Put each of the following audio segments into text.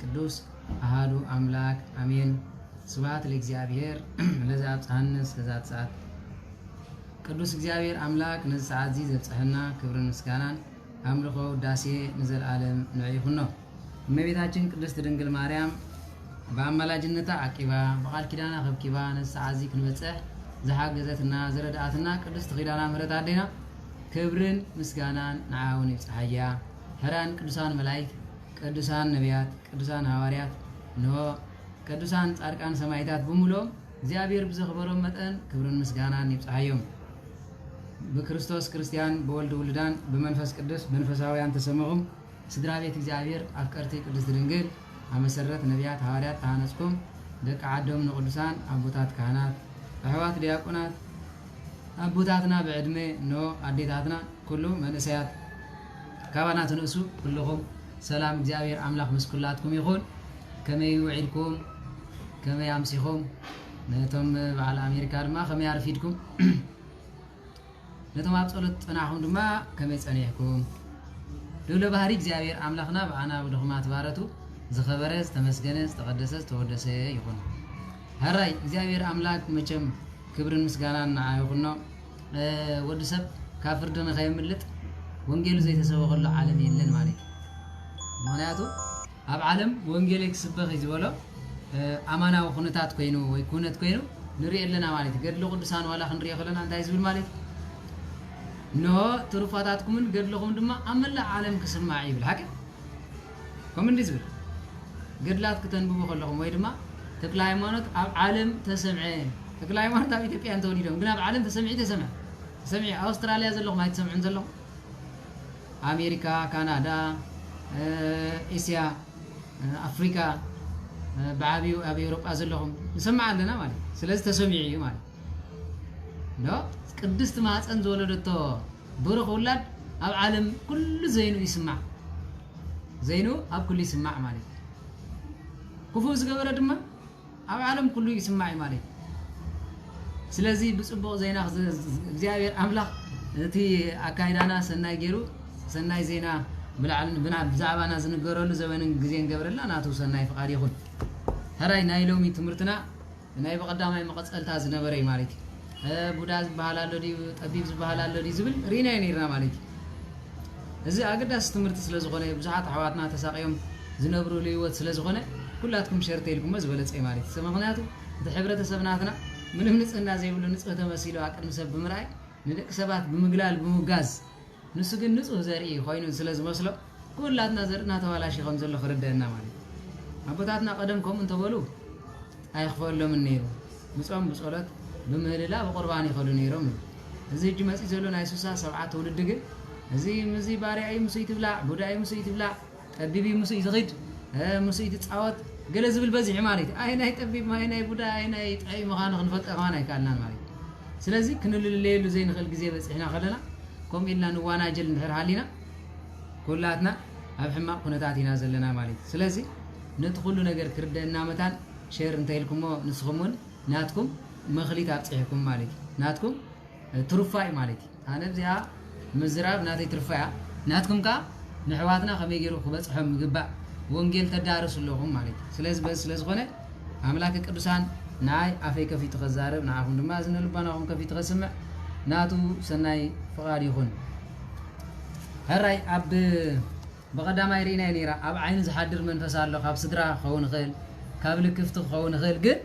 ቅዱስ ኣሃዱ ኣምላክ ኣሜን። ስብሐት ለእግዚኣብሔር ለዘ ኣብጽሐነ እስከዛት ሰዓት። ቅዱስ እግዚኣብሔር ኣምላክ ነዚ ሰዓት እዚ ዘብጽሐና ክብርን ምስጋናን ኣምልኾ ውዳሴ ንዘለኣለም ንዑ ይኹኖ። እመቤታችን ቅድስት ድንግል ማርያም ብኣማላጅነታ ዓቂባ ብቓል ኪዳና ከብኪባ ነዚ ሰዓት እዚ ክንበጽሕ ዝሓገዘትና ዝረድኣትና ቅድስት ኪዳና ምሕረት ኣዴና ክብርን ምስጋናን ንዓውን ይብጽሓያ። ሕራን ቅዱሳን መላእክት፣ ቅዱሳን ነቢያት፣ ቅዱሳን ሃዋርያት፣ እንሆ ቅዱሳን ጻድቃን ሰማዕታት ብምሉኦም እግዚኣብሔር ብዘኽበሮም መጠን ክብርን ምስጋናን ይብጽሓዮም። ብክርስቶስ ክርስትያን፣ ብወልድ ውሉዳን፣ ብመንፈስ ቅዱስ መንፈሳውያን ተሰመኹም። ስድራ ቤት እግዚኣብሔር ኣፍቀርቲ ቅድስት ድንግል ኣብ መሰረት ነቢያት ሃዋርያት ተሃነጽኩም። ደቂ ዓዶም ንቅዱሳን ኣቦታት ካህናት፣ ኣሕዋት ዲያቆናት፣ ኣቦታትና ብዕድመ፣ እንሆ ኣዴታትና ኩሉ መንእሰያት ካባና ትንእሱ ኩልኹም ሰላም እግዚኣብሔር ኣምላኽ ምስ ኩላትኩም ይኹን። ከመይ ውዒልኩም? ከመይ ኣምሲኹም? ነቶም በዓል ኣሜሪካ ድማ ከመይ ኣርፊድኩም? ነቶም ኣብ ጸሎት ጸናሕኩም ድማ ከመይ ጸኒሕኩም? ልዑለ ባህሪ እግዚኣብሔር ኣምላኽና ብኣና ብድኹማት ባረቱ ዝኸበረ ዝተመስገነ ዝተቐደሰ ዝተወደሰ ይኹን። ሕራይ እግዚኣብሔር ኣምላክ መቸም ክብርን ምስጋናን ንዓ ይኹኖ። እ፣ ወዲ ሰብ ካብ ፍርዲ ንኸየምልጥ ወንጌሉ ዘይተሰበኸሉ ዓለም የለን ማለት እዩ። ምኽንያቱ ኣብ ዓለም ወንጌለይ ክስበኽ እዩ ዝበሎ፣ እ፣ ኣማናዊ ኩነታት ኮይኑ ወይ ኩነት ኮይኑ ንርኢ ኣለና ማለት እዩ። ገድሊ ቅዱሳን ዋላ ክንሪኦ ከለና እንታይ ዝብል ማለት እዩ? እንሆ ትሩፋታትኩምን ገድልኹም ድማ ኣብ መላእ ዓለም ክስማዕ ይብል። ሓቂ ከምኡ እንዲ ዝብል ገድላት ክተንብቡ ከለኹም ወይ ድማ ተክለ ሃይማኖት ኣብ ዓለም ተሰምዐ። ተክለ ሃይማኖት ኣብ ኢትዮጵያ እንተወሊዶም ግን ኣብ ዓለም ተሰምዒ ተሰምዐ ተሰምዒ ኣውስትራልያ ዘለኹም ኣይትሰምዑን ዘለኹም? ኣሜሪካ፣ ካናዳ፣ እ፣ ኤስያ፣ እ፣ ኣፍሪካ፣ እ፣ ብዓብዩ ኣብ ኤውሮጳ ዘለኹም ንሰማዕ ኣለና ማለት እዩ። ስለዚ ተሰሚዑ እዩ ማለት እዩ። ዶ ቅድስቲ ማህፀን ዝወለደቶ ብሩኽ ውላድ ኣብ ዓለም ኩሉ ዘይኑ ይስማዕ። ዘይኑ ኣብ ኩሉ ይስማዕ ማለት እዩ። ክፉእ ዝገበረ ድማ ኣብ ዓለም ኩሉ ይስማዕ እዩ ማለት እዩ። ስለዚ ብጽቡቕ ዜና ክዝ-፣ እግዚኣብሔር ኣምላኽ እቲ ኣካይዳና ሰናይ ገይሩ፣ ሰናይ ዜና ብላዕልን ብና-፣ ብዛዕባና ዝንገረሉ ዘበንን ግዜን ገብረልና ናቱ ሰናይ ፍቓድ ይኹን። ሕራይ ናይ ሎሚ ትምህርትና ናይ ብቐዳማይ መቐጸልታ ዝነበረ እዩ ማለት እዩ። እ፣ ቡዳ ዝበሃል ኣሎ ድዩ፣ ጠቢብ ዝበሃል ኣሎ ድዩ ዝብል ርኢናዮ ነይርና ማለት እዩ። እዚ ኣገዳሲ ትምህርቲ ስለ ዝኾነ፣ ብዙሓት ኣሕዋትና ተሳቕዮም ዝነብሩሉ ህይወት ስለ ዝኾነ፣ ኩላትኩም ሸር ተይልኩሞ ዝበለጸ እዩ ማለት እዩ። ምኽንያቱ እቲ ሕብረተሰብ ናትና ምንም ንጽህና ዘይብሉ ንጹህ ተመሲሉ ኣብ ቅድሚ ሰብ ብምርኣይ፣ ንደቂ ሰባት ብምግላል ብምውጋዝ፣ ንሱ ግን ንጹህ ዘርኢ ኮይኑ ስለ ዝመስሎ፣ ኩላትና ዘርእና ተባላሽዩ ከም ዘሎ ክርደአና ማለት እዩ። ኣቦታትና ቀደም ከምኡ እንተበሉ ኣይኽፈሎምን ነይሩ። ብጾም ብጸሎት ብምህልላ ብቁርባን ይኸዱ ነይሮም እዩ። እዚ ሕጂ መጺእ ዘሎ ናይ ሱሳ ሰብዓ ትውልዲ ግን እዚ ምዚ ባርያ እዩ ምስኡ ትብላዕ፣ ቡዳ እዩ ምስኡ ትብላዕ፣ ጠቢብ እዩ ምስኡ ትኺድ፣ እ፣ ምስኡ ትጻወት ገለ ዝብል በዚሑ ማለት እዩ። ኣይ ናይ ጠቢብ፣ ኣይ ናይ ቡዳ፣ ኣይ ናይ ጥዑይ ምዃኑ ክንፈልጦ ከማን ኣይከኣልናን ማለት እዩ። ስለዚ ክንልለየሉ ዘይንኽእል ግዜ በጺሕና ከለና ከምኡ ኢልና ንዋናጀል እንድሕር ሃሊና ኩላትና ኣብ ሕማቕ ኩነታት ኢና ዘለና ማለት እዩ። ስለዚ ነቲ ኩሉ ነገር ክርደአና መታን ሼር እንተኢልኩሞ ንስኹም እውን ናትኩም መኽሊት ኣብጺሕኩም ማለት እዩ። ናትኩም፣ እ፣ ትሩፋ እዩ ማለት እዩ። ኣነ እዚኣ ምዝራብ ናተይ ትርፋ እያ። ናትኩም ከኣ ንሕዋትና ከመይ ገይሩ ክበጽሖም ይግባእ ወንጌል ተዳርሱ ኣለኹም ማለት እዩ። ስለዚ በዚ ስለ ዝኾነ ኣምላክ ቅዱሳን ንዓይ ኣፈይ ከፊቱ ከዛርብ ንዓኹም ድማ እዝነ ልባናኹም ከፊቱ ከስምዕ ናቱ ሰናይ ፍቓድ ይኹን። ሕራይ ኣብ ብቐዳማይ ርኢናዮ ነይራ። ኣብ ዓይኒ ዝሓድር መንፈስ ኣሎ፣ ካብ ስድራ ክኸውን ይኽእል፣ ካብ ልክፍቲ ክኸውን ይኽእል። ግን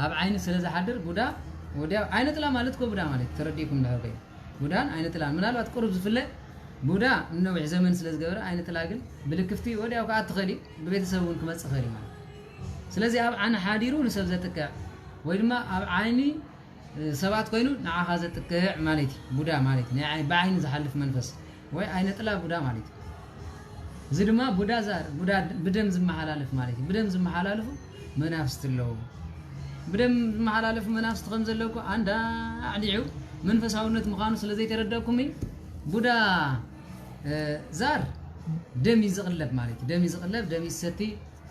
ኣብ ዓይኒ ስለ ዝሓድር ቡዳ ወዲያ ዓይነ ጥላ ማለት እኮ ቡዳ ማለት ተረዲእኩም እንድሕር ኮይኑ ቡዳን ዓይነ ጥላን ምናልባት ቁሩብ ዝፍለ ቡዳ ንነዊሕ ዘመን ስለ ዝገበረ ዓይነ ጥላ ግን ብልክፍቲ ወዲያው ክኣቲ ይኽእል እዩ፣ ብቤተሰብ እውን ክመጽእ ይኽእል እዩ ማለት። ስለዚ ኣብ ዓይኒ ሓዲሩ ንሰብ ዘጥቅዕ ወይ ድማ ኣብ ዓይኒ ሰባት ኮይኑ ንዓኻ ዘጥቅዕ ማለት እዩ። ቡዳ ማለት እዩ ናይ ዓይ-፣ ብዓይኒ ዝሓልፍ መንፈስ ወይ ዓይነ ጥላ ቡዳ ማለት እዩ። እዚ ድማ ቡዳ ዛር፣ ቡዳ ብደም ዝመሓላለፍ ማለት እዩ። ብደም ዝመሓላለፉ መናፍስቲ ኣለዉ። ብደም ዝመሓላለፉ መናፍስቲ ከም ዘለዉ እኮ ኣንዳ ኣዕሊዑ መንፈሳውነት ምዃኑ ስለ ዘይተረዳእኩም እዩ። ቡዳ፣ እ፣ ዛር ደም እዩ ዝቕለብ ማለት እዩ። ደም እዩ ዝቕለብ፣ ደም እዩ ዝሰቲ፣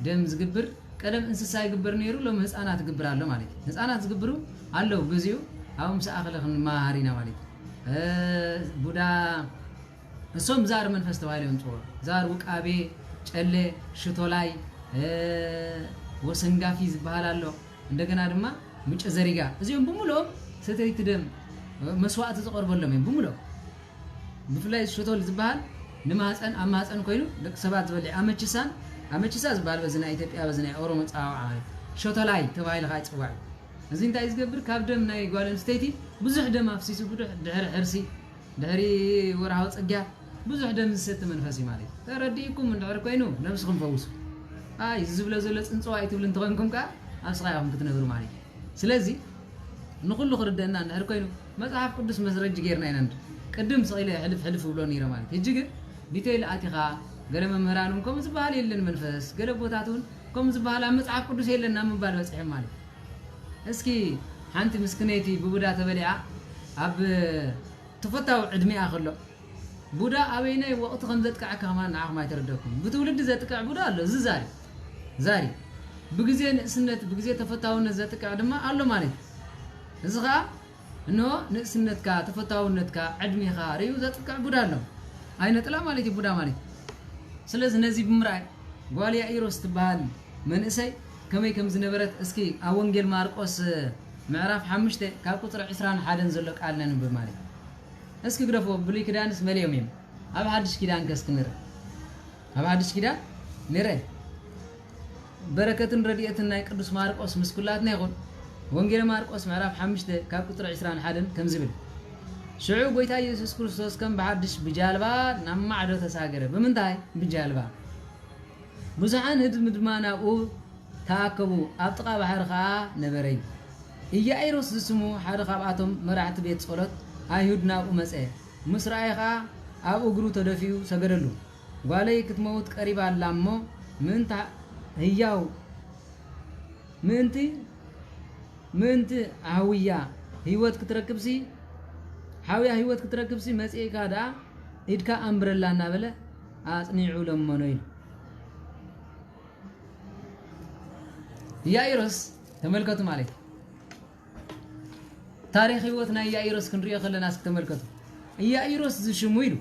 ደም ዝግብር፣ ቀደም እንስሳ ይግበር ነይሩ፣ ሎሚ ህፃናት ይግብር ኣሎ ማለት እዩ። ህፃናት ዝግብሩ ኣለዉ፣ ግዚኡ ኣብኡ ምስ ኣኸለ ክንመሃሃር ኢና ማለት እዩ። እ፣ ቡዳ፣ እሶም ዛር መንፈስ ተባሂሎም ይፅውዑ። ዛር ውቃቤ፣ ጨለ፣ ሽቶላይ፣ ወሰንጋፊ ዝበሃል ኣሎ። እንደገና ድማ ምጨ ዘሪጋ፣ እዚኦም ብምልኦም ሰተይቲ ደም መስዋእቲ ዝቐርበሎም እዮም ብምልኦም። ብፍላይ ሸቶል ዝበሃል ንማህፀን፣ ኣብ ማህፀን ኮይኑ ደቂ ሰባት ዝበልዕ ኣመችሳን፣ ኣመችሳ ዝበሃል በዚ ናይ ኢትዮጵያ፣ በዚ ናይ ኦሮሞ ኣፀዋውዓ ማለት ሸቶላይ ተባሂሉ ከዓ ይፅዋዕ እዩ። እዚ እንታይ ዝገብር? ካብ ደም ናይ ጓል ኣንስተይቲ ብዙሕ ደም ኣፍሲሱ፣ ብዙሕ ድሕሪ ሕርሲ፣ ድሕሪ ወርሃዊ ፅግያት ብዙሕ ደም ዝሰቲ መንፈስ እዩ ማለት እዩ። ተረዲእኩም እንድሕር ኮይኑ ነብስኹም ፈውሱ። ኣይ፣ እዚ ዝብሎ ዘሎ ፅንፅዋ እዩ ትብሉ እንተኾንኩም ከዓ ኣብ ስቓይ ኢኹም ክትነብሩ ማለት እዩ። ስለዚ ንኹሉ ክርደአና እንድሕር ኮይኑ መፅሓፍ ቅዱስ መስረጂ ጌርና ኢና ንድ-፣ ቅድም ስቕ ኢለ ሕልፍ ሕልፍ እብሎ ነይረ ማለት እዩ። ሕጂ ግን ዲቴይል ኣቲኻ፣ ገለ መምህራን እውን ከምኡ ዝበሃል የለን መንፈስ፣ ገለ ቦታት እውን ከምኡ ዝበሃል ኣብ መፅሓፍ ቅዱስ የለን ናብ ምባል በፂሖም ማለት እዩ። እስኪ ሓንቲ ምስክነይቲ ብቡዳ ተበሊዓ ኣብ ተፈታዊ ዕድሚኣ ከሎ ቡዳ ኣበይናይ ወቕቲ ከም ዘጥቅዐካ ከማን ንዓኹም ኣይተረደኩም። ብትውልዲ ዘጥቅዕ ቡዳ ኣሎ። እዚ ዛሪ ዛሪ ብግዜ ንእስነት ብግዜ ተፈታውነት ዘጥቅዕ ድማ ኣሎ ማለት እዩ። እዚ ኸዓ እንሆ ንእስነትካ፣ ተፈታውነትካ፣ ዕድሜኻ ርእዩ ዘጥቅዕ ቡዳ ኣሎ። ኣይነጥላ ማለት እዩ ቡዳ ማለት። ስለዚ ነዚ ብምርኣይ ጓል ያኢሮስ ትበሃል መንእሰይ ከመይ ከም ዝነበረት እስኪ ኣብ ወንጌል ማርቆስ ምዕራፍ ሓሙሽተ ካብ ቁፅሪ ዕስራን ሓደን ዘሎ ቃል ነንብብ ማለት እዩ። እስኪ ግደፎ፣ ብሉይ ኪዳንስ መሊኦም እዮም። ኣብ ሓድሽ ኪዳን ከ እስኪ ንርኢ። ኣብ ሓድሽ ኪዳን ንርኢ። በረከትን ረድኤትን ናይ ቅዱስ ማርቆስ ምስ ኩላትና ይኹን። ወንጌል ማርቆስ ምዕራፍ ሓሙሽተ ካብ ቁፅሪ ዕስራን ሓደን ከም ዝብል፣ ሽዑ ጎይታ ኢየሱስ ክርስቶስ ከም ብሓድሽ ብጃልባ ናብ ማዕዶ ተሳገረ። ብምንታይ? ብጃልባ። ብዙሓን ህዝቢ ድማ ናብኡ ተኣከቡ፣ ኣብ ጥቓ ባሕሪ ኸኣ ነበረ እዩ። ኢያኢሮስ ዝስሙ ሓደ ካብኣቶም መራሕቲ ቤት ጸሎት ኣይሁድ ናብኡ መጸ። ምስ ረኣየ ኸኣ ኣብ እግሩ ተደፊኡ ሰገደሉ። ጓለይ ክትመውት ቀሪባ ኣላ እሞ፣ ምእንቲ ህያው፣ ምእንቲ፣ ምእንቲ ሓውያ ህይወት ክትረክብሲ፣ ሓውያ ህይወት ክትረክብሲ መጺእካ ደኣ ኢድካ ኣንብረላ እናበለ ኣጽኒዑ ለመኖ ኢሉ። ኢያኢሮስ ተመልከቱ ማለት እዩ። ታሪኽ ህይወት ናይ ኢያኢሮስ ክንሪኦ ከለና እስኪ ተመልከቱ። ኢያኢሮስ ዝሽሙ ኢሉ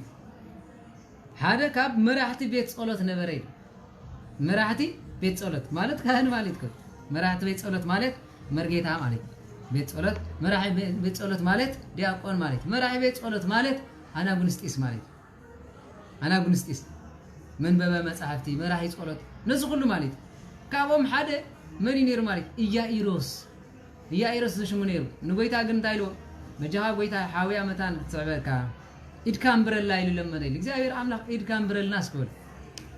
ሓደ ካብ መራሕቲ ቤት ጸሎት ነበረ ኢሉ። መራሕቲ ቤት ጸሎት ማለት ካህን ማለት እኮ። መራሕቲ ቤት ጸሎት ማለት መርጌታ ማለት እዩ። ቤት ጸሎት፣ መራሒ ቤ-፣ ቤት ጸሎት ማለት ዲያቆን ማለት እዩ። መራሒ ቤት ጸሎት ማለት ኣናጉንስጢስ ማለት እዩ። ኣናጉንስጢስ፣ መንበበ መጻሕፍቲ፣ መራሒ ጸሎት፣ ነዚ ኩሉ ማለት እዩ። ካብኦም ሓደ መን እዩ ነይሩ ማለት እዩ? ኢያኢሮስ። ኢያኢሮስ ዝሽሙ ነይሩ። ንጎይታ ግን እንታይ ኢልዎ? በጃኻ ጎይታ ሓውያ መታን ክትስዕበካ ኢድካ እምብረላ ኢሉ ለመነ ኢሉ። እግዚኣብሔር ኣምላኽ ኢድካ እምብረልና እስኪ በሉ።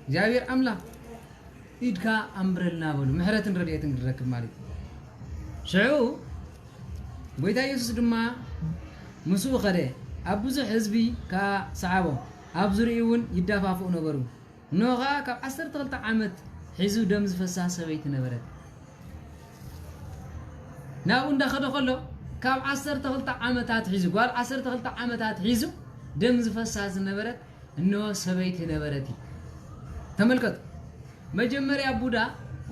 እግዚኣብሔር ኣምላኽ ኢድካ ኣምብረልና በሉ። ምሕረትን ረድኤትን ክንረክብ ማለት እዩ። ሽዑ ጎይታ ኢየሱስ ድማ ምስኡ ኸደ፣ ኣብ ብዙሕ ህዝቢ ከኣ ሰዓቦ፣ ኣብ ዙርያኡ እውን ይዳፋፍኡ ነበሩ። እንሆ ኸኣ ካብ ዓሰርተ ክልተ ዓመት ሒዙ ደም ዝፈሳ ሰበይቲ ነበረት። ናብኡ እንዳኸደ ከሎ ካብ ዓሰርተ ክልተ ዓመታት ሒዙ፣ ጓል ዓሰርተ ክልተ ዓመታት ሒዙ ደም ዝፈሳ ዝነበረት እንሆ ሰበይቲ ነበረት እዩ። ተመልከቱ፣ መጀመርያ ቡዳ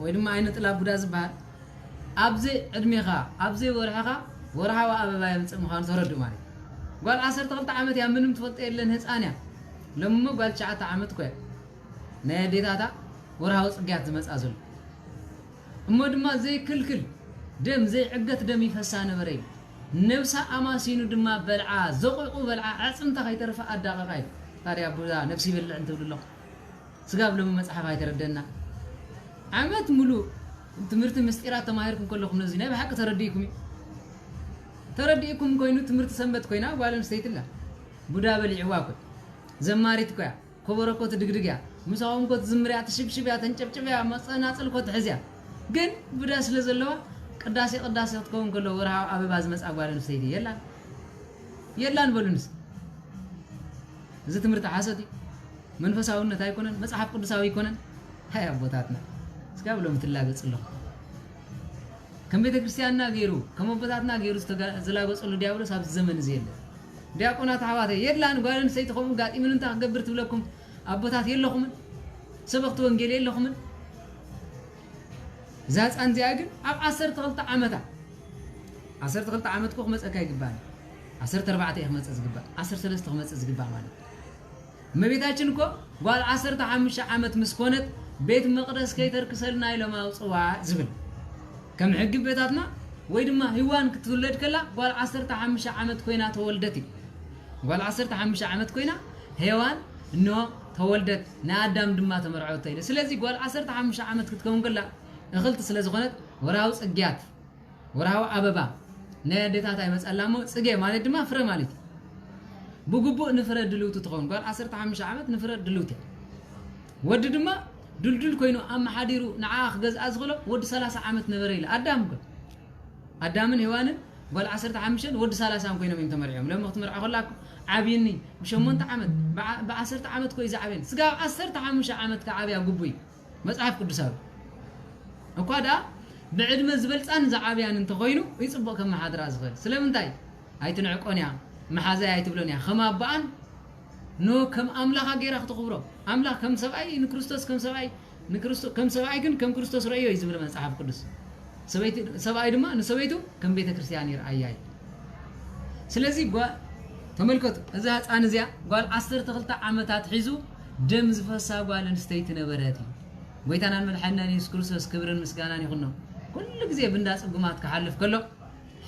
ወይ ድማ ዓይነ ጥላ ቡዳ ዝበሃል ኣብ ዘይዕድሜኻ፣ ኣብ ዘይወርሕኻ ወርሓዊ ኣበባ የምጽእ ምዃኑ ተረድኡ ማለት እዩ። ጓል ዓሰርተ ክልተ ዓመት እያ፣ ምንም ትፈልጦ የለን፣ ህፃን እያ። ሎሚ እሞ ጓል ትሽዓተ ዓመት እኮ እያ። ናይ ኣዴታታ ወርሃዊ ጽግያት ዝመጻ ዘሎ። እሞ ድማ ዘይክልክል ደም፣ ዘይዕገት ደም ይፈሳ ነበረ እዩ። ነብሳ ኣማሲኑ ድማ በልዓ፣ ዘቑቑ በልዓ፣ ኣዕጽምታ ከይተርፈ ኣዳቐቓ እዩ። ታዲያ ቡዳ ነብሲ ይበልዕ እንትብል ኣሎ። ስጋብ ሎሚ መጽሓፍ ኣይተረደና። ዓመት ሙሉእ ትምህርቲ ምስጢራት ተማሂርኩም ከለኹም ነዚ ናይ ብሓቂ ተረዲእኩም እዩ። ተረዲእኩም ኮይኑ ትምህርቲ ሰንበት ኮይና ጓል ኣንስተይቲ ኣላ። ቡዳ በሊዕዋ እኮ። ዘማሪት እኮ እያ። ኮበሮ እኮ ትድግድግ እያ። ምሳኹም እኮ ትዝምር እያ፣ ትሽብሽብ እያ፣ ተንጨብጭብ እያ፣ መጸናጽል እኮ ትሕዝ እያ። ግን ቡዳ ስለ ዘለዋ ቅዳሴ ቅዳሴ ክትከውን ከሎ ወርሃዊ ኣበባ ዝመጽኣ ጓል ኣንስተይቲ የላን። የላን በሉንስ። እዚ ትምህርቲ ሓሶት እዩ። መንፈሳውነት ኣይኮነን፣ መጽሓፍ ቅዱሳዊ ኣይኮነን። ሃይ ኣቦታትና፣ እስካብ ሎሚ ትላገጽ ኣለኹ። ከም ቤተ ክርስቲያንና ገይሩ፣ ከም ኣቦታትና ገይሩ ዝተጋ-፣ ዝላገጸሉ ዲያብሎስ ኣብዚ ዘመን እዚ የለን። ዲያቆናት ኣሕዋተይ፣ የላን ጓል ኣንስተይቲ ከምኡ ጋጢሙን እንታይ ክገብር ትብለኩም ኣቦታት የለኹምን? ሰበኽቲ ወንጌል የለኹምን? እዛ ህፃን እዚኣ ግን ኣብ ዓሰርተ ክልተ ዓመታ፣ ዓሰርተ ክልተ ዓመት እኮ ክመፀካ ይግባእ። ዓሰርተ ኣርባዕተ እዩ ክመፅእ ዝግባእ፣ ዓሰርተ ሰለስተ ክመፅእ ዝግባእ ማለት እዩ። እመቤታችን እኮ ጓል ዓሰርተ ሓሙሽተ ዓመት ምስ ኮነት ቤት መቕደስ ከይተርክሰልና ኢሎም ኣውፅዋ ዝብል። ከም ሕጊ ቤታትና ወይ ድማ ሂዋን ክትውለድ ከላ ጓል ዓሰርተ ሓሙሽተ ዓመት ኮይና ተወልደት እዩ። ጓል ዓሰርተ ሓሙሽተ ዓመት ኮይና ሄዋን እንሆ ተወልደት፣ ንኣዳም ድማ ተመርዐወቶ ኢለ። ስለዚ ጓል ዓሰርተ ሓሙሽተ ዓመት ክትከውን ከላ እኽልቲ ስለ ዝኾነት ወርሃዊ ጽግያት፣ ወርሃዊ ኣበባ ናይ ኣዴታት ኣይመጸላ እሞ ጽጌ ማለት ድማ ፍረ ማለት እዩ። ብግቡእ ንፍረ ድልውቲ ትኸውን። ጓል ዓሰርተ ሓሙሽተ ዓመት ንፍረ ድልውቲ። ወዲ ድማ ድልዱል ኮይኑ ኣመሓዲሩ ንዓ ክገዝኣ ዝኽእሎ ወዲ ሰላሳ ዓመት ነበረ ኢለ። ኣዳም እኮ ኣዳምን ሄዋንን ጓል ዓሰርተ ሓሙሽተን ወዲ ሰላሳን ኮይኖም እዮም ተመርዕዮም። ሎሚ ክትምርዖ ከላ እኮ ዓብይኒ ብሸሞንተ ዓመት ብዓ-፣ ብዓሰርተ ዓመት እኮ እዩ ዝዓብየን። ስጋ ኣብ ዓሰርተ ሓሙሽተ ዓመት ክዓብያ ግቡእ እዩ። መጽሓፍ ቅዱሳዊ እኳ ደኣ ብዕድመ ዝበልጻን ዝዓብያን እንተኾይኑ ይጽቡቕ ከመሓድራ ዝኽእል። ስለምንታይ ኣይትንዕቆን እያ፣ መሓዛይ ኣይትብሎን እያ። ከም ኣቦኣን ኖ ከም ኣምላኻ ገይራ ክትኽብሮ። ኣምላኽ ከም ሰብኣይ ንክርስቶስ ከም ሰብኣይ ንክርስቶ-፣ ከም ሰብኣይ ግን ከም ክርስቶስ ረእዮ እዩ ዝብል መጽሓፍ ቅዱስ። ሰበይቲ፣ ሰብኣይ ድማ ንሰበይቱ ከም ቤተ ክርስቲያን ይርኣያ እዩ። ስለዚ ጓ-፣ ተመልከቱ፣ እዛ ህፃን እዚኣ ጓል ዓሰርተ ክልተ ዓመታት ሒዙ ደም ዝፈሳ ጓል ኣንስተይቲ ነበረት እዩ። ጎይታናን መድሓኒናን የሱስ ክርስቶስ ክብርን ምስጋናን ይኹኖ። ኩሉ ግዜ ብንዳ ጽጉማት ክሓልፍ ከሎ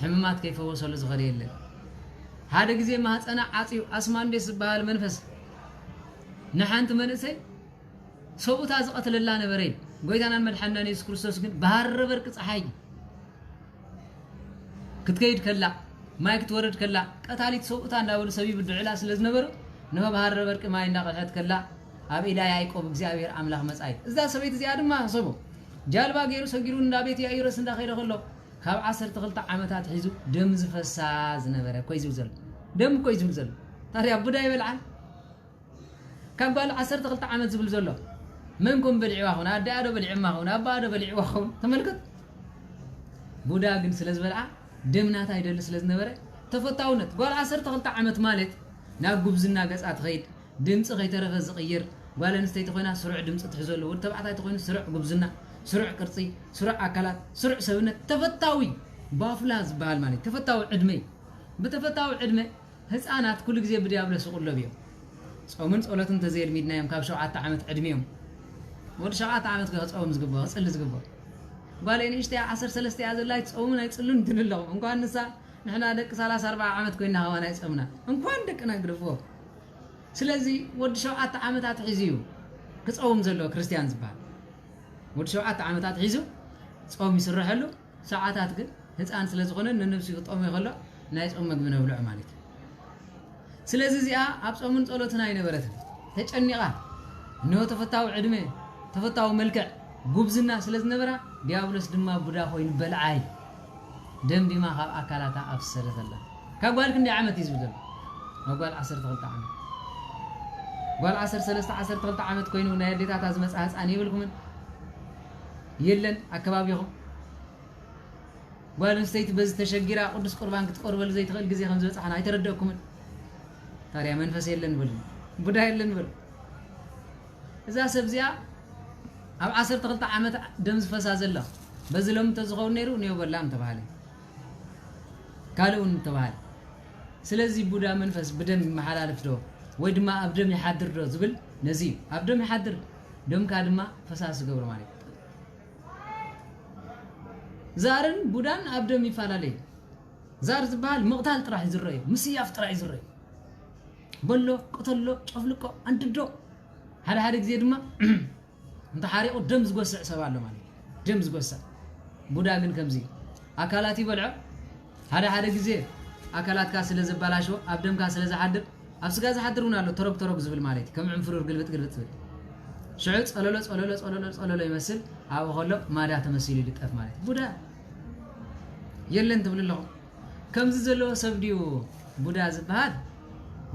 ሕሙማት ከይፈወሰሉ ዝኸደ የለን። ሓደ ግዜ ማህፀና ዓፅዩ ኣስማንዴስ ዝበሃል መንፈስ ንሓንቲ መንእሰይ ሰብኡታ ዝቐትለላ ነበረ እዩ። ጎይታናን መድሓኒናን የሱስ ክርስቶስ ግን ብሃረ በርቂ ፀሓይ ክትከይድ ከላ፣ ማይ ክትወርድ ከላ፣ ቀታሊት ሰብኡታ እንዳበሉ ሰቢቡ ድዕላ ስለ ዝነበሩ፣ ንሆ ብሃረ በርቂ ማይ እንዳቐድሐት ከላ፣ ኣብ ኢዳ ያዕቆብ እግዚኣብሔር ኣምላኽ መጻኢ። እዛ ሰበይቲ እዚኣ ድማ ሰቦ ጃልባ ገይሩ ሰጊሩ እንዳ ቤት ያኢሮስ እንዳኸይደ ከሎ፣ ካብ ዓሰርተ ክልተ ዓመታት ሒዙ ደም ዝፈሳ ዝነበረ እኮ እዩ ዝብል ዘሎ። ደም እኮ እዩ ዝብል ዘሎ። ታዲያ ቡዳ ይበልዓል? ካብ ጓል ዓሰርተ ክልተ ዓመት ዝብል ዘሎ መን ኮን በሊዕዋ ኸውን? ኣደኣ ዶ በሊዕማ ኸውን? ኣባኣ ዶ በሊዕዋ ኸውን? ተመልከት። ቡዳ ግን ስለ ዝበልዓ ደም ናታ ይደሊ ስለ ዝነበረ ተፈታውነት። ጓል ዓሰርተ ክልተ ዓመት ማለት ናብ ጉብዝና ገጻ ትኸይድ፣ ድምጺ ከይተረፈ ዝቕይር፣ ጓል ኣንስተይቲ ኮይና ስሩዕ ድምጺ ትሕዘሉ፣ ወዲ ተባዕታይ ተኮይኑ ስሩዕ ጉብዝና፣ ስሩዕ ቅርጺ፣ ስሩዕ ኣካላት፣ ስሩዕ ሰብነት፣ ተፈታዊ ባፍላ ዝበሃል ማለት ተፈታዊ ዕድመ እዩ። ብተፈታዊ ዕድመ ህፃናት ኩሉ ግዜ ብዲያብሎስ ይቑለቡ እዮም። ጾምን ጸሎትን እንተዘየልሚድናዮም ካብ ሸውዓተ ዓመት ዕድሚኦም፣ ወዲ ሸውዓተ ዓመት ከ ክጸውም ዝግብኦ፣ ክጽሊ ዝግብኦ። ጓለይ ንእሽተይ ዓሰርተ ሰለስተ እያ ዘላ፣ ኣይትጸውምን ኣይትጽሉን ትብል ኣለኹ። እንኳን ንሳ፣ ንሕና ደቂ ሰላሳ ኣርባዓ ዓመት ኮይና ከማን ኣይጸምና። እንኳን ደቅና ግደፍዎ። ስለዚ ወዲ ሸውዓተ ዓመታት ሒዙ እዩ ክጸውም ዘለዎ ክርስትያን ዝበሃል። ወዲ ሸውዓተ ዓመታት ሒዙ ጾም ይስረሐሉ። ሰዓታት ግን ህፃን ስለ ዝኾነ ንነብሱ ክጠምዮ ከሎ ናይ ጾም መግቢ ነብልዖ ማለት እዩ። ስለዚ እዚኣ ኣብ ጾምን ጸሎትን ኣይነበረትን። ተጨኒቓ፣ እንሆ ተፈታዊ ዕድመ፣ ተፈታዊ መልክዕ፣ ጉብዝና ስለ ዝነበራ፣ ዲያብሎስ ድማ ቡዳ ኮይኑ በልዓይ። ደም ዲማ ካብ ኣካላታ ኣፍሰሰ ዘላ። ካብ ጓል ክንደይ ዓመት እዩ ዝብል ዘሎ? ካብ ጓል ዓሰርተ ክልተ ዓመት። ጓል ዓሰርተ ሰለስተ ዓሰርተ ክልተ ዓመት ኮይኑ ናይ ኣዴታታ ዝመጽኣ ህፃን የብልኩምን? የለን ኣከባቢኹም? ጓል ኣንስተይቲ በዚ ተሸጊራ ቅዱስ ቁርባን ክትቆርበሉ ዘይትኽእል ግዜ ከም ዝበጽሓና ኣይተረደእኩምን? ታዲያ መንፈስ የለን በሉ፣ ቡዳ የለን በሉ። እዛ ሰብ እዚኣ ኣብ ዓሰርተ ክልተ ዓመት ደም ዝፈሳ ዘላ፣ በዚ ሎሚ እንተዝኸውን ነይሩ ንዮ በላ ምተባህለ፣ ካልእ እውን ምተባህለ። ስለዚ ቡዳ መንፈስ ብደም ይመሓላልፍ ዶ ወይ ድማ ኣብ ደም ይሓድር ዶ ዝብል ነዚ እዩ። ኣብ ደም ይሓድር፣ ደምካ ድማ ፈሳሲ ገብሮ ማለት እዩ። ዛርን ቡዳን ኣብ ደም ይፈላለዩ። ዛር ዝበሃል ምቕታል ጥራሕ እዩ ዝረአዩ፣ ምስያፍ ጥራሕ እዩ ዝረአዩ። በሎ፣ ቅተሎ፣ ጨፍልቆ፣ ኣንድዶ። ሓደ ሓደ ግዜ ድማ እንተሓሪቑ ደም ዝጎስዕ ሰብ ኣሎ ማለት እዩ። ደም ዝጎስዕ። ቡዳ ግን ከምዚ እዩ። ኣካላት ይበልዖ። ሓደ ሓደ ግዜ ኣካላትካ ስለ ዘበላሽዎ፣ ኣብ ደምካ ስለ ዝሓድር፣ ኣብ ስጋ ዝሓድር እውን ኣሎ፣ ተረግ ተረግ ዝብል ማለት እዩ። ከም ዕንፍሩር ግልብጥ ግልብጥ ዝብል። ሽዑ ጸለሎ፣ ጸለሎ፣ ጸለሎ፣ ጸለሎ ይመስል፣ ኣብኡ ከሎ ማዳ ተመሲሉ ይልጠፍ ማለት እዩ። ቡዳ የለን ትብሉ ኣለኹም። ከምዚ ዘለዎ ሰብ ድዩ ቡዳ ዝበሃል?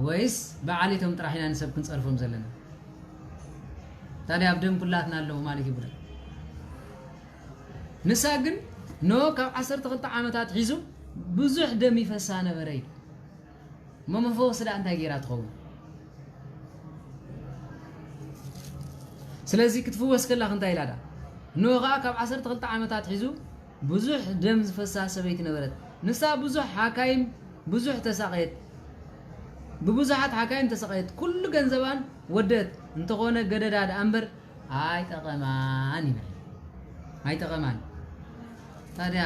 ወይስ ብዓሌቶም ጥራሕ ኢና ንሰብ ክንጸርፎም ዘለና? ታዲያ ኣብ ደም ኩላትና ኣለዉ ማለት እዩ ቡዳ። ንሳ ግን ኖ ካብ ዓሰርተ ክልተ ዓመታት ሒዙ ብዙሕ ደም ይፈሳ ነበረ እዩ። እሞ መፈወሲ ደኣ እንታይ ገይራ ትኸውን? ስለዚ ክትፍወስ ከላ እንታይ ኢላ ደኣ? ኖ ኸኣ ካብ ዓሰርተ ክልተ ዓመታት ሒዙ ብዙሕ ደም ዝፈሳ ሰበይቲ ነበረት። ንሳ ብዙሕ ሓካይም ብዙሕ ተሳቐየት። ብብዙሓት ሓካይም ተሳቐየት። ኩሉ ገንዘባን ወደት። እንተኾነ ገደዳ ደኣ እምበር ኣይጠቐማን ይብል። ኣይጠቐማን። ታዲያ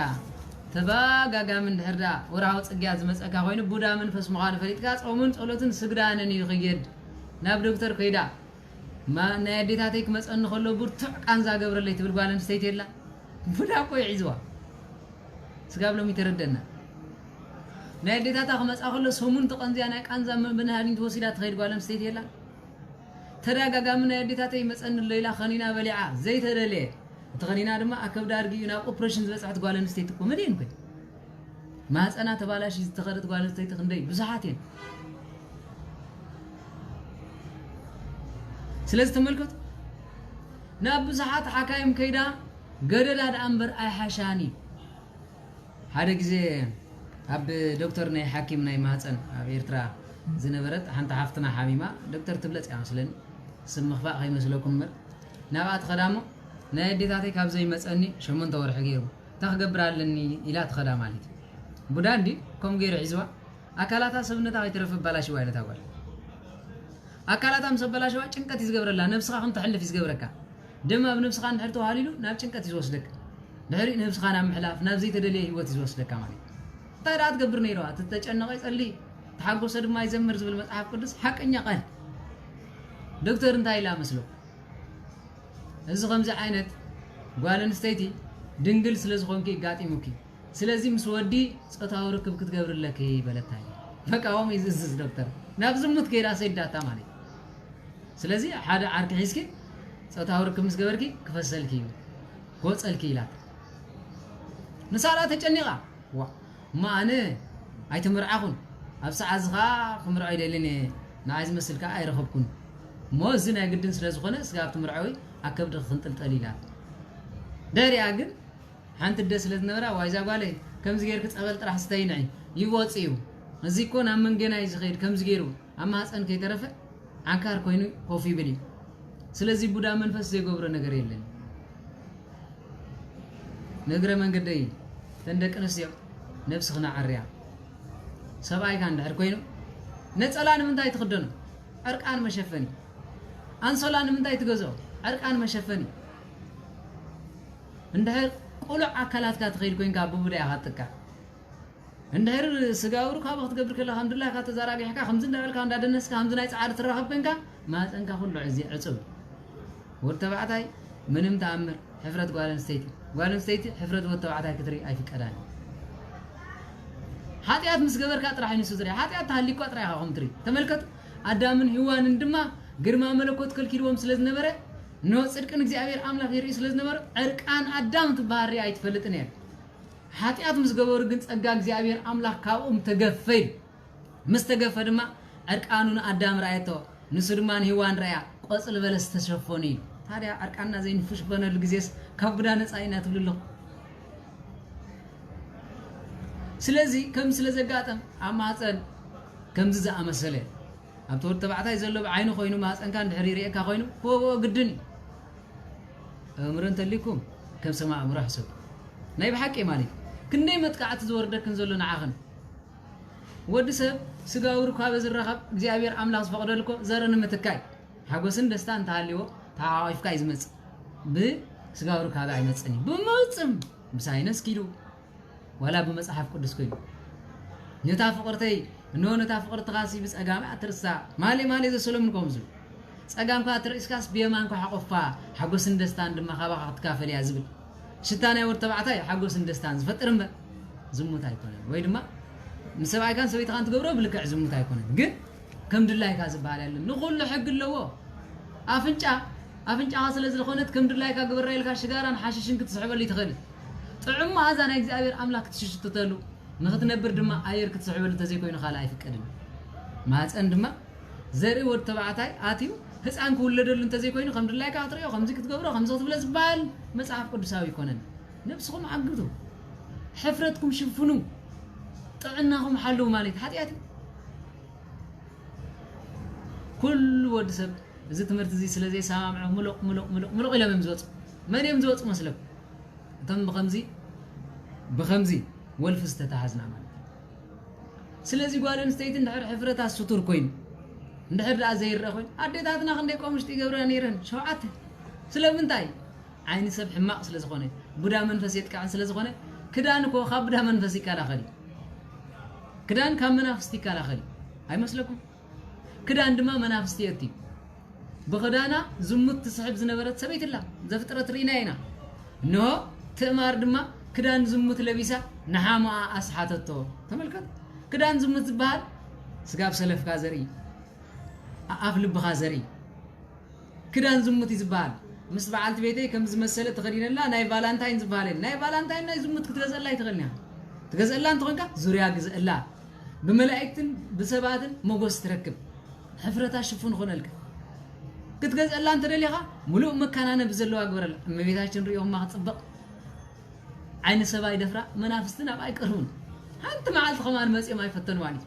ተባጋጋሚ እንድሕር ደኣ ወርሃዊ ጽግያት ዝመጸካ ኮይኑ፣ ቡዳ መንፈስ ምዃኑ ፈሊጥካ፣ ጾምን ጸሎትን ስግዳንን እዩ ክየድ። ናብ ዶክተር ኮይዳ፣ ማ-፣ ናይ ኣዴታተይ ክመጸኒ ከሎ ብርቱዕ ቃንዛ ገብረለይ ትብል ጓል ኣንስተይቲ የላ። ቡዳ እኮ ይዒዝዋ። ስጋብ ሎሚ ተረደና። ናይ ኣዴታታ ክመጻ ከሎ ሰሙን ተቐንዝያ ናይ ቃንዛ መ-፣ መድሃኒት ወሲዳ ትኸይድ ጓል ኣንስተይቲ የላ። ተደጋጋሚ ናይ ኣዴታተይ ይመጸኒ ኣሎ ኢላ ከኒና በሊዓ ዘይተደልየ፣ እቲ ከኒና ድማ ኣብ ከብዳ ኣድጊኡ ናብ ኦፕሬሽን ዝበጽሐት ጓል ኣንስተይቲ እኮ መን እየን ኮይ? ማህጸና ተባላሽ ዝተኸደት ጓል ኣንስተይቲ ክንደይ ብዙሓት እየን። ስለዚ ተመልከቱ፣ ናብ ብዙሓት ሓካይም ከይዳ ገደዳ ደኣ እምበር ኣይሓሻኒ። ሓደ ግዜ ኣብ ዶክተር ናይ ሓኪም ናይ ማህፀን ኣብ ኤርትራ ዝነበረት ሓንቲ ሓፍትና ሓሚማ፣ ዶክተር ትብለጽ እያ መስለኒ፣ ስም ምኽፋእ ከይመስለኩም እምበር፣ ናብኣ ትኸዳ እሞ፣ "ናይ ኣዴታተይ ካብ ዘይመጸኒ ሸሞንተ ወርሒ ገይሩ፣ እንታይ ክገብር ኣለኒ?" ኢላ ትኸዳ ማለት እዩ። ቡዳ እንዲ ከምኡ ገይሩ ሒዝዋ፣ ኣካላታ ሰብነታ ከይተረፈ ኣባላሽዋ ኢለታ ጓል። ኣካላታ ምስ ኣበላሸዋ ጭንቀት እዩ ዝገብረላ፣ ነብስኻ ከም ተሕልፍ እዩ ዝገብረካ። ደም ኣብ ነብስኻ እንድሕር ተዋሃሊሉ ናብ ጭንቀት እዩ ዝወስደካ። ድሕሪኡ ነብስኻ ናብ ምሕላፍ፣ ናብ ዘይተደልየ ህይወት እዩ ዝወስደካ ማለት እዩ። እንታይ ደኣ ትገብር ነይርዋ? እቲ ዝተጨነቐ ይጸሊ፣ ተሓጎሰ ድማ ይዘምር ዝብል መጽሓፍ ቅዱስ ሓቀኛ ቃል። ዶክተር እንታይ ኢላ መስሎ? እዚ ከምዚ ዓይነት ጓል ኣንስተይቲ ድንግል ስለ ዝኾንኪ ይጋጢሙኪ። ስለዚ ምስ ወዲ ጾታዊ ርክብ ክትገብሪ ኣለኪ በለታ። በቃ ኦም ይዝዝዝ ዶክተር። ናብ ዝሙት ከይዳ ሰይዳታ ማለት እዩ። ስለዚ ሓደ ዓርኪ ሒዝኪ ጾታዊ ርክብ ምስ ገበርኪ ክፈሰልኪ እዩ፣ ክወጸልኪ ኢላት። ንሳ ደኣ ተጨኒቓ፣ "ዋ፣ እሞ ኣነ ኣይተመርዓኹን፣ ኣብ ሰዓት እዚ ኸኣ ክምርዖ ኣይደልን እየ፣ ንዓይ ዝመስል ከኣ ኣይረኸብኩን። እሞ እዚ ናይ ግድን ስለ ዝኾነ ስጋብ ትምርዐዊ ኣብ ከብድኺ ክንጥልጠል" ኢላት። ድሕሪኣ ግን ሓንቲ ኣደ ስለ ዝነበራ፣ "ዋይ እዛ ጓለይ፣ ከምዚ ጌርኪ ጸበል ጥራሕ ስተዪ ንዒ፣ ይወጽእ እዩ። እዚ እኮ ናብ መንገና እዩ ዝኸይድ፣ ከምዚ ገይሩ ኣብ ማህጸን ከይተረፈ ዓንካር ኮይኑ ኮፍ ይብል እዩ። ስለዚ ቡዳ መንፈስ ዘይገብሮ ነገር የለን። ንእግረ መንገደይ፣ እተን ደቂ ኣንስትዮ ነብስኽን ኣዐርያ። ሰብኣይካ እንድሕር ኮይኑ፣ ነጸላ ንምንታይ ትኽደኖ? ዕርቃን መሸፈኒ። ኣንሶላ ንምንታይ ትገዝኦ? ዕርቃን መሸፈኒ። እንድሕር ቁሉዕ ኣካላትካ ትኸይድ ኮይንካ፣ ብቡዳ ኢኻ ትጥቃዕ። እንድሕር ስጋዊ ርካቦ ክትገብር ከለኻ፣ ከም ድላይካ ተዘራጊሕካ፣ ከምዚ እንዳበልካ፣ እንዳደነስካ፣ ከምዚ ናይ ጻዕሪ ትራኸብ ኮይንካ፣ ማህጸንካ ኩሉ እዚ ዕጹብ። ወዲ ተባዕታይ ምንም ተኣምር ሕፍረት ጓል ኣንስተይቲ፣ ጓል ኣንስተይቲ ሕፍረት ወዲ ተባዕታይ ክትርኢ ኣይፍቀዳን። ሓጢኣት ምስ ገበርካ ጥራሕ እዩ ንሱ ዝርኢ። ሓጢኣት ተሃሊኳ ጥራሕ ኢኻ ከም ትርኢ። ተመልከቱ፣ ኣዳምን ሄዋንን ድማ ግርማ መለኮት ከልኪልዎም ስለ ዝነበረ፣ ኖ ጽድቅን እግዚኣብሔር ኣምላኽ ይርኢ ስለ ዝነበሩ፣ ዕርቃን ኣዳም ትበሃል ሪኣ ኣይትፈልጥን እያ። ሓጢኣት ምስ ገበሩ ግን ጸጋ እግዚኣብሔር ኣምላኽ ካብኦም ተገፈ ኢሉ። ምስ ተገፈ ድማ ዕርቃኑ ንኣዳም ረኣየቶ፣ ንሱ ድማ ንሄዋን ረኣያ፣ ቆጽሊ በለስ ዝተሸፈኑ እዩ። ታዲያ ዕርቃንና ዘይንሽፈነሉ ግዜስ ካብ ቡዳ ነጻ ኢና ትብሉ ኣለኹም? ስለዚ ከም ስለ ዘጋጠም ኣብ ማህጸን ከምዚ ዝኣመሰለ ኣብቲ ወዲ ተባዕታይ ዘሎ ብዓይኑ ኮይኑ ማህጸንካ እንድሕር ይርእየካ ኮይኑ ክወግኦ ግድን እዩ። ኣእምሮ እንተልይኩም ከም ሰማይ ኣእምሮ ሕሰቡ። ናይ ብሓቂ ማለት እዩ። ክንደይ መጥቃዕቲ ዝወርደክን ዘሎ ንዓኽን። ወዲ ሰብ ስጋዊ ርካበ ዝራኸብ እግዚኣብሔር ኣምላኽ ዝፈቕደሉ እኮ ዘርኢ ንምትካይ። ሓጎስን ደስታን እንተሃልይዎ ተሓቋቒፍካ እዩ ዝመጽእ። ብስጋዊ ርካበ ኣይመጽእን እዩ። ብምጽም ብሳይነስ ኪዱ ዋላ ብመጽሓፍ ቅዱስ ኮይኑ፣ "ነታ ፍቕርተይ፣ እንሆ ነታ ፍቕርትኻሲ ብጸጋም ኣትርሳ፣ ማሌ ማሌ ዘሰሎምን" ከምኡ ዝብል። ጸጋምካ ኣትርእስካስ ብየማንካ ሓቆፋ፣ ሓጎስን ደስታን ድማ ካባኻ ክትካፈል እያ ዝብል። ሽታ ናይ ወዲ ተባዕታይ ሓጎስን ደስታን ዝፈጥር እምበር ዝሙት ኣይኮነን። ወይ ድማ ንሰብኣይካን ሰበይትኻን ትገብሮ ብልክዕ ዝሙት ኣይኮነን። ግን ከም ድላይካ ዝበሃል የለን። ንኹሉ ሕጊ ኣለዎ። ኣፍንጫ፣ ኣፍንጫኻ ስለ ዝኾነት ከም ድላይካ ግበራ ኢልካ ሽጋራን ሓሽሽን ክትስሕበሉ ትኽእል። ጥዑም መኣዛ ናይ እግዚኣብሔር ኣምላኽ ክትሽትተሉ፣ ንኽትነብር ድማ ኣየር ክትስሕበሉ እንተዘይኮይኑ ካልእ ኣይፍቀድን። ማህፀን ድማ ዘርኢ ወዲ ተባዕታይ ኣትዩ ህፃን ክውለደሉ እንተዘይኮይኑ ከም ድላይካ ክትሪኦ፣ ከምዚ ክትገብሮ፣ ከምዚ ክትብሎ ዝበሃል መጽሓፍ ቅዱሳዊ ኣይኮነን። ነብስኹም ዓግቱ፣ ሕፍረትኩም ሽፍኑ፣ ጥዕናኹም ሓልው ማለት ሓጢኣት እዩ። ኩሉ ወዲ ሰብ እዚ ትምህርቲ እዚ ስለ ዘይሰማምዖ ምሉቕ ምሉቕ ምሉቕ ምሉቕ ኢሎም እዮም ዝወፁ። መን እዮም ዝወፁ መስለኩም? እቶም ብኸምዚ ብኸምዚ ወልፊ ዝተታሓዝና ማለት እዩ። ስለዚ ጓል ኣንስተይቲ እንድሕር ሕፍረታ ስቱር ኮይኑ፣ እንድሕር ደኣ ዘይረአ ኮይኑ፣ ኣዴታትና ክንደይ ቆምሽጢ ይገብራ ነይረን። ሸውዓተ ስለምንታይ? ዓይኒ ሰብ ሕማቕ ስለ ዝኾነ፣ ቡዳ መንፈስ የጥቅዕን ስለ ዝኾነ። ክዳን እኮ ካብ ቡዳ መንፈስ ይከላኸል እዩ። ክዳን ካብ መናፍስቲ ይከላኸል እዩ። ኣይመስለኩም? ክዳን ድማ መናፍስቲ የእቲ። ብኽዳና ዝሙት ትስሕብ ዝነበረት ሰበይቲ ኣላ። ዘፍጥረት ርኢና ኢና። እንሆ ትእማር ድማ ክዳን ዝሙት ለቢሳ ንሓሞኣ ኣስሓተቶ። ተመልከት። ክዳን ዝሙት ዝበሃል ስጋብ ሰለፍካ ዘርኢ፣ ኣፍ ልብኻ ዘርኢ ክዳን ዝሙት እዩ ዝበሃል። ምስ በዓልቲ ቤተይ ከም ዝመሰለ ተኸዲነላ ናይ ቫላንታይን ዝበሃል የለን። ናይ ቫላንታይን ናይ ዝሙት ክትገዝአላ ኣይትኽእልን እያ። ትገዝአላ እንተኾንካ ዙርያ ግዝአላ። ብመላእክትን ብሰባትን ሞገስ ትረክብ። ሕፍረታ ሽፉን ይኾነልካ። ክትገዝአላ እንተደሊኻ ሙሉእ መከናነቢ ዘለዋ ግበረላ። እመቤታችን ርእዮማ ክትጽብቕ። ዓይኒ ሰብ ኣይደፍራ፣ መናፍስቲ ናብኣ ኣይቀርቡን። ሓንቲ መዓልቲ ከማን መጺኦም ኣይፈተንዋን እዩ።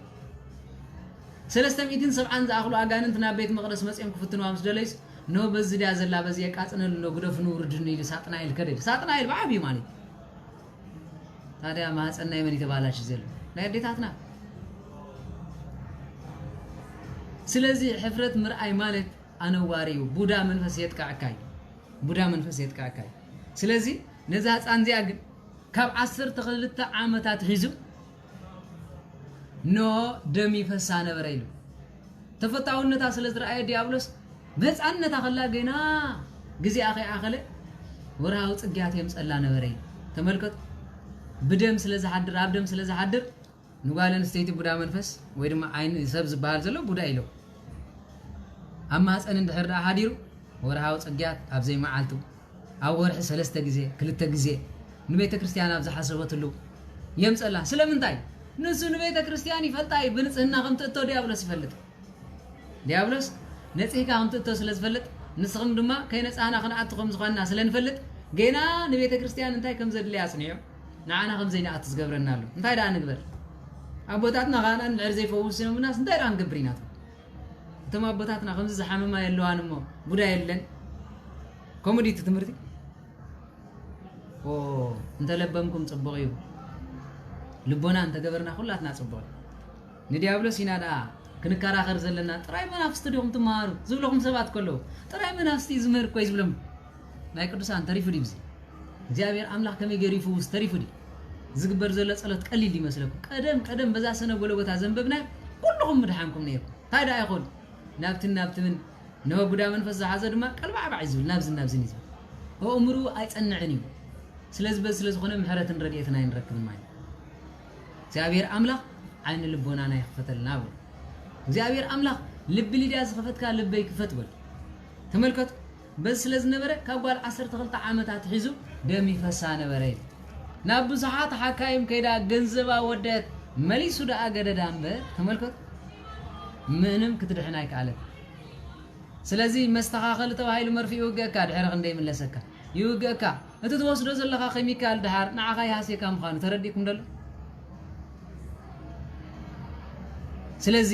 ሰለስተ ሚእትን ሰብዓን ዝኣኽሉ ኣጋንንት ናብ ቤት መቕደስ መጺኦም ክፍትንዋ ምስ ደለዩስ፣ ኖ በዚ ድያ ዘላ፣ በዚ የቃጽነሉ፣ ኖ ግደፍኒ ውርድኒ ኢሉ ሳጥናኤል ከደ። ሳጥናኤል ብዓብዩ ማለት እዩ። ታዲያ ማህፀን ናይ መን እዩ ተባላሽ ዘሎ? ናይ ኣዴታትና። ስለዚ ሕፍረት ምርኣይ ማለት ኣነዋሪ እዩ። ቡዳ መንፈስ የጥቃዕካ እዩ። ቡዳ መንፈስ የጥቃዕካ እዩ። ስለዚ ነዛ ህፃን እዚኣ ግን ካብ ዓሰርተ ክልተ ዓመታት ሒዙ ኖ ደም ይፈሳ ነበረ ኢሉ። ተፈታውነታ ስለ ዝረኣየ ዲያብሎስ ብህፃንነታ ከላ ገና ግዜኣ ከይኣኸለ ወርሃዊ ፅግያት የምፀላ ነበረ ኢሉ። ተመልከቱ። ብደም ስለ ዝሓድር፣ ኣብ ደም ስለ ዝሓድር ንጓል ኣንስተይቲ ቡዳ መንፈስ ወይ ድማ ዓይኒ ሰብ ዝበሃል ዘሎ ቡዳ ኢሎ። ኣብ ማህፀን እንድሕር ደኣ ሓዲሩ ወርሃዊ ፅግያት ኣብ ዘይመዓልቱ፣ ኣብ ወርሒ ሰለስተ ግዜ፣ ክልተ ግዜ ንቤተ ክርስቲያን ኣብ ዝሓሰበትሉ የምፀላ። ስለምንታይ? ንሱ ንቤተ ክርስቲያን ይፈልጣ እዩ፣ ብንፅህና ከም ትእቶ ዲያብሎስ ይፈልጥ። ዲያብሎስ ነፂህካ ከም ትእቶ ስለ ዝፈልጥ፣ ንስኹም ድማ ከይነፃህና ክንኣቱ ከም ዝኾንና ስለ ንፈልጥ፣ ገና ንቤተ ክርስቲያን እንታይ ከም ዘድልያ ኣፅኒዑ ንዓና ከም ዘይንኣቱ ዝገብረና ኣሎ። እንታይ ደኣ ንግበር? ኣቦታትና ኻህናት እንድሕር ዘይፈውስናስ እንታይ ደኣ ክንገብር ኢና? እቶም ኣቦታትና ከምዚ ዝሓመማ የለዋን እሞ ጉዳይ የለን። ከምኡ ድዩ እቲ ትምህርቲ? ኦ፣ እንተለበምኩም ጽቡቕ እዩ። ልቦና እንተገበርና ኩላትና ጽቡቕ እዩ። ንዲያብሎስ ኢና ደኣ ክንከራኸር ዘለና። ጥራይ መናፍስቲ ዲኹም ትመሃሩ ዝብለኹም ሰባት ከለዉ፣ ጥራይ መናፍስቲ እዩ ዝምህር እኮ እዩ ዝብሎም። ናይ ቅዱሳን ተሪፉ ድዩ ብዚ? እግዚኣብሔር ኣምላኽ ከመይ ገይሩ ይፍውስ? ተሪፉ ድዩ? ዝግበር ዘሎ ጸሎት ቀሊል ይመስለኩም? ቀደም ቀደም በዛ ሰነ ጎለጎታ ዘንበብና ኩልኹም ምድሓንኩም ነይርኩም። እንታይ ደኣ ይኾን? ናብትን ናብትምን ንወ ቡዳ መንፈስ ዝሓዘ ድማ ቀልባዕባዕ እዩ ዝብል፣ ናብዝን ናብዝን እዩ ዝብል። ኣእምርኡ ኣይጸንዕን እዩ። ስለዚ በዚ ስለ ዝኾነ ምሕረትን ረድኤትን ኣይንረክብን ማለት እዩ። እግዚኣብሔር ኣምላኽ ዓይኒ ልቦናና ይኽፈተልና በሉ። እግዚኣብሔር ኣምላኽ ልቢ ሊድያ ዝኸፈትካ ልበይ ክፈት በሉ። ተመልከቱ፣ በዚ ስለ ዝነበረ ካብ ጓል ዓሰርተ ክልተ ዓመት ኣትሒዙ ደም ይፈሳ ነበረ እዩ። ናብ ብዙሓት ሓካይም ከይዳ ገንዘባ ወደት፣ መሊሱ ደኣ ገደዳ እምበር። ተመልከቱ፣ ምንም ክትድሕን ኣይከኣለት። ስለዚ መስተኻኸሊ ተባሂሉ መርፊ ይውግአካ፣ ድሕሪ ክንደይ ይምለሰካ? ይውግአካ። እቲ ትወስዶ ዘለኻ ኬሚካል ድሓር ንዓኻ ይሃስየካ ምዃኑ ተረዲእኩም ደሎ? ስለዚ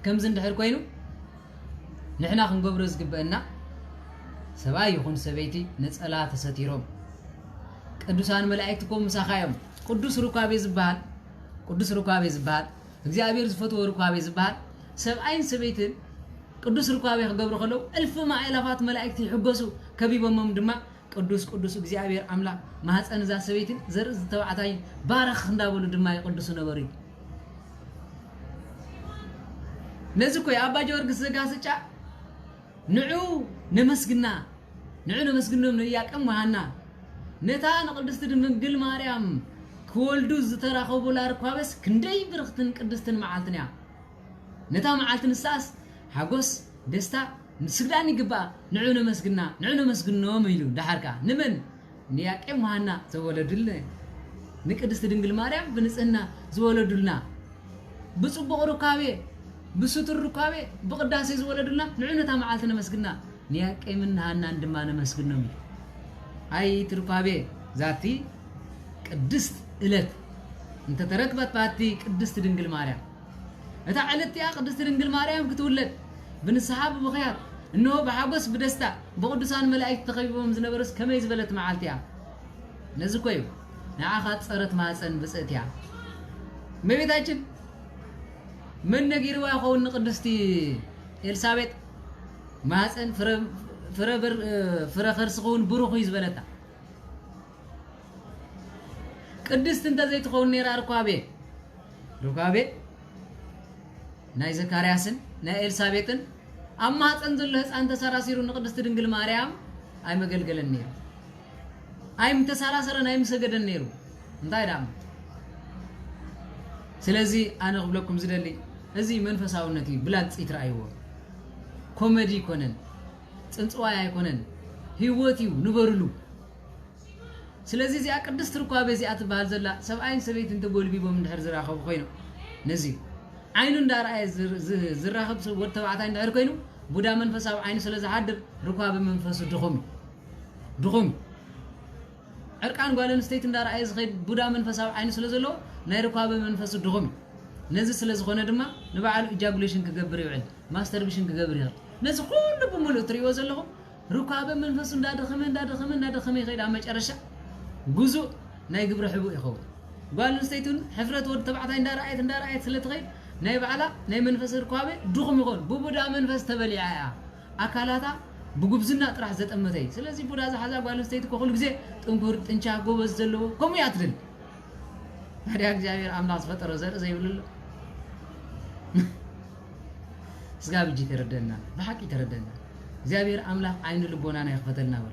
ከምዚ እንድሕር ኮይኑ ንሕና ክንገብሮ ዝግበአና፣ ሰብኣይ ይኹን ሰበይቲ ነጸላ ተሰቲሮም፣ ቅዱሳን መላእክቲ እኮ ምሳኻ እዮም። ቅዱስ ሩካቤ ዝበሃል፣ ቅዱስ ሩካቤ ዝበሃል፣ እግዚኣብሔር ዝፈትዎ ሩካቤ ዝበሃል፣ ሰብኣይን ሰበይትን ቅዱስ ሩካቤ ክገብሩ ከለዉ፣ እልፊ ማእላፋት መላእክቲ ይሕጎሱ፣ ከቢቦሞም ድማ፣ ቅዱስ ቅዱስ እግዚኣብሔር ኣምላኽ፣ ማህፀን እዛ ሰበይትን ዘርኢ ዝተባዕታይን ባረኽ እንዳበሉ ድማ ይቅድሱ ነበሩ እዩ። ነዚ እኮ እዩ ኣባ ጊዮርጊስ ዘጋስጫ ንዑ ነመስግና፣ ንዑ ነመስግኖም ንኢያቄም ወሃና። ነታ ንቅድስቲ ድንግል ማርያም ክወልዱ ዝተራኸቡላ ርኳበስ ክንደይ ብርኽትን ቅድስትን መዓልትን እያ። ነታ መዓልቲ ንሳስ ሓጎስ፣ ደስታ፣ ምስግዳን ይግባኣ። ንዑ ነመስግና፣ ንዑ ነመስግኖም ኢሉ። ደሓር ከኣ ንመን? ንኢያቄም ወሃና ዘወለዱልና፣ ንቅድስቲ ድንግል ማርያም ብንጽህና ዝወለዱልና፣ ብጽቡቕ ሩካቤ፣ ብስቱር ሩካቤ፣ ብቅዳሴ ዝወለዱልና፣ ንዑ ነታ መዓልቲ ነመስግና፣ ንኢያቄምን ንሃናን ድማ ነመስግኖም እዩ። ኣይ እቲ ሩካቤ ዛቲ ቅድስት እለት እንተተረክበት ባቲ ቅድስት ድንግል ማርያም፣ እታ ዕለት እቲኣ ቅድስቲ ድንግል ማርያም ክትውለድ ብንስሓ ብብኽያት፣ እንሆ ብሓጎስ ብደስታ ብቅዱሳን መላእክት ተኸቢቦም ዝነበሩስ ከመይ ዝበለት መዓልቲ እያ። ነዚ እኮ እዩ ንዓኻ ጸረት ማህፀን ብፅእት እያ። እመቤታችን መን ነጊርዋ ይኸውን ንቅድስቲ ኤልሳቤጥ ማህፀን ፍረ፣ ፍረ በር-፣ እ፣ ፍረ ከርስኺ እውን ብሩኽ እዩ ዝበለታ። ቅድስቲ እንተዘይትኸውን ነይራ ርኳቤ፣ ርኳቤ ናይ ዘካርያስን ናይ ኤልሳቤጥን ኣብ ማህፀን ዘሎ ህፃን ተሰራሲሩ ንቅድስቲ ድንግል ማርያም ኣይመገልገለን ነይሩ። ኣይምተሰራሰረን፣ ኣይምሰገደን ነይሩ። እንታይ ደኣ? ስለዚ ኣነ ክብለኩም ዝደሊ፣ እዚ መንፈሳውነት እዩ። ብላግፂ ትረኣይዎ። ኮሜዲ ይኮነን፣ ፅንፅዋይ ኣይኮነን። ህይወት እዩ፣ ንበርሉ። ስለዚ እዚኣ ቅድስቲ ርኳቤ እዚኣ ትበሃል ዘላ፣ ሰብኣይን ሰበይትን ተጎልቢቦም እንድሕር ዝራኸቡ ኮይኖም፣ ነዚ ዓይኑ እንዳረኣየ ዝር-፣ ዝ-፣ ዝራኸብ ሰብ ወዲ ተባዕታይ እንድሕር ኮይኑ፣ ቡዳ መንፈስ ኣብ ዓይኑ ስለ ዝሓድር፣ ርኳቤ መንፈሱ ድኹም እዩ። ድኹም እዩ። ዕርቃን ጓል ኣንስተይቲ እንዳረኣየ ዝኸይድ ቡዳ መንፈስ ኣብ ዓይኑ ስለ ዘለዎ፣ ናይ ርኳቤ መንፈሱ ድኹም እዩ። ነዚ ስለ ዝኾነ ድማ፣ ንባዕሉ ኢጃጉሌሽን ክገብር ይውዕል፣ ማስተርቢሽን ክገብር ይኽእል። ነዚ ኩሉ ብምሉእ እትርእይዎ ዘለኹም፣ ርኳቤ መንፈሱ እንዳደኸመ፣ እንዳደኸመ፣ እንዳደኸመ ይኸይድ። ኣብ መጨረሻ፣ ግዙእ ናይ ግብረ ሕቡእ ይኸውን። ጓል ኣንስተይቲ እውን ሕፍረት ወዲ ተባዕታይ እንዳረኣየት፣ እንዳረኣየት ስለ ትኸይድ፣ ናይ ባዕላ ናይ መንፈስ ርኳቤ ድኹም ይኸውን። ብቡዳ መንፈስ ተበሊዓ እያ። ኣካላታ ብጉብዝና ጥራሕ ዘጠመተ እዩ። ስለዚ ቡዳ ዝሓዛ ጓል ኣንስተይቲ እኮ ኩሉ ግዜ ጥንኩር፣ ጥንቻ፣ ጎበዝ ዘለዎ፣ ከምኡ እያ ትደሊ። ታዲያ እግዚኣብሔር ኣምላኽ ዝፈጠሮ ዘርኢ ዘይብሉ ኣሎ? ስጋብ ሕጂ ተረደና፣ ብሓቂ ተረደና። እግዚኣብሔር ኣምላኽ ዓይኒ ልቦናና ይኽፈተልና በሉ።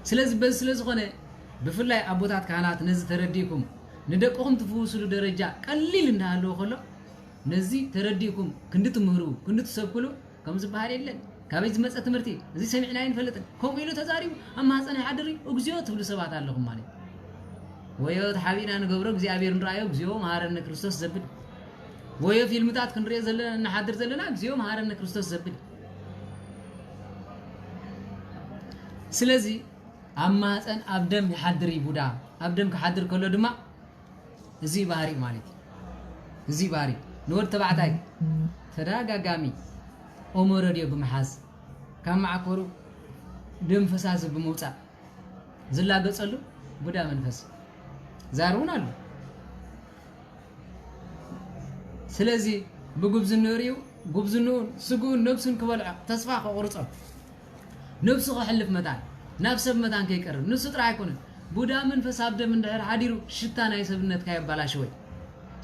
ስለዚ በዚ ስለ ዝኾነ፣ ብፍላይ ኣቦታት ካህናት ነዚ ተረዲእኩም፣ ንደቅኹም ትፍውስሉ ደረጃ ቀሊል እንዳሃለወ ከሎ፣ ነዚ ተረዲእኩም ክንዲ ትምህሩ፣ ክንዲ ትሰብክሉ፣ ከም ዝበሃል የለን። ካበይ ዝመጸ ትምህርቲ? እዚ ሰሚዕና ኣይንፈልጥን። ከምኡ ኢሉ ተዛሪቡ፣ ኣብ ማህፀን ይሓድር እዩ፣ እግዚኦ ትብሉ ሰባት ኣለኹም ማለት እዩ። ወዮ ተሓቢእና ንገብሮ እግዚኣብሔር ንረኣዮ፣ እግዚኦ መሃረነ ክርስቶስ ዘብል። ወዮ ፊልምታት ክንሪኦ ዘለና፣ እንሓድር ዘለና፣ እግዚኦ መሃረነ ክርስቶስ ዘብል። ስለዚ ኣብ ማህፀን ኣብ ደም ይሓድር እዩ ቡዳ። ኣብ ደም ክሓድር ከሎ ድማ እዚ ባህሪ ማለት እዩ። እዚ ባህሪ ንወዲ ተባዕታይ ተደጋጋሚ ኦሞ ረድዮ ብምሓዝ፣ ካብ መዓኮሩ ደም ፈሳሲ ብምውፃእ ዝላገፀሉ ቡዳ መንፈስ ዛር እውን ኣሎ። ስለዚ ብጉብዝንኡ ሪኡ፣ ጉብዝንኡን ስግኡን ነብሱን ክበልዖ ተስፋ ከቑርጾ፣ ነብሱ ከሕልፍ መታን፣ ናብ ሰብ መታን ከይቀርብ፣ ንሱ ጥራሕ ኣይኮነን። ቡዳ መንፈስ ኣብ ደም እንድሕር ሓዲሩ፣ ሽታ ናይ ሰብነትካ የባላሽወይ።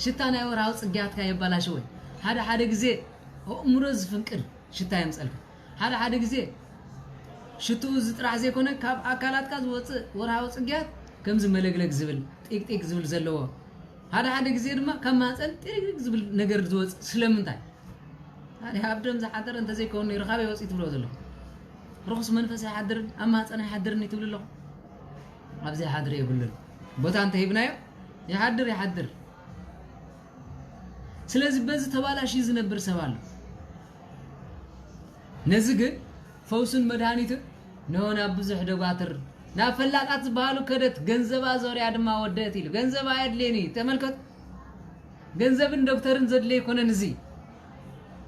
ሽታ ናይ ወርሃዊ ጽግያትካ የባላሽወይ። ሓደ ሓደ ግዜ ኣእምሮ ዝፍንቅል ሽታ የምጸልካ። ሓደ ሓደ ግዜ ሽትኡ እዚ ጥራሕ ዘይኮነ፣ ካብ ኣካላትካ ዝወጽእ ወርሃዊ ጽግያት ከምዚ መለግለግ ዝብል፣ ጢቅጢቅ ዝብል ዘለዎ። ሓደ ሓደ ግዜ ድማ ካብ ማህፀን ጢቅጢቅ ዝብል ነገር ዝወጽእ ስለምንታይ? ታዲያ ኣብ ደም ዝሓደረ እንተዘይከውን ነይሩ ካበይ ወፂኡ ትብሎ ዘለኹ? ርኹስ መንፈስ ኣይሓድርን፣ ኣብ ማህፀን ኣይሓድርን እዩ ትብሉ ኣለኹ? ኣብዚ ይሓድር የብሉን። ቦታ እንተሂብናዮ ይሓድር፣ ይሓድር። ስለዚ በዚ ተባላሽዩ ዝነብር ሰብ ኣሎ። ነዚ ግን ፈውስን መድሃኒትን ንሆ ናብ ብዙሕ ደጓትር፣ ናብ ፈላጣት ዝበሃሉ ከደት፣ ገንዘባ ዞርያ ድማ ወደት ኢሉ። ገንዘባ ኣየድልየን እዩ። ተመልከቱ። ገንዘብን ዶክተርን ዘድልየ ኣይኮነን እዚ።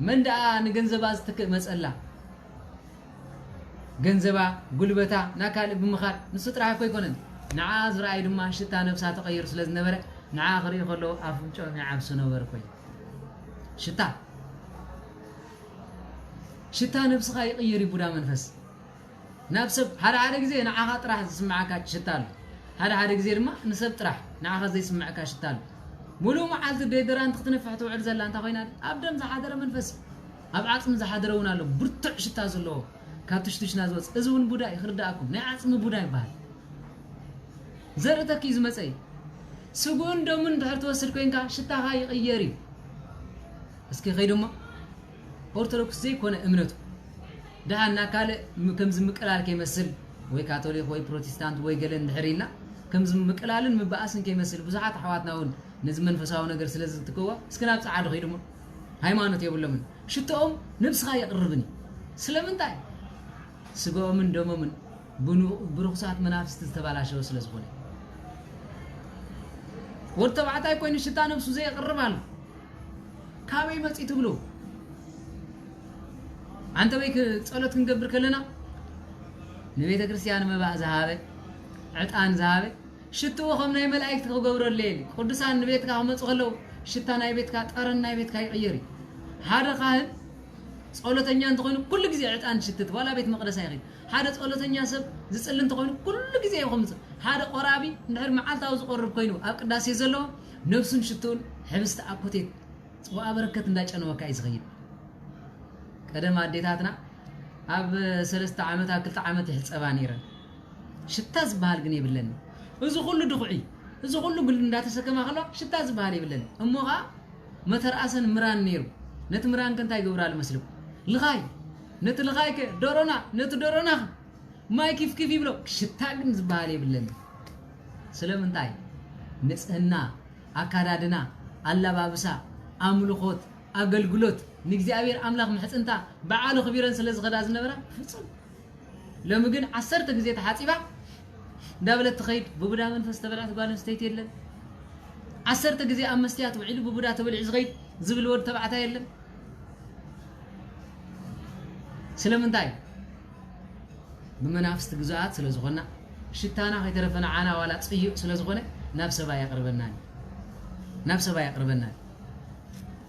መን ደኣ ንገንዘባ ዝትክእ መጸላ? ገንዘባ፣ ጉልበታ፣ ናብ ካልእ ብምኻድ፣ ንሱ ጥራሕ እኮ ኣይኮነን። ንዓ ዝረኣዩ ድማ ሽታ ነብሳ ተቐይሩ ስለ ዝነበረ፣ ንዓ ክርኢ ከለዉ ኣፍንጭኦም ይዓብሱ ነበሩ እኮ እዩ። ሽታ፣ ሽታ ነብስኻ ይቕይር እዩ ቡዳ መንፈስ። ናብ ሰብ፣ ሓደ ሓደ ግዜ ንዓኻ ጥራሕ ዝስምዓካ ሽታ ኣሎ። ሓደ ሓደ ግዜ ድማ ንሰብ ጥራሕ ንዓኻ ዘይስምዐካ ሽታ ኣሎ። ሙሉእ መዓልቲ ዴደራንት ክትነፍሕ ትውዕል ዘላ እንታይ ኮይና? ኣብ ደም ዝሓደረ መንፈስ፣ ኣብ ዓጽሚ ዝሓደረ እውን ኣሎ። ብርቱዕ ሽታ ዘለዎ፣ ካብ ትሽትሽና ዝወጽእ። እዚ እውን ቡዳ እዩ፣ ክርድኣኩም። ናይ ዓጽሚ ቡዳ ይበሃል። ዘርእተኪ እዩ ዝመጸ እዩ። ስግኡን ደሙን እንድሕር ትወስድ ኮይንካ፣ ሽታኻ ይቕየር እዩ። እስኪ ከይዱ እሞ፣ ኦርቶዶክስ ዘይኮነ እምነቱ፣ ደሓን ናብ ካልእ ም-፣ ከምዚ ምቅላል ከይመስል፣ ወይ ካቶሊክ ወይ ፕሮቴስታንት ወይ ገለ እንድሕር ኢልና፣ ከምዚ ምቅላልን ምባኣስን ከይመስል፣ ብዙሓት ኣሕዋትና እውን ነዚ መንፈሳዊ ነገር ስለ ዝትክእዎ፣ እስኪ ናብ ጸዓዱ ከይዱ እሞ፣ ሃይማኖት የብሎምን። ሽቶኦም ነብስኻ የቕርብን እዩ። ስለምንታይ? ስጋኦምን ደሞምን ብኑ-፣ ብርኹሳት መናፍስቲ ዝተባላሸወ ስለ ዝኾነ። ወዲ ተባዕታይ ኮይኑ ሽታ ነብሱ ዘየቕርብ ኣሎ። ካበይ መጺኡ ትብሉ? ኣንተ ወይ ክ-፣ ጸሎት ክንገብር ከለና ንቤተ ክርስቲያን መባእ ዝሃበ፣ ዕጣን ዝሃበ፣ ሽትኡ ከም ናይ መላእክት ክገብረሉ የድሊ። ቅዱሳን ንቤትካ ክመጹ ከለዉ ሽታ ናይ ቤትካ፣ ጠረን ናይ ቤትካ ይቕየር እዩ። ሓደ ካህን ጸሎተኛ እንተኾይኑ ኩሉ ግዜ ዕጣን ሽትት፣ ዋላ ቤት መቕደስ ኣይኸይድ። ሓደ ጸሎተኛ ሰብ ዝጽሊ እንተኾይኑ ኩሉ ግዜ እዩ ከምጽእ። ሓደ ቆራቢ እንድሕር መዓልታዊ ዝቆርብ ኮይኑ ኣብ ቅዳሴ ዘለዎ ነብሱን ሽትኡን ሕብስቲ ኣኮቴት ጽዋኣ በረከት እንዳጨነወካ እዩ ዝኸይድ። ቀደም ኣዴታትና ኣብ ሰለስተ ዓመት ኣብ ክልተ ዓመት ይሕጸባ ነይረን። ሽታ ዝበሃል ግን የብለን። እዚ ኩሉ ድኹዒ፣ እዚ ኩሉ ግል እንዳተሰከማ ከለዋ ሽታ ዝበሃል የብለን። እሞ ኸዓ መተርኣሰን ምራን ነይሩ። ነቲ ምራን ከ እንታይ ይገብራሉ መስልኩም? ልኻይ። ነቲ ልኻይ ከ ዶሮና፣ ነቲ ዶሮና ከ ማይ ኪፍኪፍ ይብሎ። ሽታ ግን ዝበሃል የብለን። ስለምንታይ? ንጽህና፣ ኣካዳድና፣ ኣላባብሳ፣ ኣምልኾት፣ ኣገልግሎት፣ ንእግዚኣብሔር ኣምላኽ ምሕጽንታ ብዓሉ ክቢረን ስለ ዝኸዳ ዝነበራ ፍጹም። ሎሚ ግን ዓሰርተ ግዜ ተሓጺባ እንዳበለት ትኸይድ። ብቡዳ መንፈስ ተበልዐት ጓል ኣንስተይቲ የለን። ዓሰርተ ግዜ ኣብ መስትያት ውዒሉ ብቡዳ ተበሊዑ ዝኸይድ ዝብል ወዲ ተባዕታይ የለን። ስለምንታይ? ብመናፍስቲ ግዙኣት ስለ ዝኾና፣ ሽታና ከይተረፈ ንዓና ዋላ ጽዩቕ ስለ ዝኾነ ናብ ሰባ የቕርበና እዩ። ናብ ሰባ የቕርበና እዩ።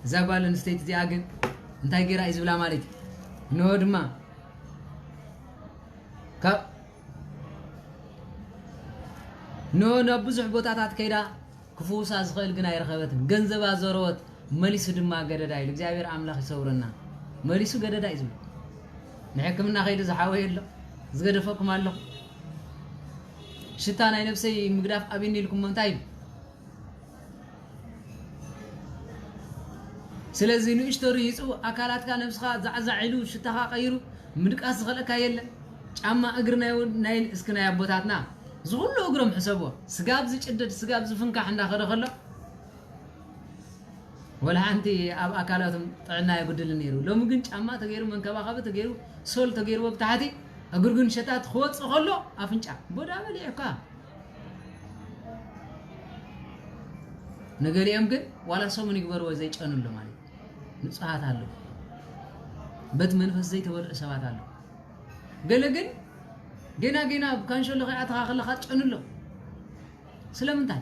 እዛ ጓል ኣንስተይቲ እዚኣ ግን እንታይ ገይራ እዩ ዝብላ ማለት እዩ? እንሆ ድማ ካብ እንሆ ናብ ብዙሕ ቦታታት ከይዳ ክፍውሳ ዝኽእል ግን ኣይረኸበትን። ገንዘባ ዘረወት፣ መሊሱ ድማ ገደዳ ኢሉ። እግዚኣብሔር ኣምላኽ ይሰውረና። መሊሱ ገደዳ እዩ ዝብሎ። ንሕክምና ከይዱ ዝሓወየ ኣሎ፣ ዝገደፈኩም ኣለኹ። ሽታ ናይ ነብሰይ ምግዳፍ ኣብኒ ኢልኩሞ እንታይ እዩ? ስለዚ ንእሽቶ ርሂጹ ኣካላትካ ነብስኻ ዛዕዛዕ ኢሉ ሽታኻ ቀይሩ ምድቃስ ዝኸልአካ የለን። ጫማ እግሪ ናይ ወ-፣ ናይ እስኪ ናይ ኣቦታትና ዝኹሉ እግሮም ሕሰብዎ። ስጋብ ዝጭደድ፣ ስጋብ ዝፍንካሕ እንዳኸደ ከሎ ወላ ሓንቲ ኣብ ኣካላቶም ጥዕና የጉድልን ነይሩ። ሎሚ ግን ጫማ ተገይሩ፣ መንከባኸቢ ተገይሩ፣ ሶል ተገይርዎ ብታሕቲ፣ እግሪ ግን ሸታት ክወጽእ ከሎ ኣፍንጫ ቦዳ በሊዑካ። ነገሊኦም ግን ዋላ ሰሙን ይግበርዎ ዘይጨኑ ኣሎ ማለት እዩ። ንጹሃት ኣለዉ። በቲ መንፈስ ዘይተበልዑ ሰባት ኣለዉ። ገለ ግን ገና ገና ኣብ ካንሸሎ ከይኣተኻ ከለኻ ትጨኑ ኣሎ። ስለምንታይ?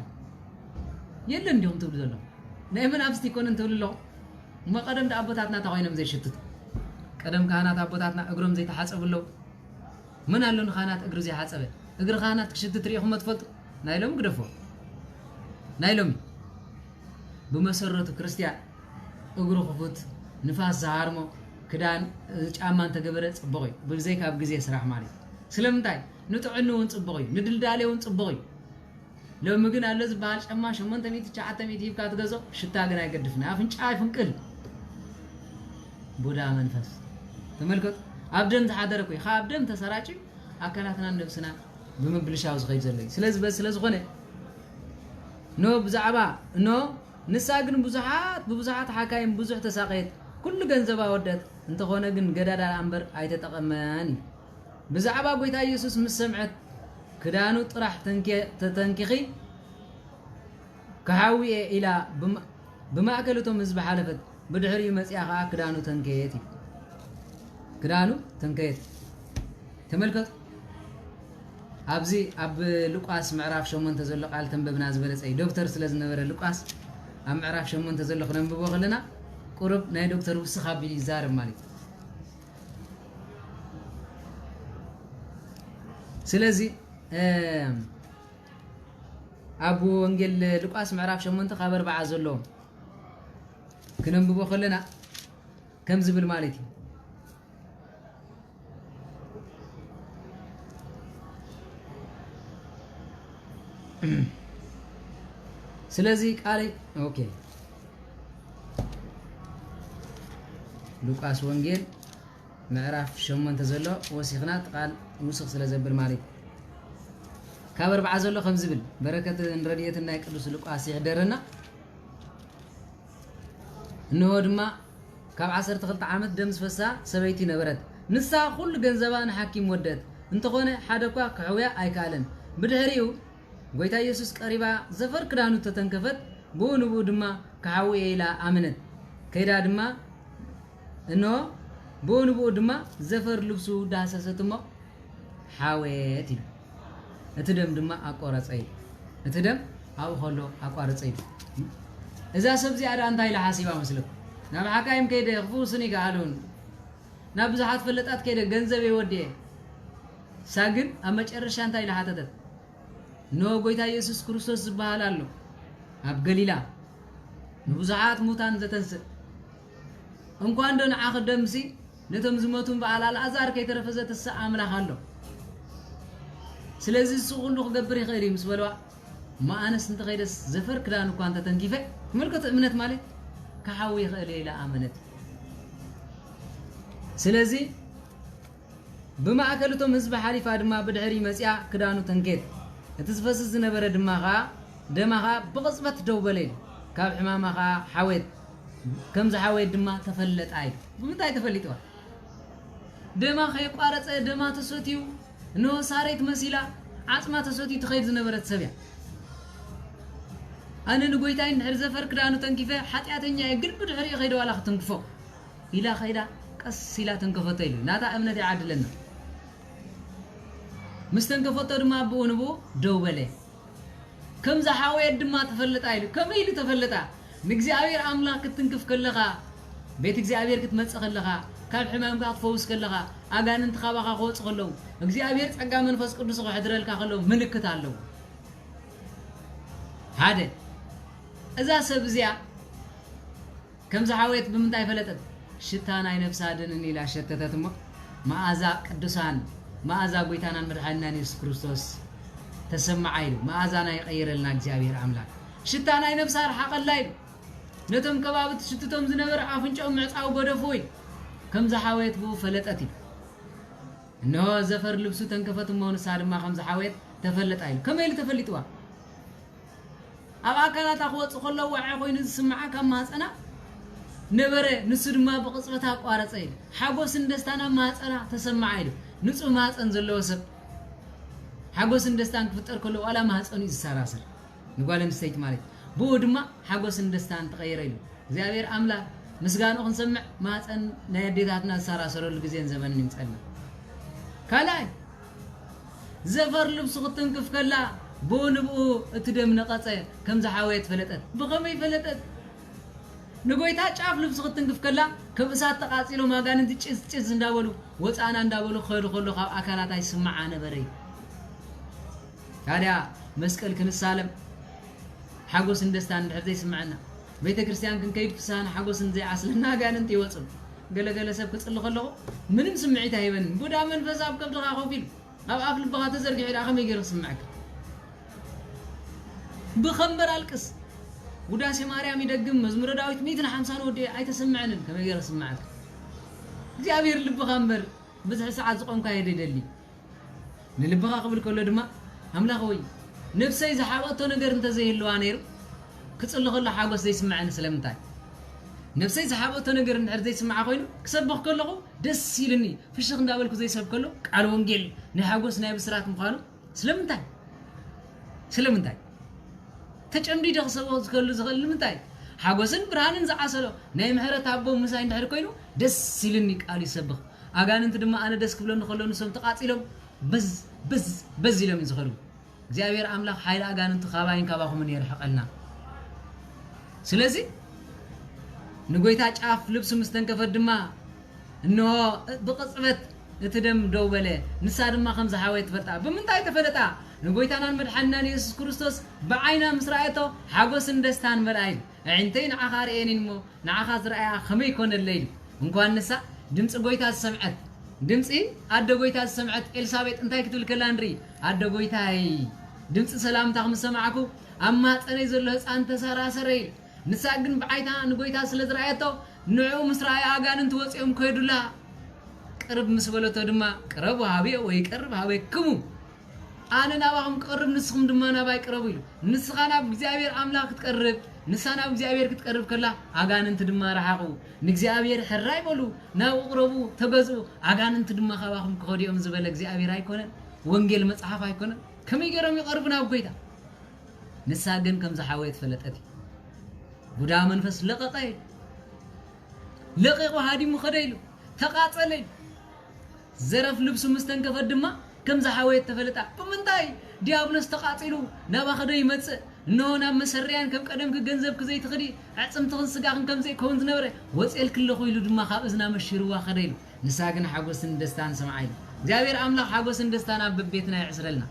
የለን ዲኹም ትብሉ ዘለኹም? ናይ መናፍስቲ ይኮነን ትብሉ ኣለኹም? እሞ ቀደም ዳ ኣቦታትና እንታይ ኮይኖም ዘይሽትቱ? ቀደም ካህናት ኣቦታትና እግሮም ዘይተሓጸቡ ኣለዉ? መን ኣሎ ንካህናት እግሪ ዘይሓጸበ? እግሪ ካህናት ክሽትት ርኢኹሞ ትፈልጡ? ናይ ሎሚ ግደፎ። ናይ ሎሚ ብመሰረቱ ክርስትያን እግሩ ክፉት፣ ንፋስ ዝሃርሞ ክዳን፣ ጫማ እንተገበረ ጽቡቕ እዩ። ብዘይካ ኣብ ግዜ ስራሕ ማለት እዩ። ስለምንታይ? ንጥዕኑ እውን ጽቡቕ እዩ። ንድልዳሌ እውን ጽቡቕ እዩ። ሎሚ ግን ኣሎ ዝበሃል ጫማ ሸሞንተ ሚእቲ፣ ትሽዓተ ሚእቲ ሂብካ ትገዝኦ፣ ሽታ ግን ኣይገድፍን። ኣፍንጫ ይፍንቅል። ቡዳ መንፈስ። ተመልከቱ። ኣብ ደም ዝሓደረ እኮ እዩ። ካብ ደም ተሰራጭዩ ኣካላትናን ነብስናን ብምብልሻው ዝኸይድ ዘሎ እዩ። ስለዚ በዚ ስለ ዝኾነ፣ ኖ ብዛዕባ፣ ኖ ንሳ ግን ብዙሓት፣ ብብዙሓት ሓካይም ብዙሕ ተሳቐየት፣ ኩሉ ገንዘባ ወደት፣ እንተኾነ ግን ገዳዳ እምበር ኣይተጠቐመን። ብዛዕባ ጐይታ ኢየሱስ ምስ ሰምዐት፣ ክዳኑ ጥራሕ ተንኪ-፣ ተተንኪኺ፣ ክሓዊ እየ ኢላ ብማ-፣ ብማእከል እቶም ህዝቢ ሓለፈት። ብድሕሪኡ መጺኣ ኸኣ ክዳኑ ተንከየት እዩ። ክዳኑ ተንከየት። ተመልከቱ። ኣብዚ ኣብ ሉቃስ ምዕራፍ ሸሞንተ ዘሎ ቃል ተንበብና ዝበለጸ እዩ። ዶክተር ስለ ዝነበረ ሉቃስ ኣብ ምዕራፍ ሸሞንተ ዘሎ ክነንብቦ ከለና ቁሩብ ናይ ዶክተር ውስኽ ኣቢሉ ይዛረብ ማለት እዩ። ስለዚ፣ እም፣ ኣብ ወንጌል ሉቃስ ምዕራፍ ሸሞንተ ካብ ኣርብዓ ዘሎ ክነንብቦ ከለና ከም ዝብል ማለት እዩ። ስለዚ ቃል፣ ኦኬ፣ ሉቃስ ወንጌል ምዕራፍ ሸሞንተ ዘሎ ወሲኽና፣ እቲ ቃል ውስኽ ስለ ዘብል ማለት እዩ። ካብ ኣርብዓ ዘሎ ከም ዝብል፣ በረከትን ረድኤትን ናይ ቅዱስ ሉቃስ ይሕደረና። እንሆ ድማ ካብ ዓሰርተ ክልተ ዓመት ደም ዝፈሳ ሰበይቲ ነበረት። ንሳ ኩሉ ገንዘባ ንሓኪም ወደት፣ እንተኾነ ሓደ እኳ ክሕውያ ኣይከኣለን። ብድሕሪኡ ጐይታ ኢየሱስ ቀሪባ ዘፈር ክዳኑ ተተንከፈት፣ ብኡ ንብኡ ድማ ክሓዊ እየ ኢላ ኣመነት። ከይዳ ድማ እንሆ ብኡ ንብኡ ድማ ዘፈር ልብሱ ዳህሰሰት እሞ ሓወየት ኢሉ። እቲ ደም ድማ ኣቆረጸ ኢሉ። እቲ ደም ኣብኡ ከሎ ኣቋረጸ ኢሉ። እዛ ሰብ እዚኣ ደኣ እንታይ ኢላ ሓሲባ መስለኩም? ናብ ሓካይም ከይደ ክፍውስኒ ይከኣሉን ናብ ብዙሓት ፈለጣት ከይደ ገንዘብ የወድየ። እሳ ግን ኣብ መጨረሻ እንታይ ኢላ ሓተተት? እንሆ ጎይታ ኢየሱስ ክርስቶስ ዝበሃል ኣሎ ኣብ ገሊላ ንብዙሓት ሙታን ዘተንስእ። እንኳን ዶ ንዓኺ ደምሲ ነቶም ዝሞቱን በዓል ኣልኣዛር ከይተረፈ ዘተስእ ኣምላኽ ኣሎ። ስለዚ እሱ ኩሉ ክገብር ይኽእል እዩ ምስ በልዋ፣ እሞ ኣነስ እንተኸይደስ ዘፈር ክዳን እኳ እንተተንኪፈ፣ ምልክት እምነት ማለት ክሓዊ ይኽእል እየ ኢላ ኣመነት። ስለዚ ብማእከል እቶም ህዝቢ ሓሊፋ ድማ ብድሕሪ መጺኣ ክዳኑ ተንኬት። እቲ ዝፈስስ ዝነበረ ድማ ኸኣ ደማ ኸኣ ብቕጽበት ደው በለ ኢሉ። ካብ ሕማማ ኸኣ ሓወየት። ከም ዝሓወየት ድማ ተፈለጣ ኢሉ። ብምንታይ ተፈሊጥዋ? ደማ ከየቋረጸ ደማ ተሰትዩ፣ እንሆ ሳሬት መሲላ ዓጽማ ተሰትዩ ትኸይድ ዝነበረት ሰብ እያ። ኣነ ንጎይታይ እንድሕር ዘፈር ክዳኑ ተንኪፈ ሓጢኣተኛ እየ፣ ግን ብድሕሪኡ ከይደ ዋላ ክትንክፎ ኢላ ከይዳ ቀስ ኢላ ተንከፈቶ ኢሉ ናታ እምነት ይዓድለና። ምስ ተንከፈቶ ድማ ብኡ ንብኡ ደው በለ። ከም ዝሓወየት ድማ ተፈለጣ ኢሉ። ከመይ ኢሉ ተፈለጣ? ንእግዚኣብሔር ኣምላኽ ክትትንክፍ ከለኻ፣ ቤት እግዚኣብሔር ክትመጽእ ከለኻ፣ ካብ ሕማምካ ክትፈውስ ከለኻ፣ ኣጋንንቲ ካባኻ ክወጹ ከለዉ፣ እግዚኣብሔር ጸጋ መንፈስ ቅዱስ ክሕድረልካ ከሎ ምልክት ኣለዎ። ሓደ፣ እዛ ሰብ እዚኣ ከም ዝሓወየት ብምንታይ ፈለጠት? ሽታ ናይ ነፍሳ ድንን ኢላ ሸተተት እሞ፣ መኣዛ ቅዱሳን፣ መኣዛ ጎይታናን መድሓኒናን የሱስ ክርስቶስ ተሰምዓ ኢሉ። መኣዛና ይቐይረልና እግዚኣብሔር ኣምላኽ። ሽታ ናይ ነፍሳ ረሓቐላ ኢሉ። ነቶም ከባቢ ትሽትቶም ዝነበረ ኣፍንጫኦም ምዕጻው ገደፍዎ ኢሉ። ከም ዝሓወየት ብኡ ፈለጠት ኢሉ። እንሆ ዘፈር ልብሱ ተንከፈት እሞ፣ ንሳ ድማ ከም ዝሓወየት ተፈለጣ ኢሉ። ከመይ ኢሉ ተፈሊጥዋ? ኣብ ኣካላታ ክወጽእ ከሎ ዋዒ ኮይኑ ዝስምዓ ካብ ማህጸና ነበረ፣ ንሱ ድማ ብቕጽበት ኣቋረጸ ኢሉ። ሓጎስን ደስታን ኣብ ማህጸና ተሰምዓ ኢሉ። ንጹህ ማህጸን ዘለዎ ሰብ ሓጎስን ደስታን ክፍጠር ከሎ ዋላ ማህጸኑ እዩ ዝሰራሰር፣ ንጓል ኣንስተይቲ ማለት። ብኡ ድማ ሓጎስን ደስታን ተቐየረ ኢሉ። እግዚኣብሔር ኣምላኽ ምስጋንኡ ክንሰምዕ ማህጸን ናይ ኣዴታትና ዝሰራሰረሉ ግዜን ዘመንን ይምጸልና። ካልኣይ፣ ዘፈር ልብሱ ክትትንክፍ ከላ፣ ብኡ ንብኡ እቲ ደም ነቐጸ፣ ከም ዝሓወየት ፈለጠት። ብኸመይ ፈለጠት? ንጎይታ ጫፍ ልብሱ ክትትንክፍ ከላ፣ ከም እሳት ተቓጺሎም ኣጋንንቲ ጭስ ጭስ እንዳበሉ፣ ወጻእና እንዳበሉ ክኸዱ ከሎ፣ ካብ ኣካላታ ይስምዓ ነበረ እዩ። ታዲያ መስቀል ክንሳለም፣ ሓጎስን ደስታን እንድሕር ዘይስምዐና፣ ቤተ ክርስቲያን ክንከይድ ፍስሃን ሓጎስን ዘይዓስለና ኣጋንንቲ ይወጹ። ገለገለ ሰብ ክጽሊ ከለኹ ምንም ስምዒት ኣይህበንን። ቡዳ መንፈስ ኣብ ከብድኻ ኮፍ ኢሉ፣ ኣብ ኣፍ ልብኻ ተዘርጊሑ ደኣ ከመይ ገይሩ ክስምዐካ? ብኸ እምበር ኣልቅስ። ውዳሴ ማርያም ይደግም፣ መዝሙረ ዳዊት ሚእትን ሓምሳን ወዲኤ ኣይተሰምዐንን፣ ከመይ ገይሩ ክስምዐካ? እግዚኣብሔር ልብኻ እምበር ብዝሒ ሰዓት ዝቖምካዮ ዶ ይደሊ? ንልብኻ ክብል ከሎ ድማ፣ ኣምላኽ ወይ፣ ነፍሰይ ዝሓበቶ ነገር እንተዘይህልዋ ነይሩ፣ ክጽሊ ከሎ ሓጎስ ዘይስምዐኒ ስለምንታይ? ነፍሰይ ዝሓበቶ ነገር እንድሕር ዘይስምዓ ኮይኑ፣ ክሰብኽ ከለኹ ደስ ኢልኒ፣ ፍሽኽ እንዳበልኩ ዘይሰብ ከሎ፣ ቃል ወንጌል ናይ ሓጎስ ናይ ብስራት ምዃኑ ስለምንታይ? ስለምንታይ? ተጨምዲደ ክሰብኽ ዝከሉ ዝኽእል ንምንታይ? ሓጎስን ብርሃንን ዝዓሰሎ ናይ ምሕረት ኣቦ ምሳይ እንድሕር ኮይኑ፣ ደስ ኢልኒ ቃል ይሰብኽ። ኣጋንንቲ ድማ ኣነ ደስ ክብለኒ ከሎ ንሶም ተቓጺሎም በዝ፣ በዝ፣ በዝ ኢሎም እዩ ዝኸዱ። እግዚኣብሔር ኣምላኽ ሓይሊ ኣጋንንቲ ካባይን ካባኹምን የርሕቐልና። ስለዚ ንጎይታ ጫፍ ልብሱ ምስ ተንከፈት ድማ፣ እንሆ ብቕጽበት እቲ ደም ደው በለ። ንሳ ድማ ከም ዝሓወየት ተፈልጣ። ብምንታይ ተፈለጣ? ንጎይታናን መድሓኒናን የሱስ ክርስቶስ ብዓይና ምስ ረኣየቶ፣ ሓጎስን ደስታን መልኣ ኢሉ። ኣዒንተይ ንዓኻ ርእየን እሞ፣ ንዓኻ ዝረኣያ ከመይ ይኮነለይ ኢሉ። እንኳን ንሳ ድምፂ ጎይታ ዝሰምዐት፣ ድምፂ ኣደ ጎይታ ዝሰምዐት ኤልሳቤጥ እንታይ ክትብል ከላ ንርኢ። ኣደ ጎይታይ፣ ድምፂ ሰላምታ ምስ ሰማዕኩ፣ ኣብ ማህፀነይ ዘሎ ህፃን ተሰራሰረ ኢሉ። ንሳ ግን ብዓይና ንጎይታ ስለ ዝረኣየቶ፣ ንዕኡ ምስ ረኣያ ኣጋንንቲ ወፂኦም ከይዱላ። ቅርብ ምስ በለቶ ድማ፣ ቅረቡ ሀቤ ወይቀርብ ሀቤክሙ፣ ኣነ ናባኹም ክቐርብ ንስኹም ድማ ናባይ ቅረቡ ኢሉ። ንስኻ ናብ እግዚኣብሔር ኣምላኽ ክትቀርብ፣ ንሳ ናብ እግዚኣብሔር ክትቀርብ ከላ ኣጋንንቲ ድማ ረሓቑ። ንእግዚኣብሔር ሕራይ በሉ፣ ናብኡ ቅረቡ፣ ተገዝኡ፣ ኣጋንንቲ ድማ ካባኹም ክኸዱ እዮም ዝበለ እግዚኣብሔር ኣይኮነን? ወንጌል መጽሓፍ ኣይኮነን? ከመይ ገይሮም ይቐርቡ ናብ ጎይታ? ንሳ ግን ከም ዝሓወየት ፈለጠት እዩ። ቡዳ መንፈስ ለቐቐ ኢሉ። ለቒቑ ሃዲሙ ኸደ ኢሉ። ተቓጸለ ኢሉ። ዘረፍ ልብሱ ምስ ተንከፈት ድማ ከም ዝሓወየት ተፈለጣ። ብምንታይ? ዲያብሎስ ተቓጺሉ ናባኺ ዶ ይመጽእ? እንሆ ናብ መሰረያን ከም ቀደምኪ ገንዘብኪ ዘይትኽዲ፣ ኣዕጽምትኽን ስጋኽን ከም ዘይከውን ዝነበረ ወጽኤልኪ ኣለኹ ኢሉ ድማ ካብ እዝና መሺርዋ ኸደ ኢሉ። ንሳ ግን ሓጎስን ደስታን ሰምዓ ኢሉ። እግዚኣብሔር ኣምላኽ ሓጎስን ደስታን ኣብ ቤትና የዕስረልና።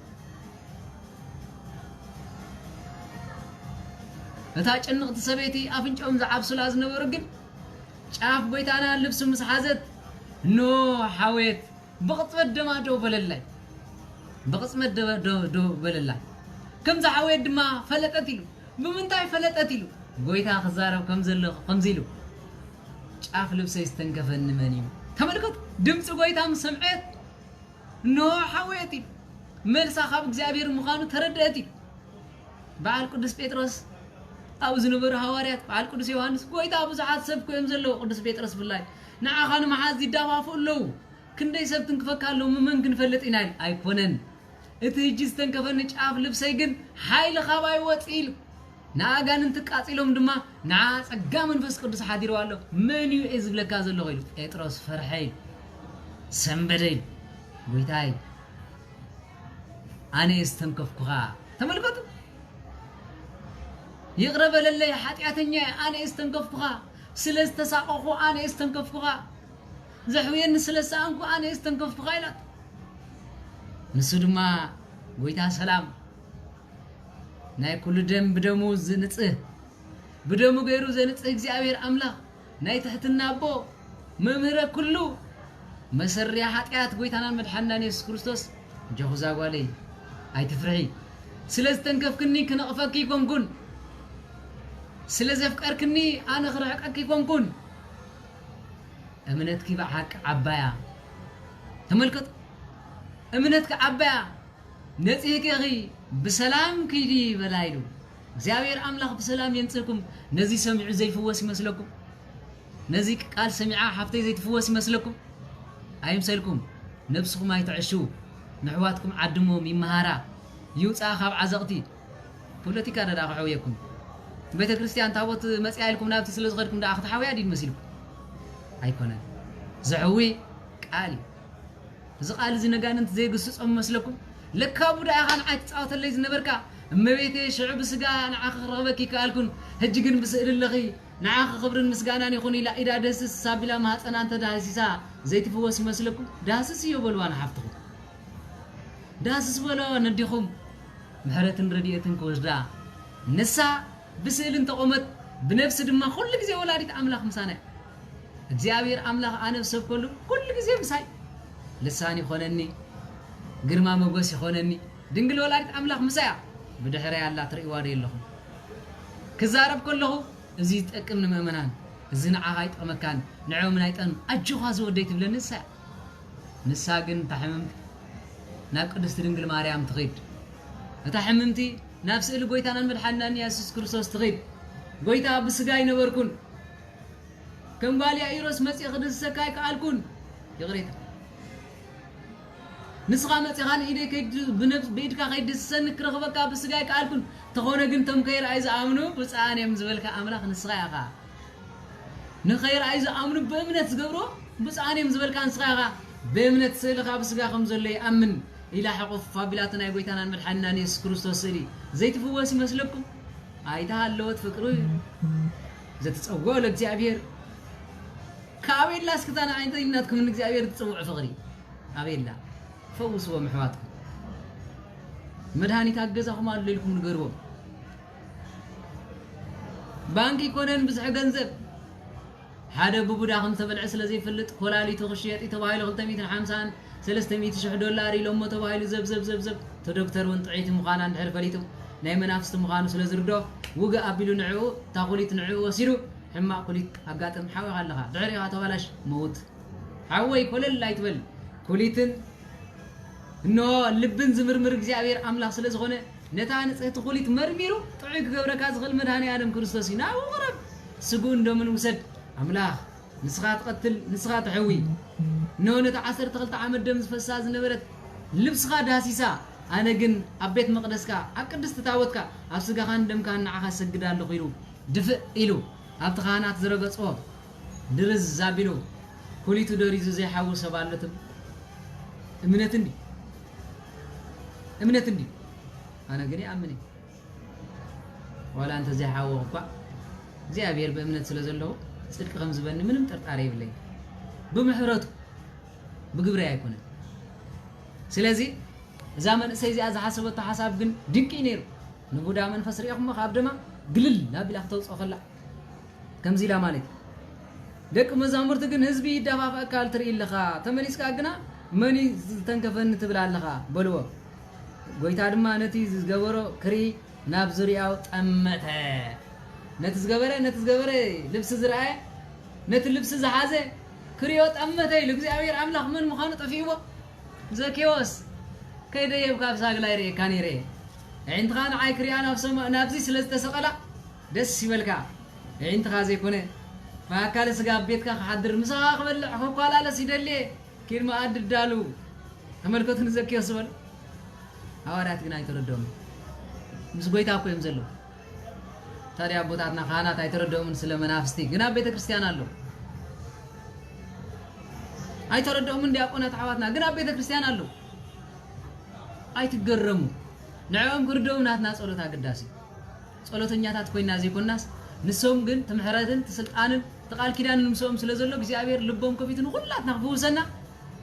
እታ ጭንቕቲ ሰበይቲ ኣፍንጫኦም ዝዓብሱላ ዝነበሩ ግን ጫፍ ጎይታና ልብሱ ምስ ሓዘት፣ ኖ ሓወየት ብቕጽበት ደማ ደው በለላይ። ብቕጽበት ደው በለላይ። ከምዚ ሓወየት ድማ ፈለጠት ኢሉ። ብምንታይ ፈለጠት ኢሉ? ጎይታ ክዛረብ ከም ዘሎ ከምዚ ኢሉ፣ ጫፍ ልብሰይ ዝተንከፈኒ መን እዩ? ተመልከቱ፣ ድምፂ ጎይታ ምስ ሰምዐት፣ እንሆ ሓወየት ኢሉ። መልሳ ካብ እግዚኣብሔር ምዃኑ ተረድአት ኢሉ። በዓል ቅዱስ ጴጥሮስ፣ ኣብኡ ዝነበሩ ሃዋርያት፣ በዓል ቅዱስ ዮሃንስ፣ ጎይታ፣ ብዙሓት ሰብ እኮ እዮም ዘለዉ፣ ቅዱስ ጴጥሮስ ብላይ፣ ንዓኻ ንምሓዝ ይዳፋፍኡ ኣለዉ። ክንደይ ሰብ ትንክፈካ ኣለዉ፣ መመን ክንፈልጥ ኢና ኢሉ። ኣይኮነን። እቲ ህጂ ዝተንከፈኒ ጫፍ ልብሰይ ግን ሓይሊ ካባይ ወፂ ኢሉ። ንኣጋንንቲ ቃፂሎም ድማ ንዓ ጸጋ መንፈስ ቅዱስ ሓዲርዋ ኣሎ። መን እዩ እየ ዝብለካ ዘለኹ ኢሉ። ጴጥሮስ ፈርሐ ኢሉ። ሰንበደ ኢሉ። ጎይታይ፣ ኣነ እየ ዝተንከፍኩኻ። ተመልከቱ። ይቕረ በለለይ ሓጢኣተኛ፣ ኣነ እየ ዝተንከፍኩኻ። ስለ ዝተሳቐኹ ኣነ እየ ዝተንከፍኩኻ። ዘሕውየኒ ስለ ዝሰኣንኩ ኣነ እየ ዝተንከፍኩኻ ኢላት። ንሱ ድማ ጎይታ ሰላም፣ ናይ ኩሉ ደም ብደሙ ዝንጽህ፣ ብደሙ ገይሩ ዘንጽህ እግዚኣብሔር ኣምላኽ፣ ናይ ትሕትና ኣቦ፣ መምህረ ኩሉ፣ መሰርያ ሓጢኣት ጎይታናን መድሓንናን የሱስ ክርስቶስ፣ ጀኹዛ ጓለይ፣ ኣይትፍርሒ። ስለ ዝተንከፍክኒ ክነቕፈኪ ኣይኮንኩን። ስለ ዘፍቀርክኒ ኣነ ክርሕቀኪ ኣይኮንኩን። እምነትኪ ብሓቂ ዓባያ። ተመልከቱ፣ እምነትኪ ዓባያ። ነጺህኪ ኢኺ፣ ብሰላም ኪዲ በላ ኢሉ። እግዚኣብሔር ኣምላኽ ብሰላም የንጽህኩም። ነዚ ሰሚዑ ዘይፍወስ ይመስለኩም? ነዚ ቃል ሰሚዓ ሓፍተይ ዘይትፍወስ ይመስለኩም? ኣይምሰልኩም። ነብስኹም ኣይትዕሽዉ። ንሕዋትኩም ዓድሞም ይመሃራ። ይውፅኣ ካብ ዓዘቕቲ። ፖለቲካ ደዳ ክሕውየኩም። ቤተ ክርስቲያን ታቦት መጽያ ኢልኩም ናብቲ ስለ ዝኸድኩም ደኣ ክትሓውያ ድዩ መሲልኩም? ኣይኮነን። ዘሕዊ ቃል እዩ። እዚ ቃል እዚ ነጋንንት ዘይግስጾም መስለኩም? ለካ ቡዳ ኢኻ ንዓይ ትጻወተለይ ዝነበርካ። እመቤቴ፣ ሽዑ ብስጋ ንዓኺ ክረኽበኪ ይከኣልኩን፣ ሕጂ ግን ብስእሊ ኣለኺ። ንዓኺ ክብርን ምስጋናን ይኹን ኢላ ኢዳ ደስስ ኣቢላ ማህጸና እንተ ዳህሲሳ ዘይትፍወስ ይመስለኩም? ዳህስስ እዮ በልዋ ንሓፍትኹም። ዳህስስ በልዋ ነዲኹም ምሕረትን ረድኤትን ክወስዳ። ንሳ ብስእሊ እንተቖመት ብነፍሲ ድማ ኩሉ ግዜ ወላዲት ኣምላኽ ምሳና እያ። እግዚኣብሔር ኣምላኽ ኣነ ብሰብ ከሉ ኩሉ ግዜ ምሳይ። ልሳን ይኾነኒ፣ ግርማ መጎስ ይኾነኒ። ድንግል ወላዲት ኣምላኽ ምሳይ እያ። ብድሕረይ ኣላ ትርእይዋ ዶ የለኹም? ክዛረብ ከለኹ እዚ ይጠቅም ንምእመናን፣ እዚ ንዓኻ ኣይጠቕመካን፣ ንዕኦም ኣይጠቕም፣ ኣጆኻ ዝወደይ ትብለኒ ንሳ እያ። ንሳ ግን እታ ሕምምቲ ናብ ቅድስቲ ድንግል ማርያም ትኺድ። እታ ሕምምቲ ናብ ስእሊ ጎይታናን መድሓንናን የሱስ ክርስቶስ ትኺድ። ጎይታ ብስጋ ኣይነበርኩን። ከም ጓል ያኢሮስ መጺእ ክድህስሰካ ኣይከኣልኩን። ይቕሬታ። ንስኻ መጺኻ ንኢደይ ከይድ-፣ ብነብስ-፣ ብኢድካ ከይድህስሰኒ ክረኽበካ ብስጋ ኣይከኣልኩን። ተኾነ ግን እቶም ከይረኣዩ ዝኣምኑ ብፁዓን እዮም ዝበልካ ኣምላኽ ንስኻ ኢኻ። ንኸይረኣዩ ዝኣምኑ ብእምነት ዝገብርዎ ብፁዓን እዮም ዝበልካ ንስኻ ኢኻ። ብእምነት ስእልኻ ብስጋ ከም ዘሎ ይኣምን ኢላ ሕቑፍ ኣቢላቶ ናይ ጎይታናን መድሓኒናን የሱስ ክርስቶስ ስእሊ ዘይትፍወስ ይመስለኩም? ኣይተሃለወት ፍቅሩ ዘትጸውዖ ለእግዚኣብሔር። ከኣበየላ እስክታ ንዓይንተ ይናትኩም ንእግዚኣብሔር ትጽውዑ ፍቕሪ ኣበየላ። ፈውስዎም ኣሕዋትኩም። መድሃኒት ኣብ ገዛኹም ኣሎ ኢልኩም ንገርዎም። ባንክ ይኮነን ብዝሒ ገንዘብ። ሓደ ብቡዳ ከም ዝተበልዐ ስለ ዘይፈልጥ ኮላሊቱ ክሽየጥ እዩ ተባሂሉ ክልተ ሚእትን ሓምሳን ሰለስተ ሚእቲ ሽሕ ዶላር ኢሎሞ ተባሂሉ ዘብዘብ ዘብዘብ። እቲ ዶክተር እውን ጥዕይቲ ምዃና እንድሕር ፈሊጡ ናይ መናፍስቲ ምዃኑ ስለ ዝርዶ ውግእ ኣቢሉ ንዕኡ እታ ኩሊት ንዕኡ ወሲዱ ሕማቕ ኩሊት ኣጋጥም ሓዊኻ ኣለኻ ድሕሪኻ ተባላሽ መውት ሓወይ ኮለል ኣይትበል ኩሊትን እንሆ ልብን ዝምርምር እግዚኣብሔር ኣምላኽ ስለ ዝኾነ ነታ ንጽህቲ ኩሊት መርሚሩ ጥዑይ ክገብረካ ዝኽእል መድሃኒ ኣለም ክርስቶስ እዩ ናብኡ ቅረብ ስግኡን ደምን ውሰድ ኣምላኽ ንስኻ ትቐትል ንስኻ ትሕዊ እንሆ ነታ ዓሰርተ ክልተ ዓመት ደም ዝፈሳ ዝነበረት ልብስኻ ዳሲሳ ኣነ ግን ኣብ ቤት መቕደስካ ኣብ ቅድስቲ ታቦትካ ኣብ ስጋኻን ደምካን ንዓኻ ሰግድ ኣለኹ ኢሉ ድፍእ ኢሉ ኣብቲ ካህናት ዝረገጽዎ ድርዝ ኣቢሉ ኩሊቱ ደሪዙ ዘይሓዊ ሰብ ኣሎ ትብል እምነት እንዲ እምነት እንዲ ኣነ ግን ይኣምን እየ ዋላ እንተ ዘይሓወኹ እኳ እግዚኣብሔር ብእምነት ስለ ዘለኹ ጽድቂ ከም ዝበኒ ምንም ጥርጣረ የብለይ ብምሕረቱ ብግብሪ ኣይኮነን። ስለዚ እዛ መንእሰይ እዚኣ ዝሓሰበቶ ሓሳብ ግን ድንቂ እዩ ነይሩ። ንቡዳ መንፈስ ሪእኹሞ ካብ ደማ ግልል ናቢላ ክተውፅኦ ከላ ከምዚ ኢላ ማለት እዩ። ደቂ መዛሙርቲ ግን ህዝቢ ይደፋፍኣካ ትርኢ ኣለኻ፣ ተመሊስካ ግና መን እዩ ዝተንከፈኒ ትብል ኣለኻ በልዎ። ጎይታ ድማ ነቲ ዝገበሮ ክርኢ ናብ ዙርያኡ ጠመተ። ነቲ ዝገበረ ነቲ ዝገበረ ልብሲ ዝረኣየ ነቲ ልብሲ ዝሓዘ ክሪኦ ጠመተ ኢሉ እግዚኣብሔር ኣምላኽ መን ምዃኑ ጠፊእዎ። ዘኬዎስ ከይደየብ ካብ ሳግላይ ርእየካ ነይረ እየ። ኣዒንትኻ ንዓይ ክሪኣ ናብ ሰማ ናብዚ ስለ ዝተሰቐላ ደስ ይበልካ። ኣዒንትኻ ዘይኮነ ብኣካለ ስጋ ኣብ ቤትካ ክሓድር ምሳኻ ክበልዕ ከኳላለስ ይደልየ ኪድ መኣዲ ዳሉ። ተመልከቱ ንዘኬዎስ ዝበሎ። ሃዋርያት ግን ኣይተረድኦምን። ምስ ጎይታ እኮ እዮም ዘለዉ። ታዲያ ኣቦታትና ካህናት ኣይተረድኦምን ስለ መናፍስቲ፣ ግን ኣብ ቤተ ክርስቲያን ኣለዉ። ኣይተረድኦምን ዲያቆናት ኣሕዋትና፣ ግን ኣብ ቤተ ክርስቲያን ኣለዉ። ኣይትገረሙ። ንዕኦም ክርድኦም ናትና ጸሎት ኣገዳሲ እዩ። ጸሎተኛታት ኮይና ዘይኮናስ፣ ንሶም ግን እቲ ምሕረትን እቲ ስልጣንን እቲ ቃል ኪዳንን ምስኦም ስለ ዘሎ እግዚኣብሔር ልቦም ከፊቱ ንኹላትና ክፍውሰና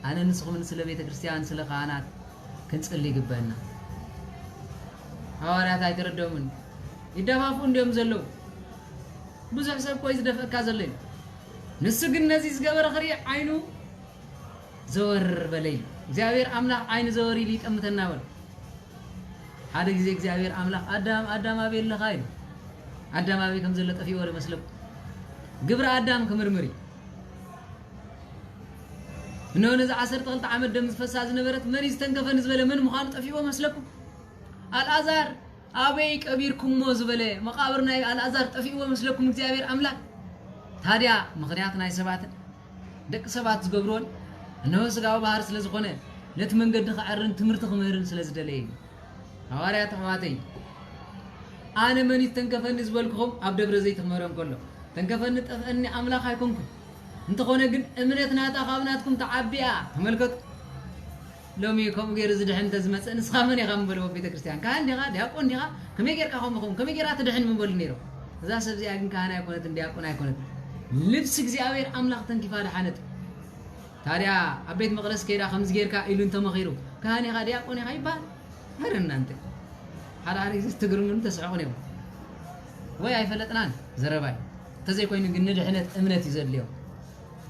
ኣነ ንስኹምን ስለ ቤተ ክርስቲያን ስለ ካህናት ክንጽሊ ይግበአና። ሃዋርያት ኣይተረደሙን። ይደፋፍኡ እንዲዮም ዘለዉ። ብዙሕ ሰብ ኮይ ዝደፍእካ ዘሎ እዩ። ንሱ ግን ነዚ ዝገበረ ክርኢ ዓይኑ ዘወር በለ ኢሉ። እግዚኣብሔር ኣምላኽ ዓይኑ ዘወር ኢሉ ይጠምተና በሉ። ሓደ ግዜ እግዚኣብሔር ኣምላኽ ኣዳም ኣዳም ኣበይ ኣለኻ ኢሉ። ኣዳም ኣበይ ከም ዘሎ ጠፊእዎ ዶ መስለኩም? ግብረ ኣዳም ክምርምር እዩ። እነሆ ነዚ ዓሰርተ ክልተ ዓመት ደም ዝፈሳ ዝነበረት መን እዩ ዝተንከፈኒ ዝበለ መን ምዃኑ ጠፊእዎ መስለኩም? ኣልኣዛር ኣበይ ቀቢርኩሞ ዝበለ መቓብር ናይ ኣልኣዛር ጠፊእዎ መስለኩም እግዚኣብሔር ኣምላኽ? ታዲያ ምኽንያት ናይ ሰባትን ደቂ ሰባት ዝገብርዎን እነሆ ስጋዊ ባህር ስለ ዝኾነ ነቲ መንገዲ ክዐርን ትምህርቲ ክምህርን ስለ ዝደለየ እዩ። ሃዋርያት ኣሕዋተይ ኣነ መን እዩ ተንከፈኒ ዝበልኩኹም ኣብ ደብረ ዘይት ክምህሮም ከሎ ተንከፈኒ ጠፍአኒ ኣምላኽ ኣይኮንኩን። እንተኾነ ግን እምነት ናታ ካብ ናትኩም ተዓቢያ ተመልከቱ። ሎሚ ከምኡ ገይሩ ዝድሕን እንተዝመፅእ ንስኻ መን ኢኻ ምበልዎ? ቤተ ክርስቲያን ካህን ዲኻ? ዲያቆን ዲኻ? ከመይ ጌርካ ከምኡ ኸውን? ከመይ ጌራ ትድሕን ምበሉ ነይሮም። እዛ ሰብ እዚኣ ግን ካህን ኣይኮነትን፣ ዲያቆን ኣይኮነትን። ልብሲ እግዚኣብሔር ኣምላኽ ተንኪፋ ድሓነት። ታዲያ ኣብ ቤት መቕደስ ከይዳ ከምዚ ጌርካ ኢሉ እንተመኺሩ ካህን ኢኻ ዲያቆን ኢኻ ይበሃል? ኧረ እናንተ ሓደ ሓደ ግዜ ትግርምሉን ተስሕቑን ኢኹም። ወይ ኣይፈለጥናን ዘረባይ እንተዘይኮይኑ ግን ንድሕነት እምነት እዩ ዘድልዮ።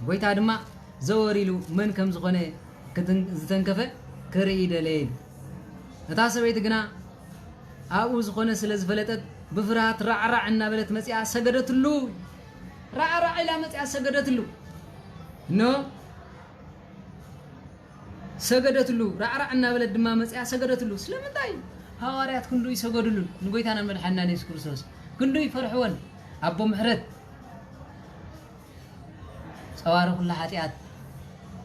ጎይታ ድማ ዘወር ኢሉ መን ከም ዝኾነ ክትን- ዝተንከፈ ክርኢ ደለየ ኢሉ። እታ ሰበይቲ ግና ኣብኡ ዝኾነ ስለ ዝፈለጠት ብፍርሃት ራዕራዕ እናበለት መጺኣ ሰገደትሉ። ራዕራዕ ኢላ መጺኣ ሰገደትሉ። እነሆ ሰገደትሉ። ራዕራዕ እናበለት ድማ መጺኣ ሰገደትሉ። ስለምንታይ? ሃዋርያት ክንዱ ይሰገድሉን ንጎይታናን መድሓንናን የሱስ ክርስቶስ ክንዱ ይፈርሕዎን። ኣቦ ምሕረት ጸዋሪ ኩላ ሓጢኣት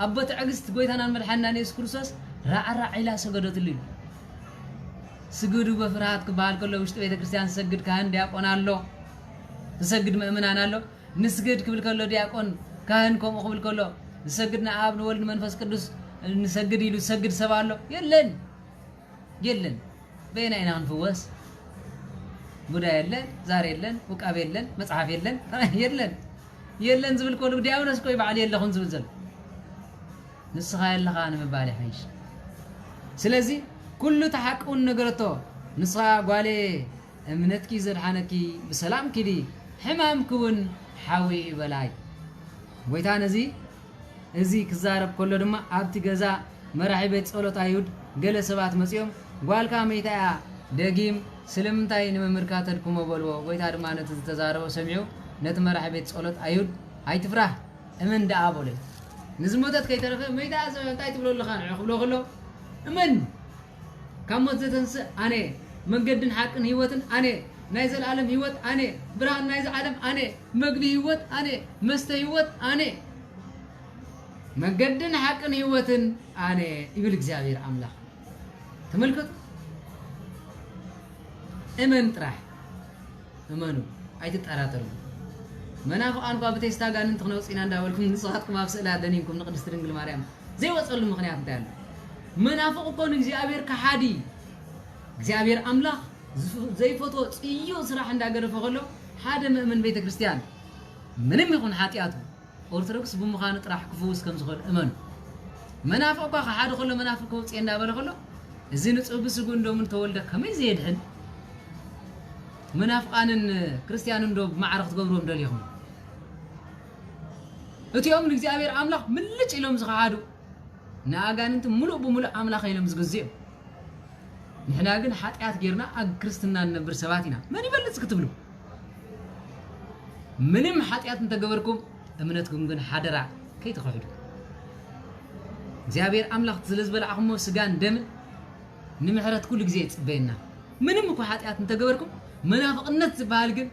ኣቦ ትዕግስት ጎይታናን መድሓንናን የሱስ ክርስቶስ ራዕራዕ ኢላ ሰገደትሉ ኢሉ። ስግዱ በፍርሃት ክበሃል ከሎ ውሽጢ ቤተ ክርስቲያን ዝሰግድ ካህን ዲያቆን ኣሎ፣ ዝሰግድ ምእምናን ኣሎ። ንስግድ ክብል ከሎ ዲያቆን ካህን ከምኡ ክብል ከሎ ዝሰግድ ንኣብ ንወልድ መንፈስ ቅዱስ ንሰግድ ኢሉ ዝሰግድ ሰብ ኣሎ? የለን፣ የለን። በየና ኢና ክንፍወስ? ቡዳ የለን፣ ዛር የለን፣ ውቃብ የለን፣ መጽሓፍ የለን፣ የለን። የለን ዝብል ከሉ ዲያብሎስ እኮ እዩ ባዕሉ የለኹን ዝብል ዘሎ። ንስኻ የለኻ ንምባል ይሓይሽ። ስለዚ ኩሉ እቲ ሓቂ እውን ነገረቶ። ንስኻ ጓሌ እምነትኪ ዘድሓነኪ ብሰላም ኪዲ፣ ሕማምኪ እውን ሓዊ እዩ በላይ። ጎይታ ነዚ እዚ ክዛረብ ከሎ ድማ ኣብቲ ገዛ መራሒ ቤት ጸሎት ኣይሁድ ገለ ሰባት መጺኦም ጓልካ መይታ እያ ደጊም ስለምንታይ ንመምህርካ ተድክሞ በልዎ። ጎይታ ድማ ነቲ ዝተዛረቦ ሰሚዑ ነቲ መራሒ ቤት ጸሎት ኣይሁድ ኣይትፍራህ እመን ደኣ በሎ። ንዝሞተት ከይተረፈ መይታ እያ እንታይ ትብሎ ኣለኻ ንዑ ክብሎ ከሎ እመን ካብ ሞት ዘተንስእ ኣነ መንገድን ሓቅን ህይወትን ኣነ ናይ ዘለኣለም ህይወት ኣነ ብርሃን ናይዚ ዓለም ኣነ መግቢ ህይወት ኣነ መስተ ህይወት ኣነ መገድን ሓቅን ህይወትን ኣነ ይብል እግዚኣብሔር ኣምላኽ። ተመልከቱ። እመን ጥራሕ እመኑ ኣይትጠራጠሩ። መናፍቓን እኳ ብቴስታ ጋንንቲ ክነውፅእ ኢና እንዳበልኩም ንስኻትኩም ኣብ ስእላ ደኒንኩም ንቅድስቲ ድንግል ማርያም ዘይወፀሉ ምኽንያት እንታይ ኣሎ? መናፍቕ እኮ ንእግዚኣብሔር ከሓዲ እግዚኣብሔር ኣምላኽ ዝፍ- ዘይፈትዎ ፅዩ ስራሕ እንዳገደፈ ከሎ ሓደ ምእምን ቤተ ክርስቲያን ምንም ይኹን ሓጢኣቱ ኦርቶዶክስ ብምዃኑ ጥራሕ ክፍውስ ከም ዝኽእል እመኑ። መናፍቕ እኳ ክሓደ ከሎ፣ መናፍቕ ከውፅእ እንዳበለ ከሎ፣ እዚ ንጹህ ብስጉ እንዶምን ተወልደ ከመይ ዘየድሕን? መናፍቓንን ክርስትያንን ዶ ብማዕረ ክትገብርዎም ደሊኹም? እቲኦም ንእግዚኣብሔር ኣምላኽ ምልጭ ኢሎም ዝኸሓዱ፣ ንኣጋንንቲ ሙሉእ ብሙሉእ ኣምላኽ ኢሎም ዝግዝኡ እዮም። ንሕና ግን ሓጢኣት ጌርና ኣብ ክርስትና ንነብር ሰባት ኢና። መን ይበልጽ ክትብሉ? ምንም ሓጢኣት እንተገበርኩም፣ እምነትኩም ግን ሓደራ ከይትኽሕዱ። እግዚኣብሔር ኣምላኽ ስለ ዝበላዕኹሞ ስጋን ደምን ንምሕረት ኩሉ ግዜ ይጽበየና። ምንም እኳ ሓጢኣት እንተገበርኩም፣ መናፍቕነት ዝበሃል ግን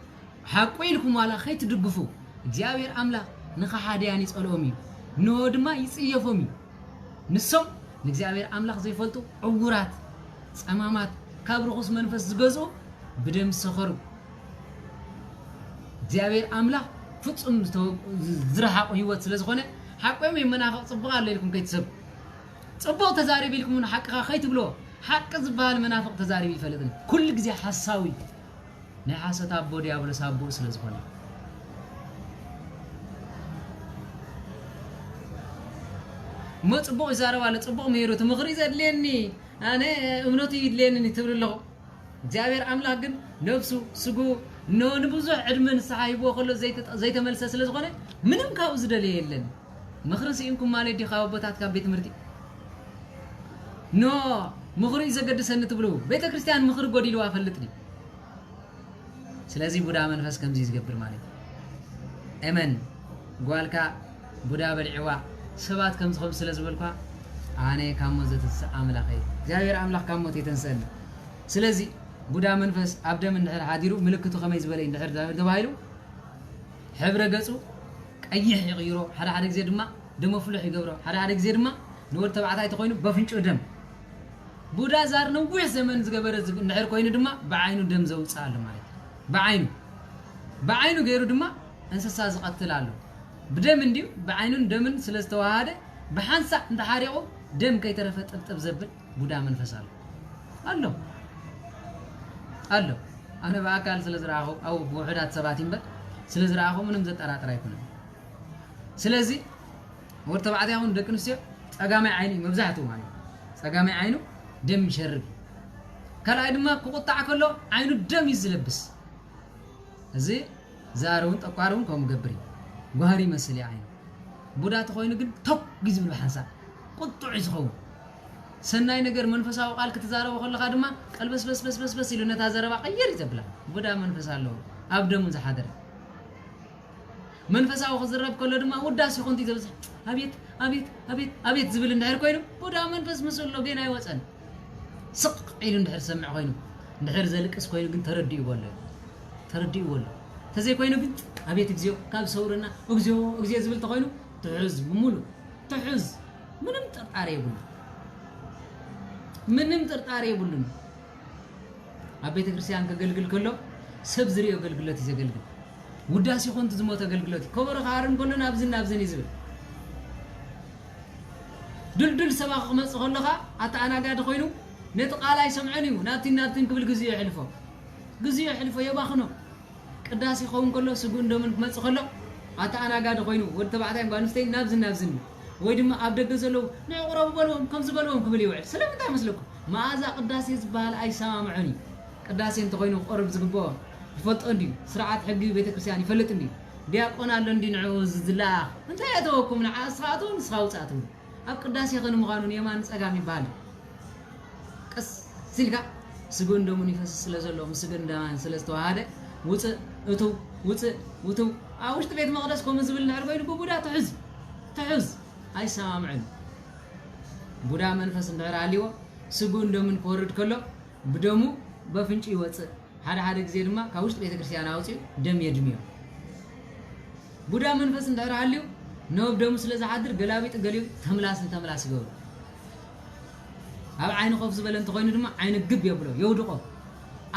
ሓቁ ኢልኩም ዋላ ከይትድግፉ፣ እግዚኣብሔር ኣምላኽ ንኸሓድያን ይጸልኦም እዩ፣ እንሆ ድማ ይጽየፎም እዩ። ንሶም ንእግዚኣብሔር ኣምላኽ ዘይፈልጡ ዕውራት፣ ጸማማት፣ ካብ ርኹስ መንፈስ ዝገዝኡ ብደም ዝሰኸሩ። እግዚኣብሔር ኣምላኽ ፍጹም ዝተወ-፣ ዝረሓቑ ህይወት ስለ ዝኾነ፣ ሓቆም እዮም መናፍቕ ጽቡቕ ኣሎ ኢልኩም ከይትሰቡ። ጽቡቕ ተዛሪቡ ኢልኩም እውን ሓቅኻ ከይትብልዎ። ሓቂ ዝበሃል መናፍቕ ተዛሪቡ ይፈልጥን። ኩሉ ግዜ ሓሳዊ፣ ናይ ሓሶት ኣቦ ዲያብሎስ ኣቦኡ ስለ ዝኾነ። እሞ ጽቡቕ ይዛረብ ኣሎ፣ ጽቡቕ ምሂሩ፣ እቲ ምኽሪ ዘድልየኒ፣ ኣነ እምነቱ ይድልየኒ ትብል ኣለኹ። እግዚኣብሔር ኣምላኽ ግን ነፍሱ፣ ስግኡ፣ እነሆ ንብዙሕ ዕድመ ንስሓ ሂብዎ ከሎ ዘይተ-፣ ዘይተመልሰ ስለ ዝኾነ፣ ምንም ካብኡ ዝደለየ የለን። ምኽሪ ስኢንኩም ማለት ድዩ ካብ ኣቦታት ካብ ቤት ትምህርቲ? ኖ፣ ምኽሪ እዩ ዘገድሰኒ ትብሉ። ቤተ ክርስቲያን ምኽሪ ጎዲልዋ ፈልጥ ድዩ? ስለዚ ቡዳ መንፈስ ከምዚ ዝገብር ማለት እዩ። እመን፣ ጓልካ ቡዳ በሊዕዋ፣ ሰባት ከምዚ ከምዚ ስለ ዝበልኳ፣ ኣነ ካብ ሞት ዘተንስእ ኣምላኽ እየ። እግዚኣብሔር ኣምላኽ ካብ ሞት የተንስአና። ስለዚ ቡዳ መንፈስ ኣብ ደም እንድሕር ሓዲሩ፣ ምልክቱ ከመይ ዝበለ እዩ እንድሕር ተባሂሉ፣ ሕብረ ገጹ ቀይሕ ይቕይሮ፣ ሓደ ሓደ ግዜ ድማ ደመ ፍሉሕ ይገብሮ፣ ሓደ ሓደ ግዜ ድማ ንወዲ ተባዕታይ ተኾይኑ በፍንጭኡ ደም። ቡዳ ዛር ነዊሕ ዘመን ዝገበረ ዝግ-፣ እንድሕር ኮይኑ ድማ ብዓይኑ ደም ዘውፅእ ኣሎ ማለት እዩ። ብዓይኑ፣ ብዓይኑ ገይሩ ድማ እንስሳ ዝቐትል ኣሎ። ብደም እንድዩ፣ ብዓይኑን ደምን ስለ ዝተዋሃደ ብሓንሳእ እንተሓሪቑ ደም ከይተረፈ ጥብጥብ ዘብል ቡዳ መንፈስ ኣሎ። ኣሎ። ኣሎ። ኣነ ብኣካል ስለ ዝረኣኹ፣ ኣብ ውሑዳት ሰባት እምበር ስለ ዝረኣኹ ምንም ዘጠራጥር ኣይኮነን። ስለዚ ወዲ ተባዕታይ ይኹን ደቂ ኣንስትዮ ጸጋማይ ዓይኒ እዩ መብዛሕትኡ ማለት እዩ። ጸጋማይ ዓይኑ ደም ይሸርብ እዩ። ካልኣይ ድማ ክቁጣዕ ከሎ ዓይኑ ደም እዩ ዝለብስ። እዚ ዛር እውን ጠቋር እውን ከምኡ ገብር እዩ። ጓህሪ ይመስል እዩ ዓይኑ። ቡዳ ተኾይኑ ግን ቶግ እዩ ዝብል ብሓንሳብ። ቁጡዕ እዩ ዝኸውን። ሰናይ ነገር መንፈሳዊ ቃል ክትዛረቦ ከለኻ ድማ ቀልበስበስበስበስ ኢሉ ነታ ዘረባ ቀየር እዩ ዘብላ። ቡዳ መንፈስ ኣለዎ። ኣብ ደሙ ዝሓደረ። መንፈሳዊ ክዝረብ ከሎ ድማ ውዳሴ ኮንቱ እዩ ዘብዝሕ። ኣቤት፣ ኣቤት፣ ኣቤት፣ ኣቤት ዝብል እንድሕር ኮይኑ፣ ቡዳ መንፈስ ምስ ኣሎ ጌና ኣይወጸን። ስቕ ኢሉ እንድሕር ዝሰምዕ ኮይኑ፣ እንድሕር ዘልቅስ ኮይኑ ግን ተረዲእዎ ኣሎ። ተረዲእዎ ኣሎ። እንተዘይኮይኑ ግን ኣቤት እግዚኣብሔር ካብ ዝሰውረና፣ እግዚኣብሔር፣ እግዚኣብሔር ዝብል ተኾይኑ ትሑዝ፣ ብምሉእ ትሑዝ፣ ምንም ጥርጣሬ የብሉን። ምንም ጥርጣሬ የብሉን። ኣብ ቤተ ክርስቲያን ከገልግል ከሎ ሰብ ዝርእዮ ኣገልግሎት እዩ ዘገልግል። ውዳሴ ኮንቱ ዝሞተ ኣገልግሎት እዩ። ከበሮ ክሃርም ከሎ ናብዝን ናብዝን እዩ ዝብል። ድልዱል ሰባኺ ክመጽእ ከሎ ኸኣ ኣተኣናጋዲ ኮይኑ ነቲ ቃል ኣይሰምዖን እዩ። ናብቲን ናብቲን ክብል ግዜኡ የሕልፎ። ግዜኡ የሕልፎ፣ የባኽኖ። ቅዳሴ ክኸውን ከሎ ስግኡን ደሙን ክመጽእ ከሎ ኣተኣናጋዲ ኮይኑ ወዲ ተባዕታይ ጓል ኣንስተይቲ ናብዝን ናብዝን ወይ ድማ ኣብ ደገ ዘለዉ ንዑ ቅረቡ በልዎም፣ ከምዚ በልዎም ክብል ይውዕል። ስለምንታይ መስለኩም? መኣዛ ቅዳሴ ዝበሃል ኣይሰማምዖን እዩ። ቅዳሴ እንተኾይኑ ክቐርብ ዝግብኦ ይፈልጦ እንድዩ። ስርዓት ሕጊ ቤተ ክርስቲያን ይፈልጥ እንድዩ። ዲያቆን ኣሎ እንድዩ ንዕኡ ዝለኣኽ። እንታይ ኣተወኩም? ንዓ ንስኻ ኣትው፣ ንስኻ ውጻእ ትብሉ። ኣብ ቅዳሴ ኸ ንምዃኑ ንየማን ንጸጋም ይበሃል። ቀስ ኢልካ ስግኡን ደሙን ይፈስስ ስለ ዘሎ፣ ምስ ስግኡን ደማን ስለ ዝተዋሃደ፣ ውጽእ፣ እትው፣ ውጽእ፣ ውትው። ኣብ ውሽጢ ቤት መቕደስ ከምኡ ዝብል እንድሕር ኮይኑ ብቡዳ ትሑዝ፣ ትሑዝ፣ ኣይሰማምዕን። ቡዳ መንፈስ እንድሕር ሃልይዎ፣ ስግኡን ደሙን ክወርድ ከሎ፣ ብደሙ በፍንጩ ይወጽእ። ሓደ ሓደ ግዜ ድማ ካብ ውሽጢ ቤተ ክርስቲያን ኣውጺኡ ደም የድምዮ። ቡዳ መንፈስ እንድሕር ሃልዩ፣ ነወብ ደሙ ስለ ዝሓድር፣ ገላቢጡ ገሊኡ ተምላስ ንተምላስ ይገብሮ። ኣብ ዓይኒ ኮፍ ዝበለ እንተኾይኑ ድማ ዓይኑ ግብ የብሎ፣ የውድቖ።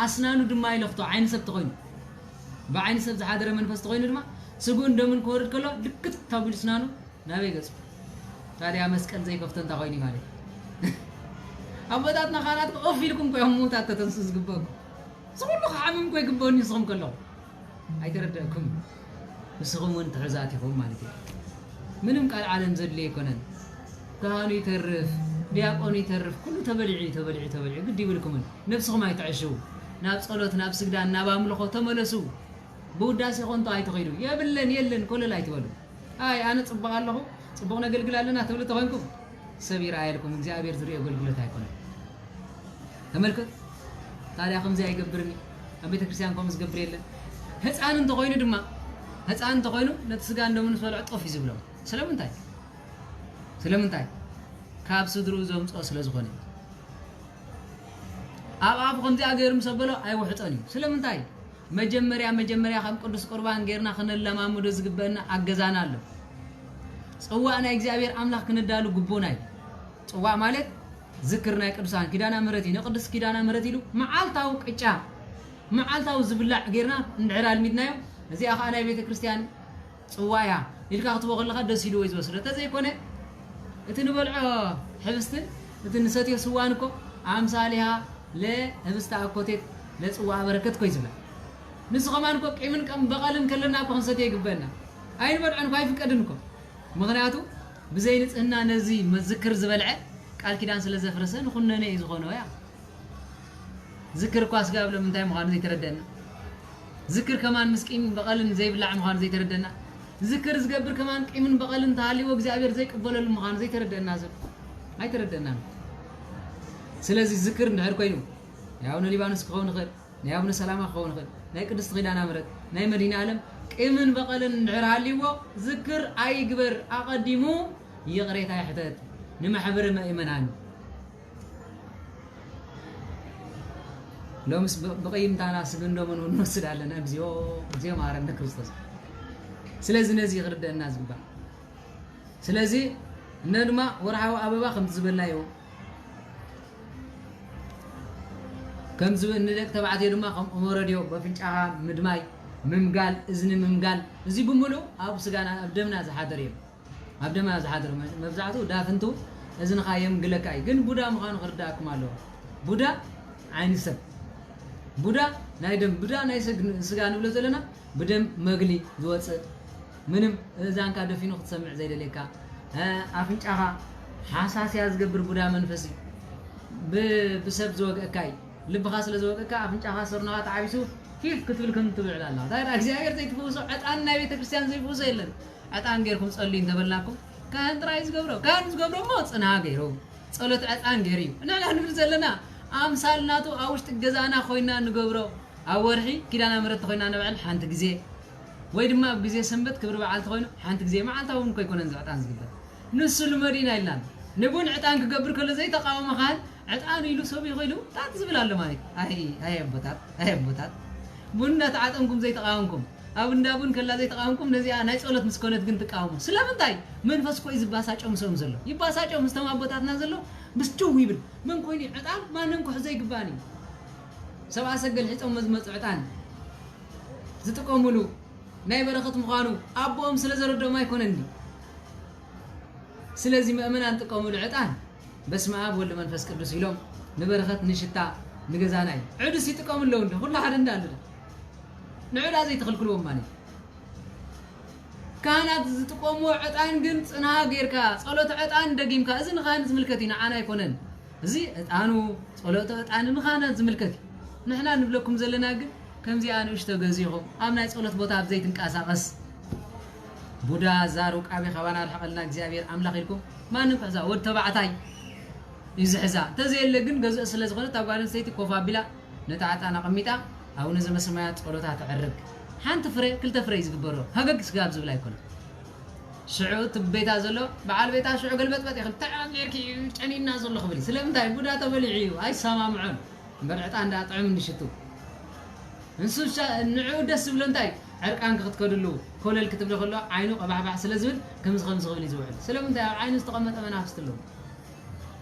ኣስናኑ ድማ ይለኽቶ፣ ዓይኒ ሰብ ተኾይኑ። ብዓይኒ ሰብ ዝሓደረ መንፈስ ተኾይኑ ድማ፣ ስግኡን ደሙን ክወርድ ከሎ፣ ልክት ኣቢሉ ስናኑ ናበይ ገጹ? ታዲያ መስቀል ዘይከፍቶ እንታይ ኮይኑ ማለት እዩ? ኣቦታትና ካህናት ኦፍ ኢልኩም እኮ እዮም ምዉታት ተተንሱ ዝግበሩ። እዚ ኩሉ ክሓምም እኮ ይግበኦ ንስኹም ከለኹም። ኣይተረደእኩም። ንስኹም እውን ትሑዛት ኢኹም ማለት እዩ። ምንም ቃል ዓለም ዘድልዮ ኣይኮነን። ካህኑ ይተርፍ፣ ዲያቆኑ ይተርፍ፣ ኩሉ ተበሊዑ እዩ፣ ተበሊዑ፣ ተበሊዑ። ግዲ ይብልኩምን። ነብስኹም ኣይትዕሽዉ። ናብ ጸሎት፣ ናብ ስግዳን፣ ናብ ኣምልኾ ተመለሱ። ብውዳሴ ከንቱ ኣይትኸይዱ። የብለን፣ የለን፣ ኮለል ኣይትበሉ። ኣይ፣ ኣነ ጽቡቕ ኣለኹ፣ ጽቡቕ ነገልግል ኣለና ትብሉ ተኾይንኩም፣ ሰብ ይረኣየልኩም፣ እግዚኣብሔር ዝርእዮ ኣገልግሎት ኣይኮነን። ተመልከት። ታዲያ ከምዚ ኣይገብርን እዩ። ኣብ ቤተ ክርስቲያን ከምኡ ዝገብር የለን። ህፃን እንተኾይኑ ድማ፣ ህፃን እንተኾይኑ ነቲ ስጋ እንዶምን ምስ በልዖ ጦፍ እዩ ዝብሎም። ስለምንታይ? ስለምንታይ? ካብ ስድርኡ ዘምፅኦ ስለ ዝኾነ። ኣብ ኣፉ ከምዚኣ ገይሩ ምስ ኣበሎ ኣይውሕጦን እዩ። ስለምንታይ? መጀመርያ፣ መጀመርያ ከም ቅዱስ ቁርባን ጌርና ክነለማምዶ ዝግበአና ኣገዛና ኣሎ። ጽዋእ ናይ እግዚኣብሔር ኣምላኽ ክነዳሉ ግቡና እዩ። ጽዋእ ማለት ዝክር ናይ ቅዱሳን ኪዳና ምሕረት እዩ። ንቅድስት ኪዳና ምሕረት ኢሉ መዓልታዊ ቅጫ፣ መዓልታዊ ዝብላዕ ጌርና እንድሕር ኣልሚድናዮ፣ እዚኣ ኸዓ ናይ ቤተ ክርስቲያን ጽዋ እያ ኢልካ ክትቦ ከለኻ ደስ ኢልዎ እዩ ዝወስዶ። እንተዘይኮነ፣ እቲ ንበልዖ ሕብስትን እቲ ንሰትዮ ስዋን እኮ ኣምሳሊሃ ለህብስተ ኣኮቴት ለጽዋ በረከት እኮ እዩ ዝብላ። ንሱ ኸማን እኮ ቂምን ቀም በቐልን ከለና እኮ ክንሰትዮ ይግበአና። ኣይንበልዖን እኮ፣ ኣይፍቀድን እኮ። ምኽንያቱ፣ ብዘይ ንጽህና ነዚ መዝክር ዝበልዐ ቃል ኪዳን ስለ ዘፍረሰ ንኹነነ እዩ ዝኾኖ እያ። ዝክር እኳ ስጋ ብሎ ምንታይ ምዃኑ ዘይተረደአና። ዝክር ከማን ምስ ቂም በቐልን ዘይብላዕ ምዃኑ ዘይተረደአና። ዝክር ዝገብር ከማን ቂምን በቐልን ተሃልይዎ እግዚኣብሔር ዘይቅበለሉ ምዃኑ ዘይተረደአና ዘሎ። ኣይተረደአናን። ስለዚ ዝክር እንድሕር ኮይኑ፣ ናይ ኣቡነ ሊባኖስ ክኸውን ይኽእል፣ ናይ ኣቡነ ሰላማ ክኸውን ይኽእል፣ ናይ ቅድስት ኪዳነ ምሕረት፣ ናይ መድኃኔ ዓለም ቂምን በቐልን እንድሕር ሃልይዎ፣ ዝክር ኣይግበር፣ ኣቐዲሙ ይቕሬታ ይሕተት ንማሕበረ ምእመናን። ሎምስ ብ-፣ ብቕይምታና ስግንዶምን እውን ንወስድ ኣለና። እግዚኦ፣ እግዚኦ መሐረነ ክርስቶስ። ስለዚ ነዚ ክርደአና ዝግባእ። ስለዚ እነ ድማ ወርሓዊ ኣበባ ከምቲ ዝበልናዮ፣ ከም ዝብ-፣ ንደቂ ተባዕትዮ ድማ ከም ኦመረድዮ በፍንጫኻ ምድማይ፣ ምምጋል፣ እዝኒ ምምጋል፣ እዚ ብምሉእ ኣብ ስጋና፣ ኣብ ደምና ዝሓደር እዮም። ኣብ ደምና ዝሓደር መ-፣ መብዛሕትኡ ዳፍንቱ እዝንኻ የምግለካ እዩ። ግን ቡዳ ምዃኑ ክርዳእኩም ኣለዎ። ቡዳ ዓይኒ ሰብ፣ ቡዳ ናይ ደም፣ ቡዳ ናይ ስግ-፣ ስጋ ንብሎ ዘለና ብደም መግሊ ዝወፅእ፣ ምንም እዛንካ ደፊኑ ክትሰምዕ ዘይደልየካ፣ እ፣ ኣፍንጫኻ ሓሳስያ ዝገብር ቡዳ መንፈስ እዩ። ብ-፣ ብሰብ ዝወግአካ እዩ። ልብኻ ስለ ዝወግአካ ኣፍንጫኻ ሰርኖኻ ተዓቢሱ ሂፍ ክትብል ከም ትብዕል ኣለኻ። እንታይ ደኣ እግዚኣብሔር ዘይትፍውሶ ዕጣን ናይ ቤተ ክርስቲያን ዘይፍውሶ የለን። ዕጣን ጌርኩም ጸልዩ እንተበልናኩም ካህን ጥራይ ዝገብሮ። ካህን ዝገብሮ እሞ ጽንሃ ገይሩ ጸሎት ዕጣን ገይሩ እዩ። ንሕና ንብል ዘለና ኣምሳል ናቱ ኣብ ውሽጢ ገዛና ኮይና ንገብሮ። ኣብ ወርሒ ኪዳነ ምሕረት ተኾይና ንብዕል ሓንቲ ግዜ፣ ወይ ድማ ኣብ ግዜ ሰንበት ክብሪ በዓል ተኾይኑ ሓንቲ ግዜ። መዓልታዊ እውን እኮ ኣይኮነን እዚ ዕጣን ዝግበር። ንሱ ልመድ ኢና ኢልና ኣሎ። ንቡን ዕጣን ክገብር ከሎ ዘይተቃወመ ካህን ዕጣን ኢሉ ሰብ ይኽእሉ ጣጥ ዝብል ኣሎ ማለት እዩ። ኣይ፣ ኣይ ኣቦታት፣ ኣይ ኣቦታት። ቡን እናተዓጠንኩም ዘይተቃወምኩም፣ ኣብ እንዳ ቡን ከላ ዘይተቃወምኩም፣ ነዚኣ ናይ ጸሎት ምስ ኮነት ግን ትቃወሙ። ስለምንታይ? መንፈስ እኮ እዩ ዝባሳጨው ምስኦም ዘሎ። ይባሳጨው ምስቶም ኣቦታትና ዘሎ፣ ምስ ጭው ይብል። መን ኮይኑ እዩ ዕጣን ማንም ክሕዞ ኣይግባእን እዩ። ሰብኣ ሰገል ሒጾሞ ዝመጹ ዕጣን ዝጥቀሙሉ ናይ በረኸት ምዃኑ ኣቦኦም ስለ ዘረድኦም ኣይኮነን ድዩ? ስለዚ ምእመናን ጥቀሙሉ ዕጣን በስመ ኣብ ወልድ መንፈስ ቅዱስ ኢሎም ንበረኸት ንሽታ ንገዛና እዩ። ዕዱስ ይጥቀሙ ኣለዉ እንዶ፣ ኩሉ ሓደ እንዳኣሉ ዶ? ንዑ ደኣ ዘይትኽልክልዎም ማለት እዩ። ካህናት ዝጥቀምዎ ዕጣን ግን ጽንሃ ጌርካ፣ ጸሎተ ዕጣን ደጊምካ፣ እዚ ንካህን ዝምልከት እዩ፣ ንዓና ኣይኮነን። እዚ ዕጣኑ፣ ጸሎተ ዕጣን ንካህናት ዝምልከት እዩ። ንሕና ንብለኩም ዘለና ግን ከምዚኣ ንእሽቶ ገዚእኹም ኣብ ናይ ጸሎት ቦታ ኣብ ዘይትንቀሳቐስ፣ ቡዳ፣ ዛር፣ ውቃቤ ካባና ርሕቐልና እግዚኣብሔር ኣምላኽ ኢልኩም ማንም ክሕዛ፣ ወዲ ተባዕታይ እዩ ዝሕዛ። እንተዘየለ ግን ገዝኦ ስለ ዝኾነት እታ ጓል ኣንስተይቲ ኮፍ ኣቢላ ነታ ዕጣን ኣቐሚጣ ኣቡነ ዘበሰማያት ጸሎታ ተዕርግ። ሓንቲ ፍረ፣ ክልተ ፍረ እዩ ዝግበሮ። ሃገግ ስጋብ ዝብል ኣይኮነን። ሽዑ እቲ ቤታ ዘሎ በዓል ቤታ ሽዑ ገልበጥበጥ ይኽእል። እንታይ ጌርኪ እዩ ጨኒና ዘሎ ክብል እዩ። ስለምንታይ? ቡዳ ተበሊዑ እዩ። ኣይሰማምዖን። እምበር ዕጣን ደኣ ጥዑም እንዲ ሽቱ። ንሱ ሻ-፣ ንዕኡ ደስ ዝብሎ እንታይ? ዕርቃንኪ ክትከድሉ፣ ኮለል ክትብሊ ከሎ ዓይኑ ቀባሕባሕ ስለ ዝብል ከምዚ ከምዚ ክብል እዩ ዝውዕል። ስለምንታይ? ኣብ ዓይኑ ዝተቐመጠ መናፍስቲ ኣለዉ።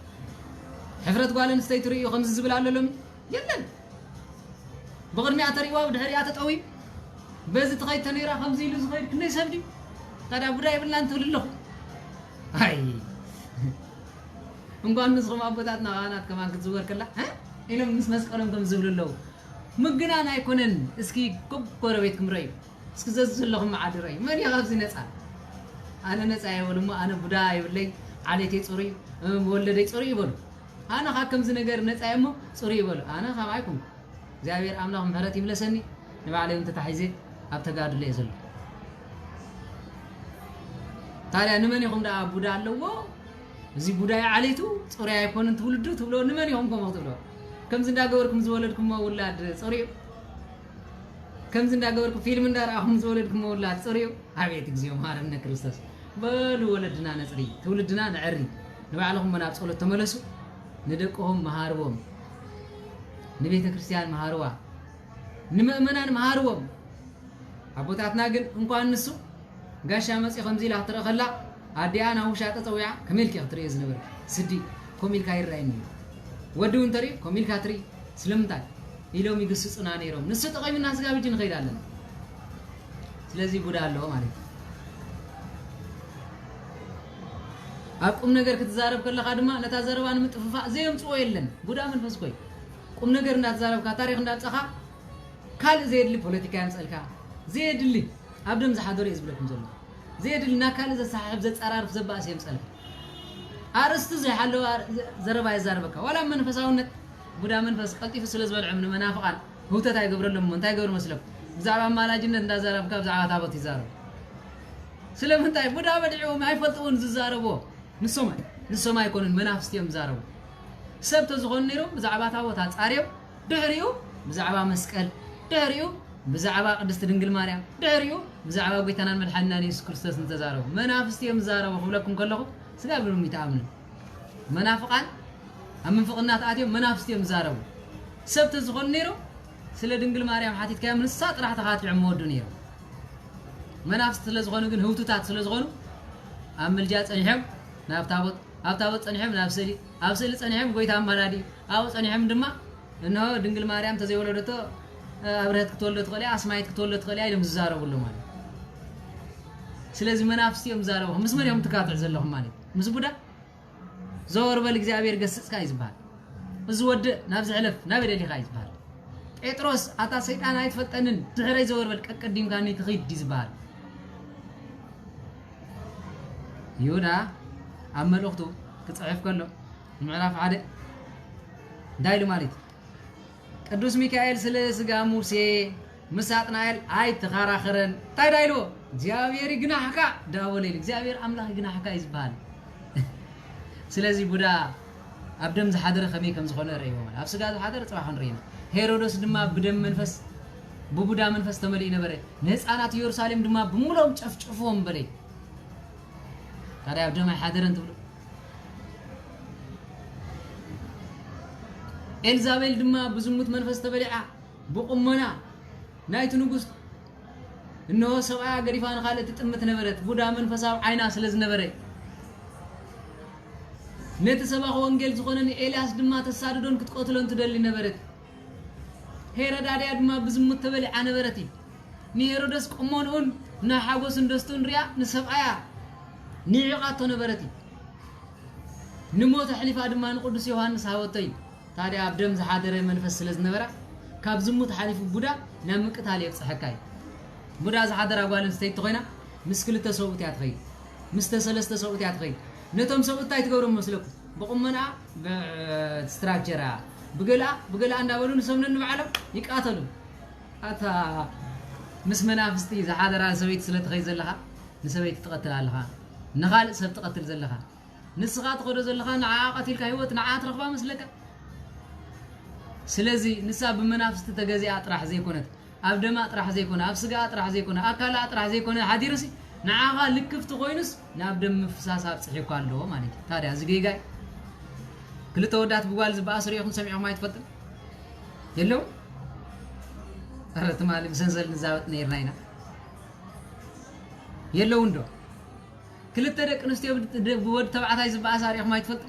ሕፍረት ጓል ኣንስተይቲ ርእዩ ከምዚ ዝብል ኣሎ ሎሚ? የለን። ብቕድሚኣ ተርእይዋ ብድሕሪኣ ተጠውዩ። በዚ ትኸይድ ተነይራ ከምዚ ኢሉ ዝኸይድ ክንደይ ሰብ ድዩ? ታዲያ ቡዳ የብልናን ትብል ኣለኹ። ኣይ። እንኳን ንስኹም ኣቦታትና ካህናት ከማን ክትዝወር ከላ፣ እ? ኢሎም ምስ መስቀሎም ከም ዝብሉ ኣለዉ። ምግናን ኣይኮነን። እስኪ ጎረቤትኩም ረዩ። እስኪ ዘዚ ዘለኹም መዓዲ ረዩ። መን እዩ ካብዚ ነፃ? ኣነ ነፃ እየ በሉ እሞ፣ ኣነ ቡዳ የብለይ። ዓሌተይ ጽሩይ እዩ፣ ወለደይ ጽሩይ ይበሉ። ኣነ ካብ ከምዚ ነገር ነጻ እየ እሞ ጽሩይ ይበሉ። ኣነ ካብ ኣይኩም እግዚኣብሔር ኣምላኽ ምሕረት ይምለሰኒ። ንባዕለይ እውን ተታሒዘ ኣብ ተጋድሎ እየ ዘሎ። ታዲያ ንመን ኢኹም ደኣ ቡዳ ኣለዎ፣ እዚ ቡዳ እዩ ዓሌቱ፣ ጽሩይ ኣይኮንን ትውልዱ ትብሎ፣ ንመን ኢኹም ከምኡ ትብሎ? ከምዚ እንዳገበርኩም ዝወለድኩሞ ውላድ ጽሩይ እዩ? ከምዚ እንዳገበርኩም ፊልም እንዳረኣኹም ዝወለድኩሞ ውላድ ጽሩይ እዩ? ኣቤት እግዚኣብሔር መሓረነ ክርስቶስ። በሉ ወለድና ነጽሪ፣ ትውልድና ነዕሪ። ንባዕልኹም እውን ኣብ ጸሎት ተመለሱ። ንደቅኹም መሃርዎም፣ ንቤተ ክርስቲያን መሃርዋ፣ ንምእመናን መሃርዎም። ኣቦታትና ግን እንኳን ንሱ ጋሻ መጺ ከምዚ ኢላ ክትርኢ ከላ ኣዲኣ ናብ ውሻጠ ጸዊዓ ከመይ ኢልኪ ክትርእዮ ዝነበረ ስዲ ኮሚልካ ይረኣየኒ እዩ። ወዲ እውን ተርእዩ ኮሚልካ ትርኢ ስለምንታይ ኢሎም ይግስጹና ነይሮም። ንሱ ጠቒሙና ስጋብ ሕጂ ንኸይድ ኣለና። ስለዚ ጉዳ ኣለዎ ማለት እዩ። ኣብ ቁም ነገር ክትዛረብ ከለኻ ድማ ነታ ዘረባ ንምጥፍፋእ ዘየምጽኦ የለን። ጉዳ መንፈስ ኮይ ቁም ነገር እንዳተዛረብካ ታሪኽ እንዳምጻኻ ካልእ ዘየድሊ ፖለቲካ የምጸልካ። ዘየድሊ ኣብ ደም ዝሓደሩ እየ ዝብለኩም ዘሎ። ዘየድሊ ናብ ካልእ ዘሰሓሕብ ዘጸራርፍ ዘባእስ የምጸልካ። ኣርእስቲ ዘይሓለወ ኣር- ዘረባ የዛርበካ። ዋላ ኣብ መንፈሳውነት ጉዳ መንፈስ ቀልጢፉ ስለ ዝበልዖም ንመናፍቓን ህውተት ኣይገብረሎም እሞ እንታይ ይገብሩ መስለኩም? ብዛዕባ ኣማላጅነት እንዳዛረብካ ብዛዕባ ታቦት ይዛረቡ። ስለምንታይ? ቡዳ በሊዕዎም ኣይፈልጥዎን ዝዛረብዎ። ንሶም ኣይ- ንሶም ኣይኮኑን መናፍስቲ እዮም ዝዛረቡ። ሰብ ተዝኾኑ ነይሮም ብዛዕባ ታቦት ኣጻርዮም ድሕሪኡ ብዛዕባ መስቀል ድሕሪኡ ብዛዕባ ቅድስቲ ድንግል ማርያም ድሕሪኡ ብዛዕባ ጎይታናን መድሓኒናን የሱስ ክርስቶስ እንተዛረቡ መናፍስቲ እዮም ዝዛረቡ ክብለኩም ከለኹ ስጋ ብልም ይተኣምኑ። መናፍቓን ኣብ ምንፍቕና ተኣትዮም መናፍስቲ እዮም ዝዛረቡ። ሰብ ተዝኾኑ ነይሮም ስለ ድንግል ማርያም ሓቲትካዮም ንሳ ጥራሕ ተኻቲዖም መወዱ ነይሮም። መናፍስቲ ስለ ዝኾኑ ግን ህውቱታት ስለ ዝኾኑ ኣብ ምልጃ ጸኒሖም ናብ ታቦት፣ ኣብ ታቦት ጸኒሖም ናብ ስእሊ፣ ኣብ ስእሊ ጸኒሖም ጎይታ ኣማላዲ፣ ኣብኡ ጸኒሖም ድማ እንሆ ድንግል ማርያም ተዘይወለደቶ ኣብርሀት ክትወልዶ ትኽእል እያ፣ ኣስማይት ክትወልዶ ትኽእል እያ ኢሎም ዝዛረቡ ኣለዉ ማለት እዩ። ስለዚ መናፍስቲ እዮም ዝዛረቡ። ምስ መን እዮም ትካትዕ ዘለኹም ማለት እዩ? ምስ ቡዳ? ዘወር በል እግዚኣብሔር ገስጽካ እዩ ዝበሃል። እዚ ወድእ ናብዚ ሕለፍ ናበይ ደሊኻ እዩ ዝበሃል። ጴጥሮስ ኣታ ሰይጣን ኣይትፈልጠንን ድሕረይ ዘወር በል ቀቀዲምካኒ ትኺድ እዩ ዝበሃል። ይሁዳ ኣብ መልእኽቱ ክጽሕፍ ከሎ ምዕራፍ ሓደ እንታይ ኢሉ ማለት እዩ? ቅዱስ ሚካኤል ስለ ስጋ ሙሴ ምስ ኣጥናኤል ኣይተኻራኸረን። እንታይ ዳ ኢልዎ? እግዚኣብሔር ይግናሕካ ዳበለ ኢሉ። እግዚኣብሔር ኣምላኽ ይግናሕካ እዩ ዝበሃል። ስለዚ ቡዳ ኣብ ደም ዝሓደረ ከመይ ከም ዝኾነ ርእይዎ ማለት ኣብ ስጋ ዝሓደረ ጽባሕ ክንርኢ ኢና። ሄሮዶስ ድማ ብደም መንፈስ ብቡዳ መንፈስ ተመሊኡ ነበረ። ንህፃናት ኢየሩሳሌም ድማ ብምሎም ጨፍጭፍዎም በለ። ታዲያ ኣብ ደም ኣይሓደረን ትብሉ? ኤልዛቤል ድማ ብዝሙት መንፈስ ተበሊዓ ብቁመና ናይቲ ንጉስ እንሆ ሰብኣያ ገዲፋ ንኻልእ ትጥምት ነበረት። ቡዳ መንፈሳዊ ዓይና ስለ ዝነበረ ነቲ ሰባኺ ወንጌል ዝኾነ ንኤልያስ ድማ ተሳድዶን ክትቀትሎን ትደሊ ነበረት። ሄረዳድያ ድማ ብዝሙት ተበሊዓ ነበረት። ንሄሮደስ ቁመንኡን ንሓጎስን ደስትኡን ሪኣ ንሰብኣያ ንዒቓቶ ነበረት። ንሞት ኣሕሊፋ ድማ ንቅዱስ ዮሃንስ ሃበቶ እዩ። ታዲያ ኣብ ደም ዝሓደረ መንፈስ ስለ ዝነበራ ካብ ዝሙት ሓሊፉ ቡዳ ናብ ምቅታል የብፅሐካ እዩ። ቡዳ ዝሓደራ ጓል ኣንስተይቲ ኮይና ምስ ክልተ ሰብኡት እያ ትኸይድ፣ ምስተ ሰለስተ ሰብኡት እያ ትኸይድ። ነቶም ሰብኡት እንታይ ትገብሮም መስለኩም? ብቁመንኣ ብስትራክቸራ ብገለኣ ብገለኣ እንዳበሉ ንሰምነን ንባዕሎም ይቃተሉ። ኣታ ምስ መናፍስቲ ዝሓደራ ሰበይቲ ስለ ትኸይድ ዘለኻ ንሰበይቲ ትቐትል ኣለኻ፣ ንኻልእ ሰብ ትቐትል ዘለኻ። ንስኻ ትኸዶ ዘለኻ ንዓኣ ቀቲልካ ህይወት ንዓኣ ትረኽባ መስለካ። ስለዚ ንሳ ብመናፍስቲ ተገዚኣ ጥራሕ ዘይኮነት ኣብ ደማ ጥራሕ ዘይኮነ ኣብ ስጋኣ ጥራሕ ዘይኮነ ኣካላኣ ጥራሕ ዘይኮነ ሓዲሩሲ ንዓኻ ልክፍቲ ኮይኑስ ናብ ደም ምፍሳስ ኣብፅሒኳ ኣለዎ ማለት እዩ። ታዲያ እዚ ጌጋ እዩ። ክልተ ወዳት ብጓል ዝበኣሱ ሪኢኹም ሰሚዕኹም ኣይትፈልጥን? የለውን? ኧረ ትማሊ ብሰንሰል ንዛበጥ ነይርና ኢና። የለውን ዶ? ክልተ ደቂ ኣንስትዮ ብድ- ብወዲ ተባዕታይ ዝበኣሳ ሪኢኹም ኣይትፈልጡ?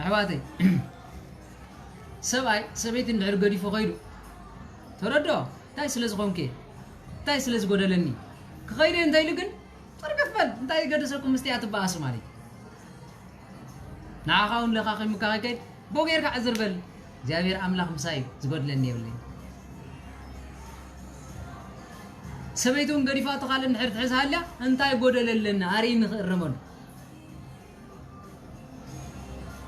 ኣሕዋተይ ሰብኣይ ሰበይቲ እንድሕር ገዲፎ ከይዱ ተረድኦ እንታይ ስለ ዝኾንኩ እየ እንታይ ስለ ዝጎደለኒ ክኸይደ እንተ ኢሉ ግን ጥርግፍ በል እንታይ ገደሰኩም ምስቲ እያ ትበኣሱ ማለት እዩ። ንዓኻ እውን ለኻኺሙካ ከይከይድ ቦ ጌርካ ዕዝር በል። እግዚኣብሔር ኣምላኽ ምሳይ እዩ ዝጎድለኒ የብለይ። ሰበይቱ እውን ገዲፋቶ ካልእ እንድሕር ትሕዝ ሃልያ እንታይ ጎደለለኒ ኣርእይኒ ክእረመሉ።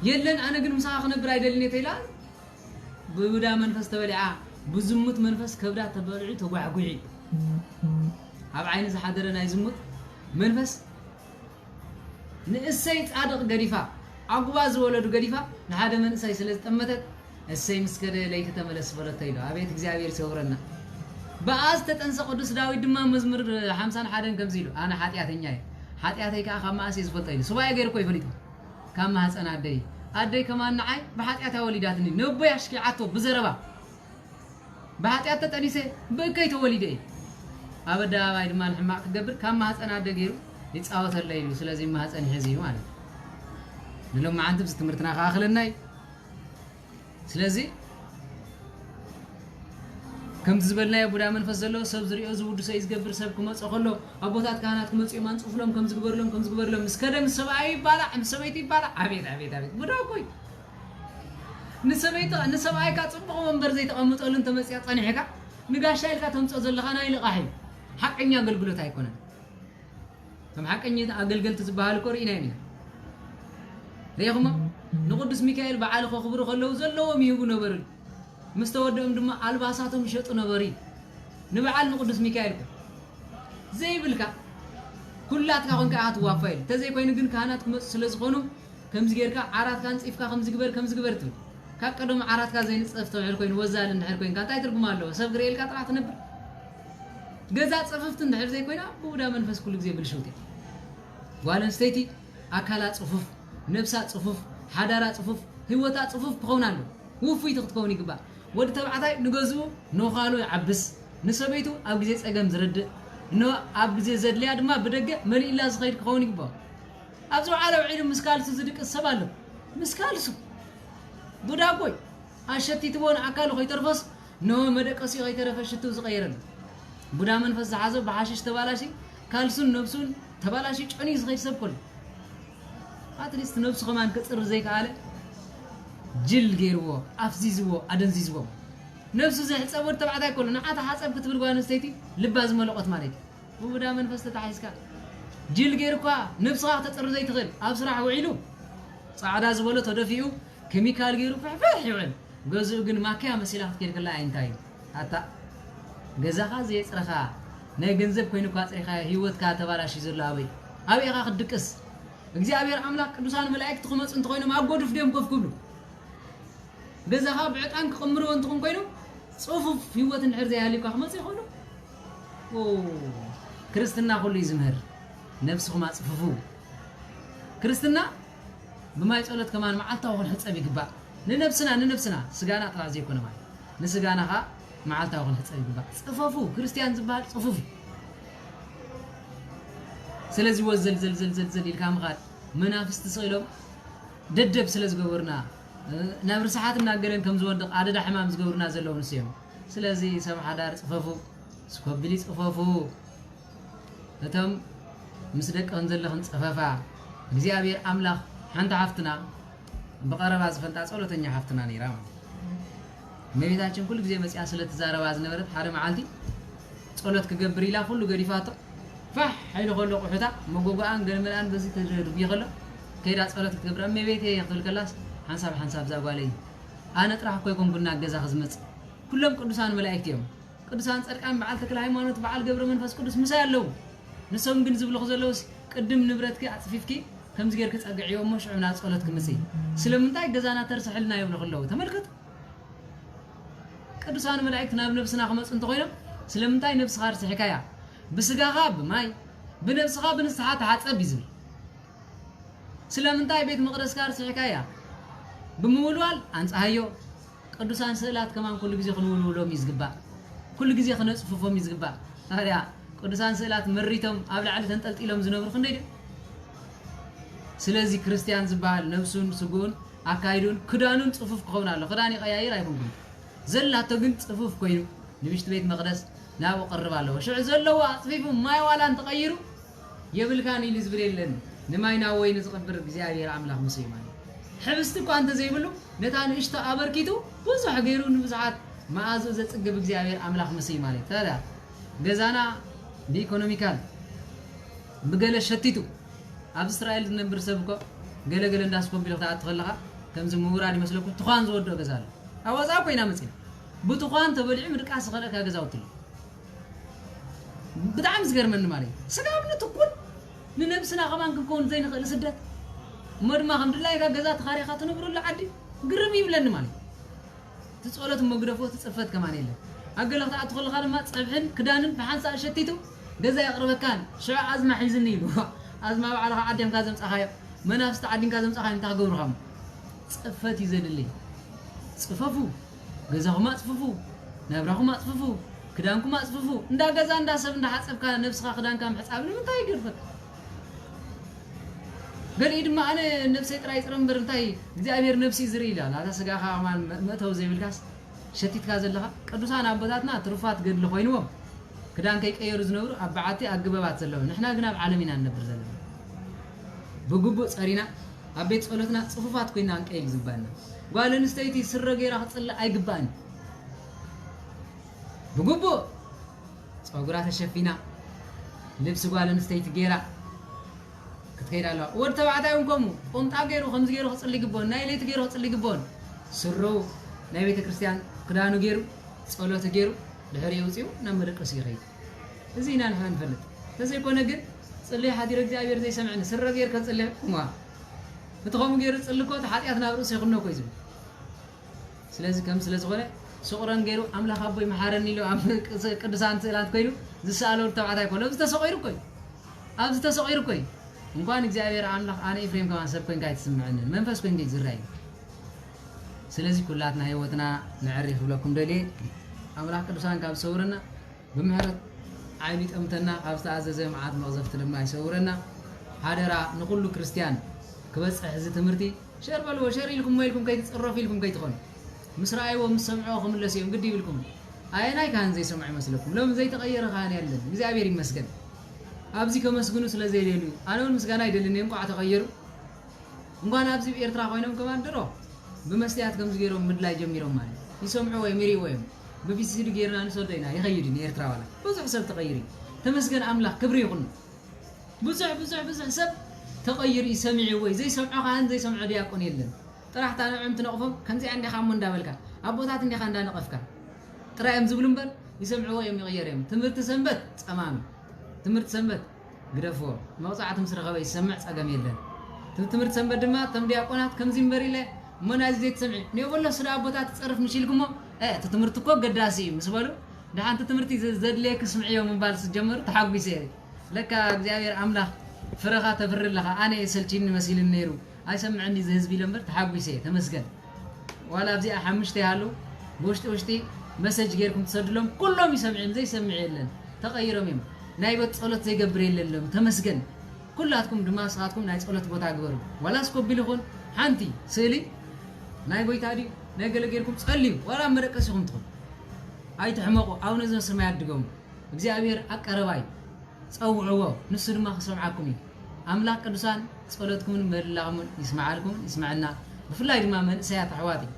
የለን ኣነ ግን ምሳኻ ክነብር ኣይደልን እየ ተይላ፣ ብብዳ መንፈስ ተበሊዓ፣ ብዝሙት መንፈስ ከብዳ ተበሊዑ ተጓዕጉዒ። ኣብ ዓይኒ ዝሓደረ ናይ ዝሙት መንፈስ ንእሰይ ጻድቕ ገዲፋ፣ ኣጉባ ዝወለዱ ገዲፋ፣ ንሓደ መንእሰይ ስለ ዝጠመተት፣ እሰይ ምስ ከደ ለይቲ ተመለስ በለቶ ኢሉ። ኣቤት እግዚኣብሔር ይሰውረና። ብኣ ዝተጠንሰ ቅዱስ ዳዊት ድማ መዝሙር ሓምሳን ሓደን ከምዚ ኢሉ፣ ኣነ ሓጢኣተኛ እየ፣ ሓጢኣተይ ከኣ ካብ መኣስ እየ ዝፈልጦ ኢሉ። ሱባኤ ገይሩ እኮ ይፈሊጡ። ካብ ማህፀን ኣደይ፣ ኣደይ ከማን ንዓይ ብሓጢኣታ ወሊዳትኒ። ነቦይ ኣሽኪዓቶ ብዘረባ። ብሓጢኣት ተጠኒሰ ብእከይ ተወሊደ እየ። ኣብ ኣደባባይ ድማ ንሕማቕ ክገብር ካብ ማህፀን ኣደ ገይሩ ይፃወተለይ ኢሉ። ስለዚ ማህፀን ይሕዝ እዩ ማለት እዩ። ንሎማዓንቲ ብዚ ትምህርትና ክኣኽለና እዩ። ስለዚ ከምቲ ዝበልናዮ ቡዳ መንፈስ ዘለዎ ሰብ ዝሪኦ ዝውድሶ እዩ ዝገብር። ሰብ ክመጾ ከሎ ኣቦታት ካህናት ክመጹ እዮም ኣንጽፍሎም፣ ከም ዝግበርሎም ከም ዝግበርሎም ምስ ከደ ምስ ሰብኣይ ይባላዕ፣ ምስ ሰበይቲ ይባላዕ። ኣቤት ኣቤት ኣቤት ቡዳ እኮ እዩ። ንሰበይቲ ንሰብኣይካ ጽቡቕ ወንበር ዘይተቐምጠሉ እንተመጽያ ጸኒሕካ ንጋሻ ኢልካ ተምጾ ዘለኻ ናይ ልቓሕ እዩ። ሓቀኛ ኣገልግሎት ኣይኮነን። ከም ሓቀኛ ኣገልገልቲ ዝበሃሉ እኮ ርኢናዮም ኢና። ርኢኹሞ? ንቅዱስ ሚካኤል በዓል ከኽብሩ ከለዉ ዘለዎም ይህቡ ነበሩ። ምስ ተወደኦም ድማ ኣልባሳቶም ይሸጡ ነበሩ። ንበዓል ንቅዱስ ሚካኤል እኮ ዘይብልካ ኩላትካ ኮንካ ኢኻ ትዋፋ ኢሉ። እንተዘይኮይኑ ግን ካህናት ክመፁ ስለ ዝኾኑ ከምዚ ጌርካ ዓራትካ ኣንፂፍካ ከምዚ ግበር ከምዚ ግበር ትብል። ካብ ቀደሙ ዓራትካ ዘይንፀፍ ተውዕል ኮይኑ ወዛል እንድሕር ኮይንካ እንታይ ትርጉም ኣለዎ? ሰብ ክርእየልካ ጥራሕ ትነብር። ገዛ ፅፍፍቲ እንድሕር ዘይኮይና ብቡዳ መንፈስ ኩሉ ግዜ ብልሽውቲ። ጓል ኣንስተይቲ ኣካላ ፅፉፍ፣ ነብሳ ፅፉፍ፣ ሓዳራ ፅፉፍ፣ ህይወታ ፅፉፍ ክኸውን ኣለዎ። ውፉይቲ ክትከውን ይግባእ። ወዲ ተባዕታይ ንገዝኡ ንኻሉ ይዓብስ፣ ንሰበይቱ ኣብ ግዜ ጸገም ዝረድእ፣ ን ኣብ ግዜ ዘድልያ ድማ ብደገ መሊእላ ዝኸይድ ክኸውን ይግባእ። ኣብዚ ውዓለ ውዒሉ ምስ ካልሱ ዝድቅስ ሰብ ኣሎ። ምስ ካልሱ ቡዳ ጎይ ኣሸቲትዎ ንኣካሉ ከይተርፎስ ንሆ መደቀሲኡ ከይተረፈ ሽቱ ዝቐየረሉ። ቡዳ መንፈስ ዝሓዞ ብሓሽሽ ተባላሺ ካልሱን ነብሱን ተባላሺ ጨንዩ ዝኸይድ ሰብ ከሎ ኣትሊስት ነብሱ ከማን ክጽሪ ዘይከኣለ ጅል ገይርዎ ኣፍዚዝዎ ኣደንዚዝዎ። ነብሱ ዘሕጸብ ወዲ ተባዕታይ ከሎ ንዓ ተሓጸብ ክትብል ጓል ኣንስተይቲ ልባ ዝመለቖት ማለት እዩ። ብቡዳ መንፈስ ተታሒዝካ ጅል ገይርኳ ነብስኻ ክተጽሪ ዘይትኽእል ኣብ ስራሕ ውዒሉ ጻዕዳ ዝበሎ ተደፊኡ ኬሚካል ገይሩ ፍሕፍሕ ይውዕል። ገዝኡ ግን ማክያ መሲላ ክትከይድ ከላ እንታይ እዩ? ኣታ ገዛኻ ዘየጽረኻ ናይ ገንዘብ ኮይኑኳ ኣጽሪኻ ህይወትካ ተባላሽዩ ዘሎ ኣበይ? ኣበይ ኢኻ ክትድቅስ? እግዚኣብሔር ኣምላኽ ቅዱሳን መላእክቲ ክመጹ እንተኾይኖም ኣብ ጎዱፍ ድዮም ኮፍ ክብሉ? ገዛኻ ብዕጣን ክቕምርዎ እንትኹን ኮይኖም ጽፉፍ ህይወት እንድሕር ዘይሃልዩካ ክመጹ ይኽእሉ? ኦ፣ ክርስትና ኩሉ እዩ ዝምህር። ነብስኹም ኣጽፍፉ። ክርስትና ብማይ ጸሎት ከማን መዓልታዊ ክንሕጸብ ይግባእ። ንነብስና፣ ንነብስና፣ ስጋና ጥራሕ ዘይኮነ ማለት። ንስጋና ኸኣ መዓልታዊ ክንሕጸብ ይግባእ። ጽፈፉ፣ ክርስትያን ዝበሃል ጽፉፍ እዩ። ስለዚ ወዘል ዘል ዘል ዘል ዘል ኢልካ ምኻድ፣ መናፍስቲ ስቕ ኢሎም ደደብ ስለ ዝገበሩና፣ እ፣ ናብ ርስሓት እናገለን ከም ዝወድቕ ኣደዳ ሕማም ዝገብሩና ዘለዉ ንሱ እዮም። ስለዚ ሰብ ሓዳር ጽፈፉ፣ ስኮብሊ ጽፈፉ። እቶም ምስ ደቅኽን ዘለኽን ጸፈፋ። እግዚኣብሔር ኣምላኽ ሓንቲ ሓፍትና ብቐረባ ዝፈልጣ ጸሎተኛ ሓፍትና ነይራ ማለት እዩ። እመቤታችን ኩሉ ግዜ መጺኣ ስለ ትዛረባ ዝነበረት ሓደ መዓልቲ ጸሎት ክገብር ኢላ ኩሉ ገዲፋቶ ፋሕ ኢሉ ከሎ ቁሑታ መጎጎኣን ገለመለኣን በዚ ተደርብዮ ከሎ ከይዳ ጸሎት ክትገብር እመቤቴ ክትብል ከላስ ሓንሳብ ሓንሳብ እዛ ጓለይ ኣነ ጥራሕ እኮ ኣይኮንኩን ናብ ገዛኺ ዝመጽእ ኩሎም ቅዱሳን መላእክቲ እዮም። ቅዱሳን ጻድቃን በዓል ተክለ ሃይማኖት በዓል ገብረ መንፈስ ቅዱስ ምሳይ ኣለዉ። ንሶም ግን ዝብልኹ ዘለውስ ቅድም ንብረትኪ ኣጽፊፍኪ ከምዚ ጌርኪ ጸግዕዮ እሞ ሽዑ ናብ ጸሎት ክምጽኢ። ስለምንታይ ገዛና ተርስሕልና ይብልኹ ኣለዉ። ተመልከቱ። ቅዱሳን መላእክት ናብ ነብስና ክመጹ እንተኾይኖም ስለምንታይ ነብስኻ ኣርሲሕካያ? ብስጋኻ ብማይ ብነብስኻ ብንስሓ ተሓጸብ እዩ ዝብል። ስለምንታይ ቤት መቕደስካ ኣርሲሕካያ? ብምውልዋል ኣንጽሃዮ። ቅዱሳን ስእላት ከማን ኩሉ ግዜ ክንውልውሎም እዩ ዝግባእ። ኩሉ ግዜ ክነጽፍፎም እዩ ዝግባእ። ታዲያ ቅዱሳን ስእላት መሪቶም ኣብ ላዕሊ ተንጠልጢሎም ዝነብሩ ክንደይ ድዮም? ስለዚ ክርስትያን ዝበሃል ነብሱን ስግኡን ኣካይዱን ክዳኑን ጽፉፍ ክኸውን ኣሎ። ክዳን ይቐያይር ኣይኮንኩን። ዘላቶ ግን ጽፉፍ ኮይኑ ንብሽቲ ቤት መቕደስ ናብኡ ቅርብ ኣለዎ። ሽዑ ዘለዎ ኣጽፊፉ ማይ ዋላ እንተቐይሩ የብልካን ኢሉ ዝብል የለን። ንማይ ናብ ወይኒ ዝቕብር እግዚኣብሔር ኣምላኽ ምስኡ እዩ ማለት። ሕብስቲ እኳ እንተዘይብሉ ነታ ንእሽቶ ኣበርኪቱ ብዙሕ ገይሩ ንብዙሓት መኣዝኡ ዘጽግብ እግዚኣብሔር ኣምላኽ ምስኡ እዩ ማለት። ታዲያ ገዛና ብኢኮኖሚካል ብገለ ሸቲቱ ኣብ እስራኤል ዝነብር ሰብ እኮ ገለ ገለ እንዳስኮቢል ክትኣቱ ከለኻ ከምዚ ምውራድ ይመስለኩም፣ ትዃን ዝወድኦ ገዛ ኣሎ። ኣብ ወፃኢ ኮይና መፂና ብትዃን ተበሊዑ ምድቃስ ዝኸለካ ገዛውቲ ኣሎ። ብጣዕሚ ዝገርመኒ ማለት እዩ። ስጋብ ንትኩን ንነብስና ከማን ክንከውን ዘይንኽእል ስደት፣ እሞ ድማ ከም ድላይካ ገዛ ተኻሪኻ ትነብረሉ ዓዲ ግርም ይብለኒ ማለት እዩ። እቲ ጸሎት መግደፎ፣ እቲ ጽፈት ከማን የለን። ኣብ ገለ ክትኣቱ ከለኻ ድማ ጸብሕን ክዳንን ብሓንሳእ ሸቲቱ ገዛ የቕርበካን፣ ሽዑ ኣዝማ ሒዝኒ ኢሉ። ኣዝማ ባዕልኻ ዓዲምካ ዘምጻኻዮ፣ መናፍስቲ ዓዲንካ ዘምጻኻዮ እንታይ ክገብሩኻ እሞ? ጽፈት እዩ ዘድሊ። ጽፈፉ፣ ገዛኹም ኣጽፍፉ፣ ናብራኹም ኣጽፍፉ፣ ክዳንኩም ኣጽፍፉ። እንዳ ገዛ እንዳ ሰብ እንዳ ሓጸብካ ነብስኻ ክዳንካ ምሕጻብ ንምንታይ ይገድፈካ? ገሊኡ ድማ ኣነ ነብሰይ ጥራይ ይጽረ እምበር እንታይ እግዚኣብሔር ነብሲ ዝርኢ ኢላ። ናታ ስጋኻ ከማን መእተዊ ዘይብልካስ ሸቲትካ ዘለኻ። ቅዱሳን ኣቦታትና ትሩፋት ገድሊ ኮይንዎም ክዳን ከይቀየሩ ዝነብሩ ኣብ በዓቲ ኣብ ግበባት ዘለዉ። ንሕና ግን ኣብ ዓለም ኢና ንነብር ዘለና። ብግቡእ ጸሪና ኣብ ቤት ጸሎትና ጽፉፋት ኮይና ክንቀይል ዝግባና። ጓል ኣንስተይቲ ስረ ገይራ ክትጽልእ ኣይግባእን። ብግቡእ ጸጉራ ተሸፊና ልብሲ ጓል ኣንስተይቲ ገይራ ክትከይድ ኣለዋ። ወዲ ተባዕታይ እውን ከምኡ ቁምጣ ገይሩ ከምዚ ገይሩ ክጽሊ ይግብኦን፣ ናይ ለይቲ ገይሩ ክጽሊ ይግብኦን። ስሩ ናይ ቤተ ክርስቲያን ክዳኑ ገይሩ ጸሎቱ ገይሩ ድሕሪ ውጽኡ ናብ መደቀሲ ይኸይድ። እዚ ኢና ንሕና ንፈልጥ። እንተዘይኮነ ግን ጽልይ ሓዲረ እግዚኣብሔር ዘይሰምዕኒ ስረ ገይር ከጽልይ እዋ እቲ ከምኡ ገይሩ ዝጽሊ እኮ እቲ ሓጢኣት ናብ ርእሱ ይኹኖ እኮ እዩ ዝብል። ስለዚ ከም ስለ ዝኾነ ስቑረን ገይሩ ኣምላኽ ኣቦይ መሓረኒ ኢሉ ኣብ ቅዱሳን ስእላት ኮይኑ ዝሰኣሎ ወዲ ተባዕታይ እኮ ኣብዚ ተሰቒሩ እኮ እዩ። ኣብዚ ተሰቒሩ እኮ እዩ። እንኳን እግዚኣብሔር ኣምላኽ ኣነ ኤፍሬም ከማን ሰብ ኮይንካ ኣይትስምዐንን መንፈስ ኮይንካ እዩ ዝረኣይ። ስለዚ ኩላትና ህይወትና ነዕሪ ክብለኩም ደልየ ኣምላኽ ቅዱሳን ካብ ዝሰውረና ብምሕረት ዓይኑ ይጠምተና ካብ ዝተኣዘዘ መዓት መቕዘፍቲ ድማ ይሰውረና። ሓደራ ንኹሉ ክርስትያን ክበጽሕ እዚ ትምህርቲ ሸር በልዎ። ሸር ኢልኩም ኢልኩም ከይትጽረፉ ኢልኩም ከይትኾኑ ምስ ረኣይዎ ምስ ሰምዕዎ ክምለሱ እዮም ግዲ ይብልኩም። ኣየናይ ካህን ዘይሰምዖ ይመስለኩም? ሎም ዘይተቐየረ ካህን የለን። እግዚኣብሔር ይመስገን። ኣብዚ ከመስግኑ ስለ ዘይደልዩ ኣነ እውን ምስጋና ይደልን እየ። እንቋዕ ተቐየሩ። እንኳን ኣብዚ ብኤርትራ ኮይኖም ከማን ድሮ ብመስትያት ከምዚ ገይሮም ምድላይ ጀሚሮም ማለት ይሰምዕዎ እዮም ይርእይዎ እዮም። ብቪሲዲ ገይርና ንሰዶ ኢና ይኸይድ እዩ ንኤርትራ ዋላ ብዙሕ ሰብ ተቐይሩ እዩ። ተመስገን ኣምላኽ ክብሪ ይኹን። ብዙሕ ብዙሕ ብዙሕ ሰብ ተቐይሩ እዩ ሰሚዕዎ እዩ። ዘይሰምዖ ካህን ዘይሰምዖ ዲያቆን የለን። ጥራሕ እታ ንዕም ትነቕፎም ከምዚኣ እንዲኻ እሞ እንዳበልካ ኣቦታት እንዲኻ እንዳነቐፍካ ጥራይ እዮም ዝብሉ እምበር ይሰምዕዎ እዮም ይቕየር እዮም። ትምህርቲ ሰንበት ጸማም እዩ። ትምህርቲ ሰንበት ግደፍዎ። መቕጻዕቲ ምስ ረኸበ ይሰምዕ ጸገም የለን። እቲ ትምህርቲ ሰንበት ድማ እቶም ዲያቆናት ከምዚ እምበር ኢለ እሞ ናይዚ ዘይትሰምዒ ንዮ በሎ ስለ ኣቦታት ትጸርፍ ምሽ ኢልኩሞ እ፣ እቲ ትምህርቲ እኮ ገዳሲ እዩ ምስ በሉ ደሓንቲ ትምህርቲ ዘ- ዘድልየኪ ስምዕዮ ምባል ስጀመሩ ተሓጒሰ እየ። ለካ እግዚኣብሔር ኣምላኽ ፍረኻ ተፍሪ ኣለኻ። ኣነ እየ ሰልችኒ መሲልኒ ነይሩ ኣይሰምዕኒ እዚ ህዝቢ ኢለ እምበር ተሓጒሰ እየ። ተመስገን። ዋላ ኣብዚኣ ሓሙሽተ ይሃሉ ብውሽጢ ውሽጢ መሰጅ ጌርኩም ትሰድሎም ኩሎም ይሰምዕም ዘይሰምዕ የለን። ተቐይሮም እዮም። ናይ ቤት ጸሎት ዘይገብር የለሎም። ተመስገን። ኩላትኩም ድማ ንስኻትኩም ናይ ጸሎት ቦታ ግበሩ። ዋላ ስኮቢል ይኹን ሓንቲ ስእሊ ናይ ጎይታ ድዩ ናይ ገለ ጌርኩም ጸልዩ ዋላ ኣብ መደቀሲኹም ትኹን ኣይትሕመቑ። ኣቡነ ዘበሰማያት ድገሙ። እግዚኣብሔር ኣብ ቀረባ እዩ። ጸውዕዎ ንሱ ድማ ክሰምዓኩም እዩ። ኣምላኽ ቅዱሳን ጸሎትኩምን ምህልላኹምን ይስምዓልኩምን ይስምዐና። ብፍላይ ድማ መንእሰያት ኣሕዋተይ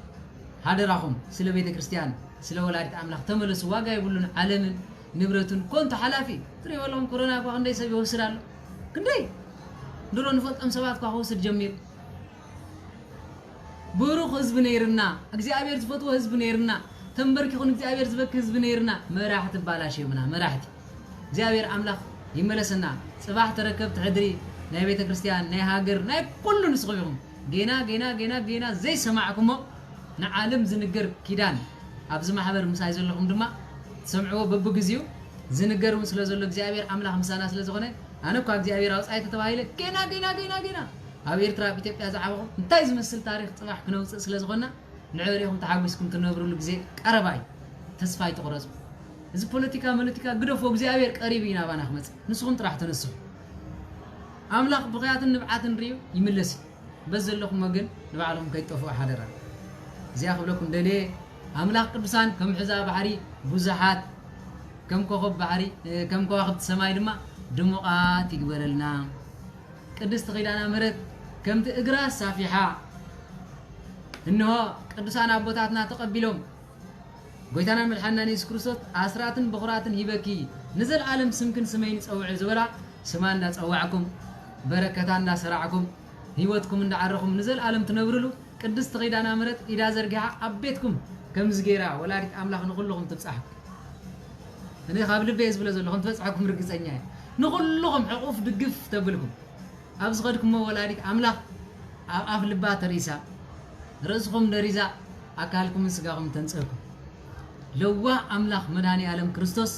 ሓደራኹም ስለ ቤተ ክርስቲያን ስለ ወላዲት ኣምላኽ ተመለሱ። ዋጋ የብሉን። ዓለምን ንብረቱን ኮንቱ ሓላፊ እዩ። ትሪእዎ ኣለኹም ኮሮና እኳ ክንደይ ሰብ ይወስድ ኣሎ። ክንደይ ድሮ ንፈልጦም ሰባት እኳ ክወስድ ጀሚሩ። ብሩኽ ህዝቢ ነይርና እግዚኣብሔር ዝፈትዎ ህዝቢ ነይርና ተንበርኪኹ ንእግዚኣብሔር ዝበኪ ህዝቢ ነይርና። መራሕቲ ባላሽዮምና መራሕቲ እግዚኣብሔር ኣምላኽ ይመለሰና። ጽባሕ ተረከብቲ ሕድሪ ናይ ቤተ ክርስቲያን ናይ ሃገር ናይ ኩሉ ንስኹም ኢኹም። ጌና ጌና ጌና ጌና ዘይሰማዕኩሞ ንዓለም ዝንገር ኪዳን ኣብዚ ማሕበር ምሳይ ዘለኹም ድማ ትሰምዕዎ በብግዜኡ ዝንገር እውን ስለ ዘሎ እግዚኣብሔር ኣምላኽ ምሳና ስለ ዝኾነ ኣነ እኳ እግዚኣብሔር ኣውፃኢ ተተባሂለ ጌና ጌና ጌና ጌና ኣብ ኤርትራ ኣብ ኢትዮጵያ ዝዓበኹም እንታይ ዝመስል ታሪኽ ፅባሕ ክነውፅእ ስለ ዝኾንና ንዕኡ ሪኢኹም ተሓጒስኩም ትነብርሉ ግዜ ቀረባ እዩ። ተስፋ ኣይትቑረፁ። እዚ ፖለቲካ መለቲካ ግደፎ እግዚኣብሔር ቀሪቡ እዩ ናባና ክመፅእ ንስኹም ጥራሕ ተነስሑ። ኣምላኽ ብኽያትን ንብዓትን ሪኡ ይምለስ እዩ። በዚ ዘለኹሞ ግን ንባዕልኹም ከይትጠፍኡ ሓደራ። እዚኣ ክብለኩም ደልየ ኣምላኽ ቅዱሳን ከም ሕዛ ባሕሪ ብዙሓት ከም ኮኸብ ባሕሪ ከም ከዋኽብቲ ሰማይ ድማ ድሙቓት ይግበረልና። ቅድስቲ ኪዳነ ምሕረት ከምቲ እግራ ሳፊሓ እንሆ ቅዱሳን ኣቦታትና ተቐቢሎም ጎይታናን መድሓንናን የሱስ ክርስቶስ ኣስራትን በኹራትን ሂበኪ ንዘለኣለም ስምክን ስመይን ይጸውዕ ዝበላ ስማ እንዳጸዋዕኩም በረከታ እንዳሰራዕኩም ህይወትኩም እንዳዓረኹም ንዘለኣለም ትነብርሉ ቅድስቲ ኪዳነ ምሕረት ኢዳ ዘርጊሓ ኣብ ቤትኩም ከምዚ ገይራ ወላዲት ኣምላኽ ንኹልኹም ትብጻሕኩም። እኔ ካብ ልበ እየ ዝብሎ ዘለኹ፣ ትበጽሐኩም ርግጸኛ እየ። ንኹልኹም ሕቑፍ ድግፍ ተብልኩም ኣብ ዝኸድኩሞ ወላዲት ኣምላኽ ኣብ ኣፍ ልባ ተሪሳ ርእስኹም ደሪዛ ኣካልኩምን ስጋኹም ተንጽህኩም። ለዋህ ኣምላኽ መድኃኔ ዓለም ክርስቶስ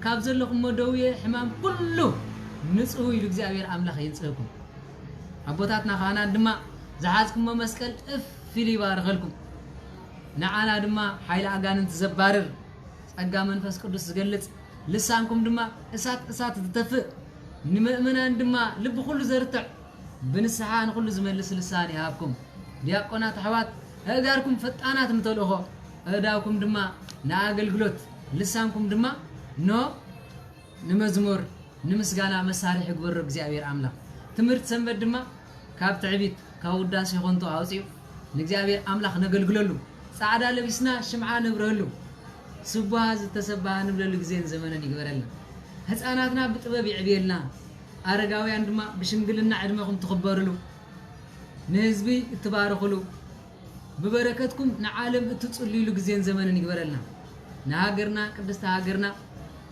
ካብ ዘለኹሞ ደውየ ሕማም ኩሉ ንጽሁ ኢሉ እግዚኣብሔር ኣምላኽ የንጽህኩም። ኣቦታትና ካህናት ድማ ዝሓዝኩሞ መስቀል እፍ ኢሉ ይባርኸልኩም። ንዓና ድማ ሓይሊ ኣጋንንቲ ዘባርር ጸጋ መንፈስ ቅዱስ ዝገልጽ ልሳንኩም ድማ እሳት እሳት ዝተፍእ ንምእመናን ድማ ልቢ ኩሉ ዘርትዕ ብንስሓ ንኹሉ ዝመልስ ልሳን ይሃብኩም። ዲያቆናት ኣሕዋት ኣእጋርኩም ፈጣናት ንተልእኾ ኣእዳውኩም ድማ ንኣገልግሎት ልሳንኩም ድማ ኖ ንመዝሙር ንምስጋና መሳርሒ ይግበሮ እግዚኣብሔር ኣምላኽ። ትምህርቲ ሰንበት ድማ ካብ ትዕቢት ካብ ውዳሴ ኮንቶ ኣውፅኡ ንእግዚኣብሔር ኣምላኽ ነገልግለሉ። ፃዕዳ ለቢስና ሽምዓ ነብረሉ። ስቡሃ ዝተሰብሃ ንብለሉ ግዜን ዘመንን ይግበረልና። ህፃናትና ብጥበብ ይዕብየልና። ኣረጋውያን ድማ ብሽምግልና ዕድመኹም ትኽበርሉ ንህዝቢ እትባርኽሉ ብበረከትኩም ንዓለም እትጽልዩሉ ግዜን ዘመንን ይግበረልና። ንሃገርና ቅድስቲ ሃገርና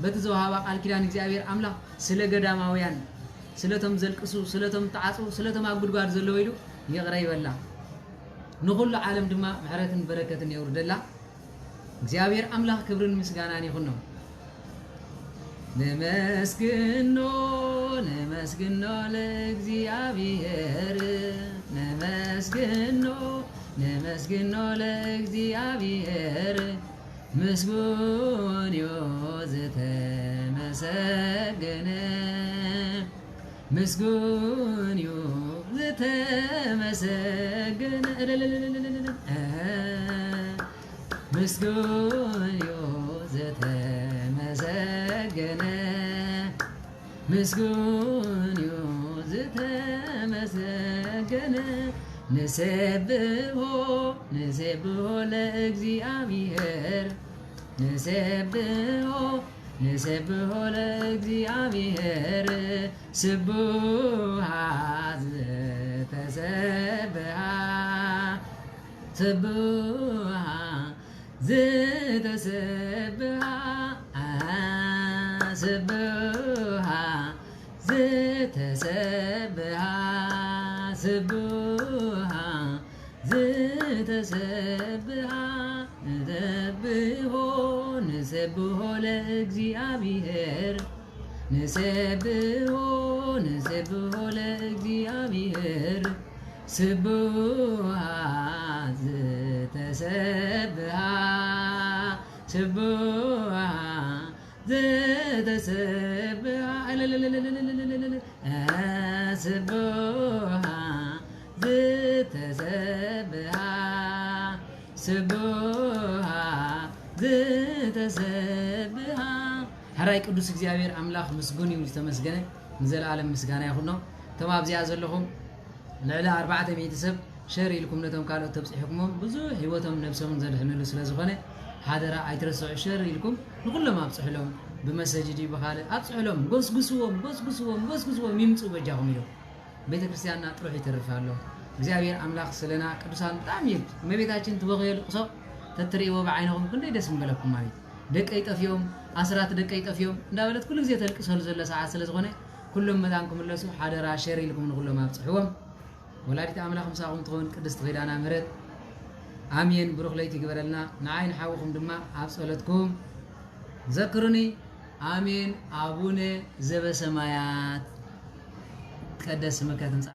በቲ ዘውሃባ ቃል ኪዳን እግዚኣብሔር ኣምላኽ ስለ ገዳማውያን ስለቶም ዘልቅሱ ስለቶም ተዓጽው ስለቶም ኣብ ጉድጓድ ዘለዉ ኢሉ ይቕረ ይበላ። ንኹሉ ዓለም ድማ ምሕረትን በረከትን የውርደላ። እግዚኣብሔር ኣምላኽ ክብርን ምስጋናን ይኹኖ። ነመስግኖ ነመስግኖ ለእግዚኣብሔር ነመስግኖ ነመስግኖ ለእግዚኣብሔር ምስጉን እዩ ዝተመሰገነ ምስጉን እዩ ዝተመሰገነ ምስጉን እዩ ዝተመሰገነ ምስጉን እዩ ዝተመሰገነ ንሴብሖ ንሴብሖ ለእግዚኣብሔር ንሴብሖ ንሴብሖ ለእግዚኣብሔር ስቡሃ ዝተሰብሃ ስቡሃ ዝተሰብሃ ስቡሃ ዝተሰብሃ ስቡሃ ዝተሰብሃ ንሰብሖ ንሰብሖ ለእግዚኣብሔር ንሰብሖ ንሰብሖ ለእግዚኣብሔር ስቡሃ ዝተሰብሃ ስቡሃ ዝተሰብሃ ስቡሃ ዝተሰብሃ ስቡሃ ዝተሰብሃ ሕራይ ቅዱስ እግዚኣብሔር ኣምላኽ ምስጉን እዩ ዝተመስገነ ንዘለኣለም ምስጋና ይኹኖ። እቶም ኣብዚኣ ዘለኹም ልዕሊ ኣርባዕተ ሚእቲ ሰብ ሸር ኢልኩም ነቶም ካልኦት ተብፅሕኩሞም ብዙሕ ህይወቶም ነብሶምን ዘድሕንሉ ስለ ዝኾነ ሓደራ ኣይትረስዑ። ሸር ኢልኩም ንኩሎም ኣብፅሕሎም። ብመሰጅ ድዩ ብካልእ ኣብፅሕሎም። ጎስጉስዎም ጎስጉስዎም ጎስጉስዎም ይምፁ በጃኹም ኢሉ ቤተ ክርስቲያንና ጥሩሕ ይተርፍ ኣሎ። እግዚኣብሔር ኣምላኽ ስለና ቅዱሳን ብጣዕሚ እዩ። እመቤታችን ትበኽዮ ልቕሶ ተትርእይዎ ብዓይንኹም ክንደይ ደስ ምበለኩም ማለት ደቀይ ጠፊኦም ኣስራት ደቀይ ጠፊኦም እንዳበለት ኩሉ ግዜ ተልቅሰሉ ዘሎ ሰዓት ስለ ዝኾነ ኩሎም መታን ክምለሱ ሓደራ ሸር ኢልኩም ንኩሎም ኣብፅሕዎም። ወላዲት ኣምላኽ ምሳኹም ትኸውን ቅድስቲ ኪዳነ ምሕረት ኣሜን። ብሩኽ ለይቲ ይግበረልና። ንዓይ ንሓውኹም ድማ ኣብ ጸሎትኩም ዘክሩኒ። ኣሜን። ኣቡነ ዘበሰማያት ይትቀደስ ስምከ ትምጻእ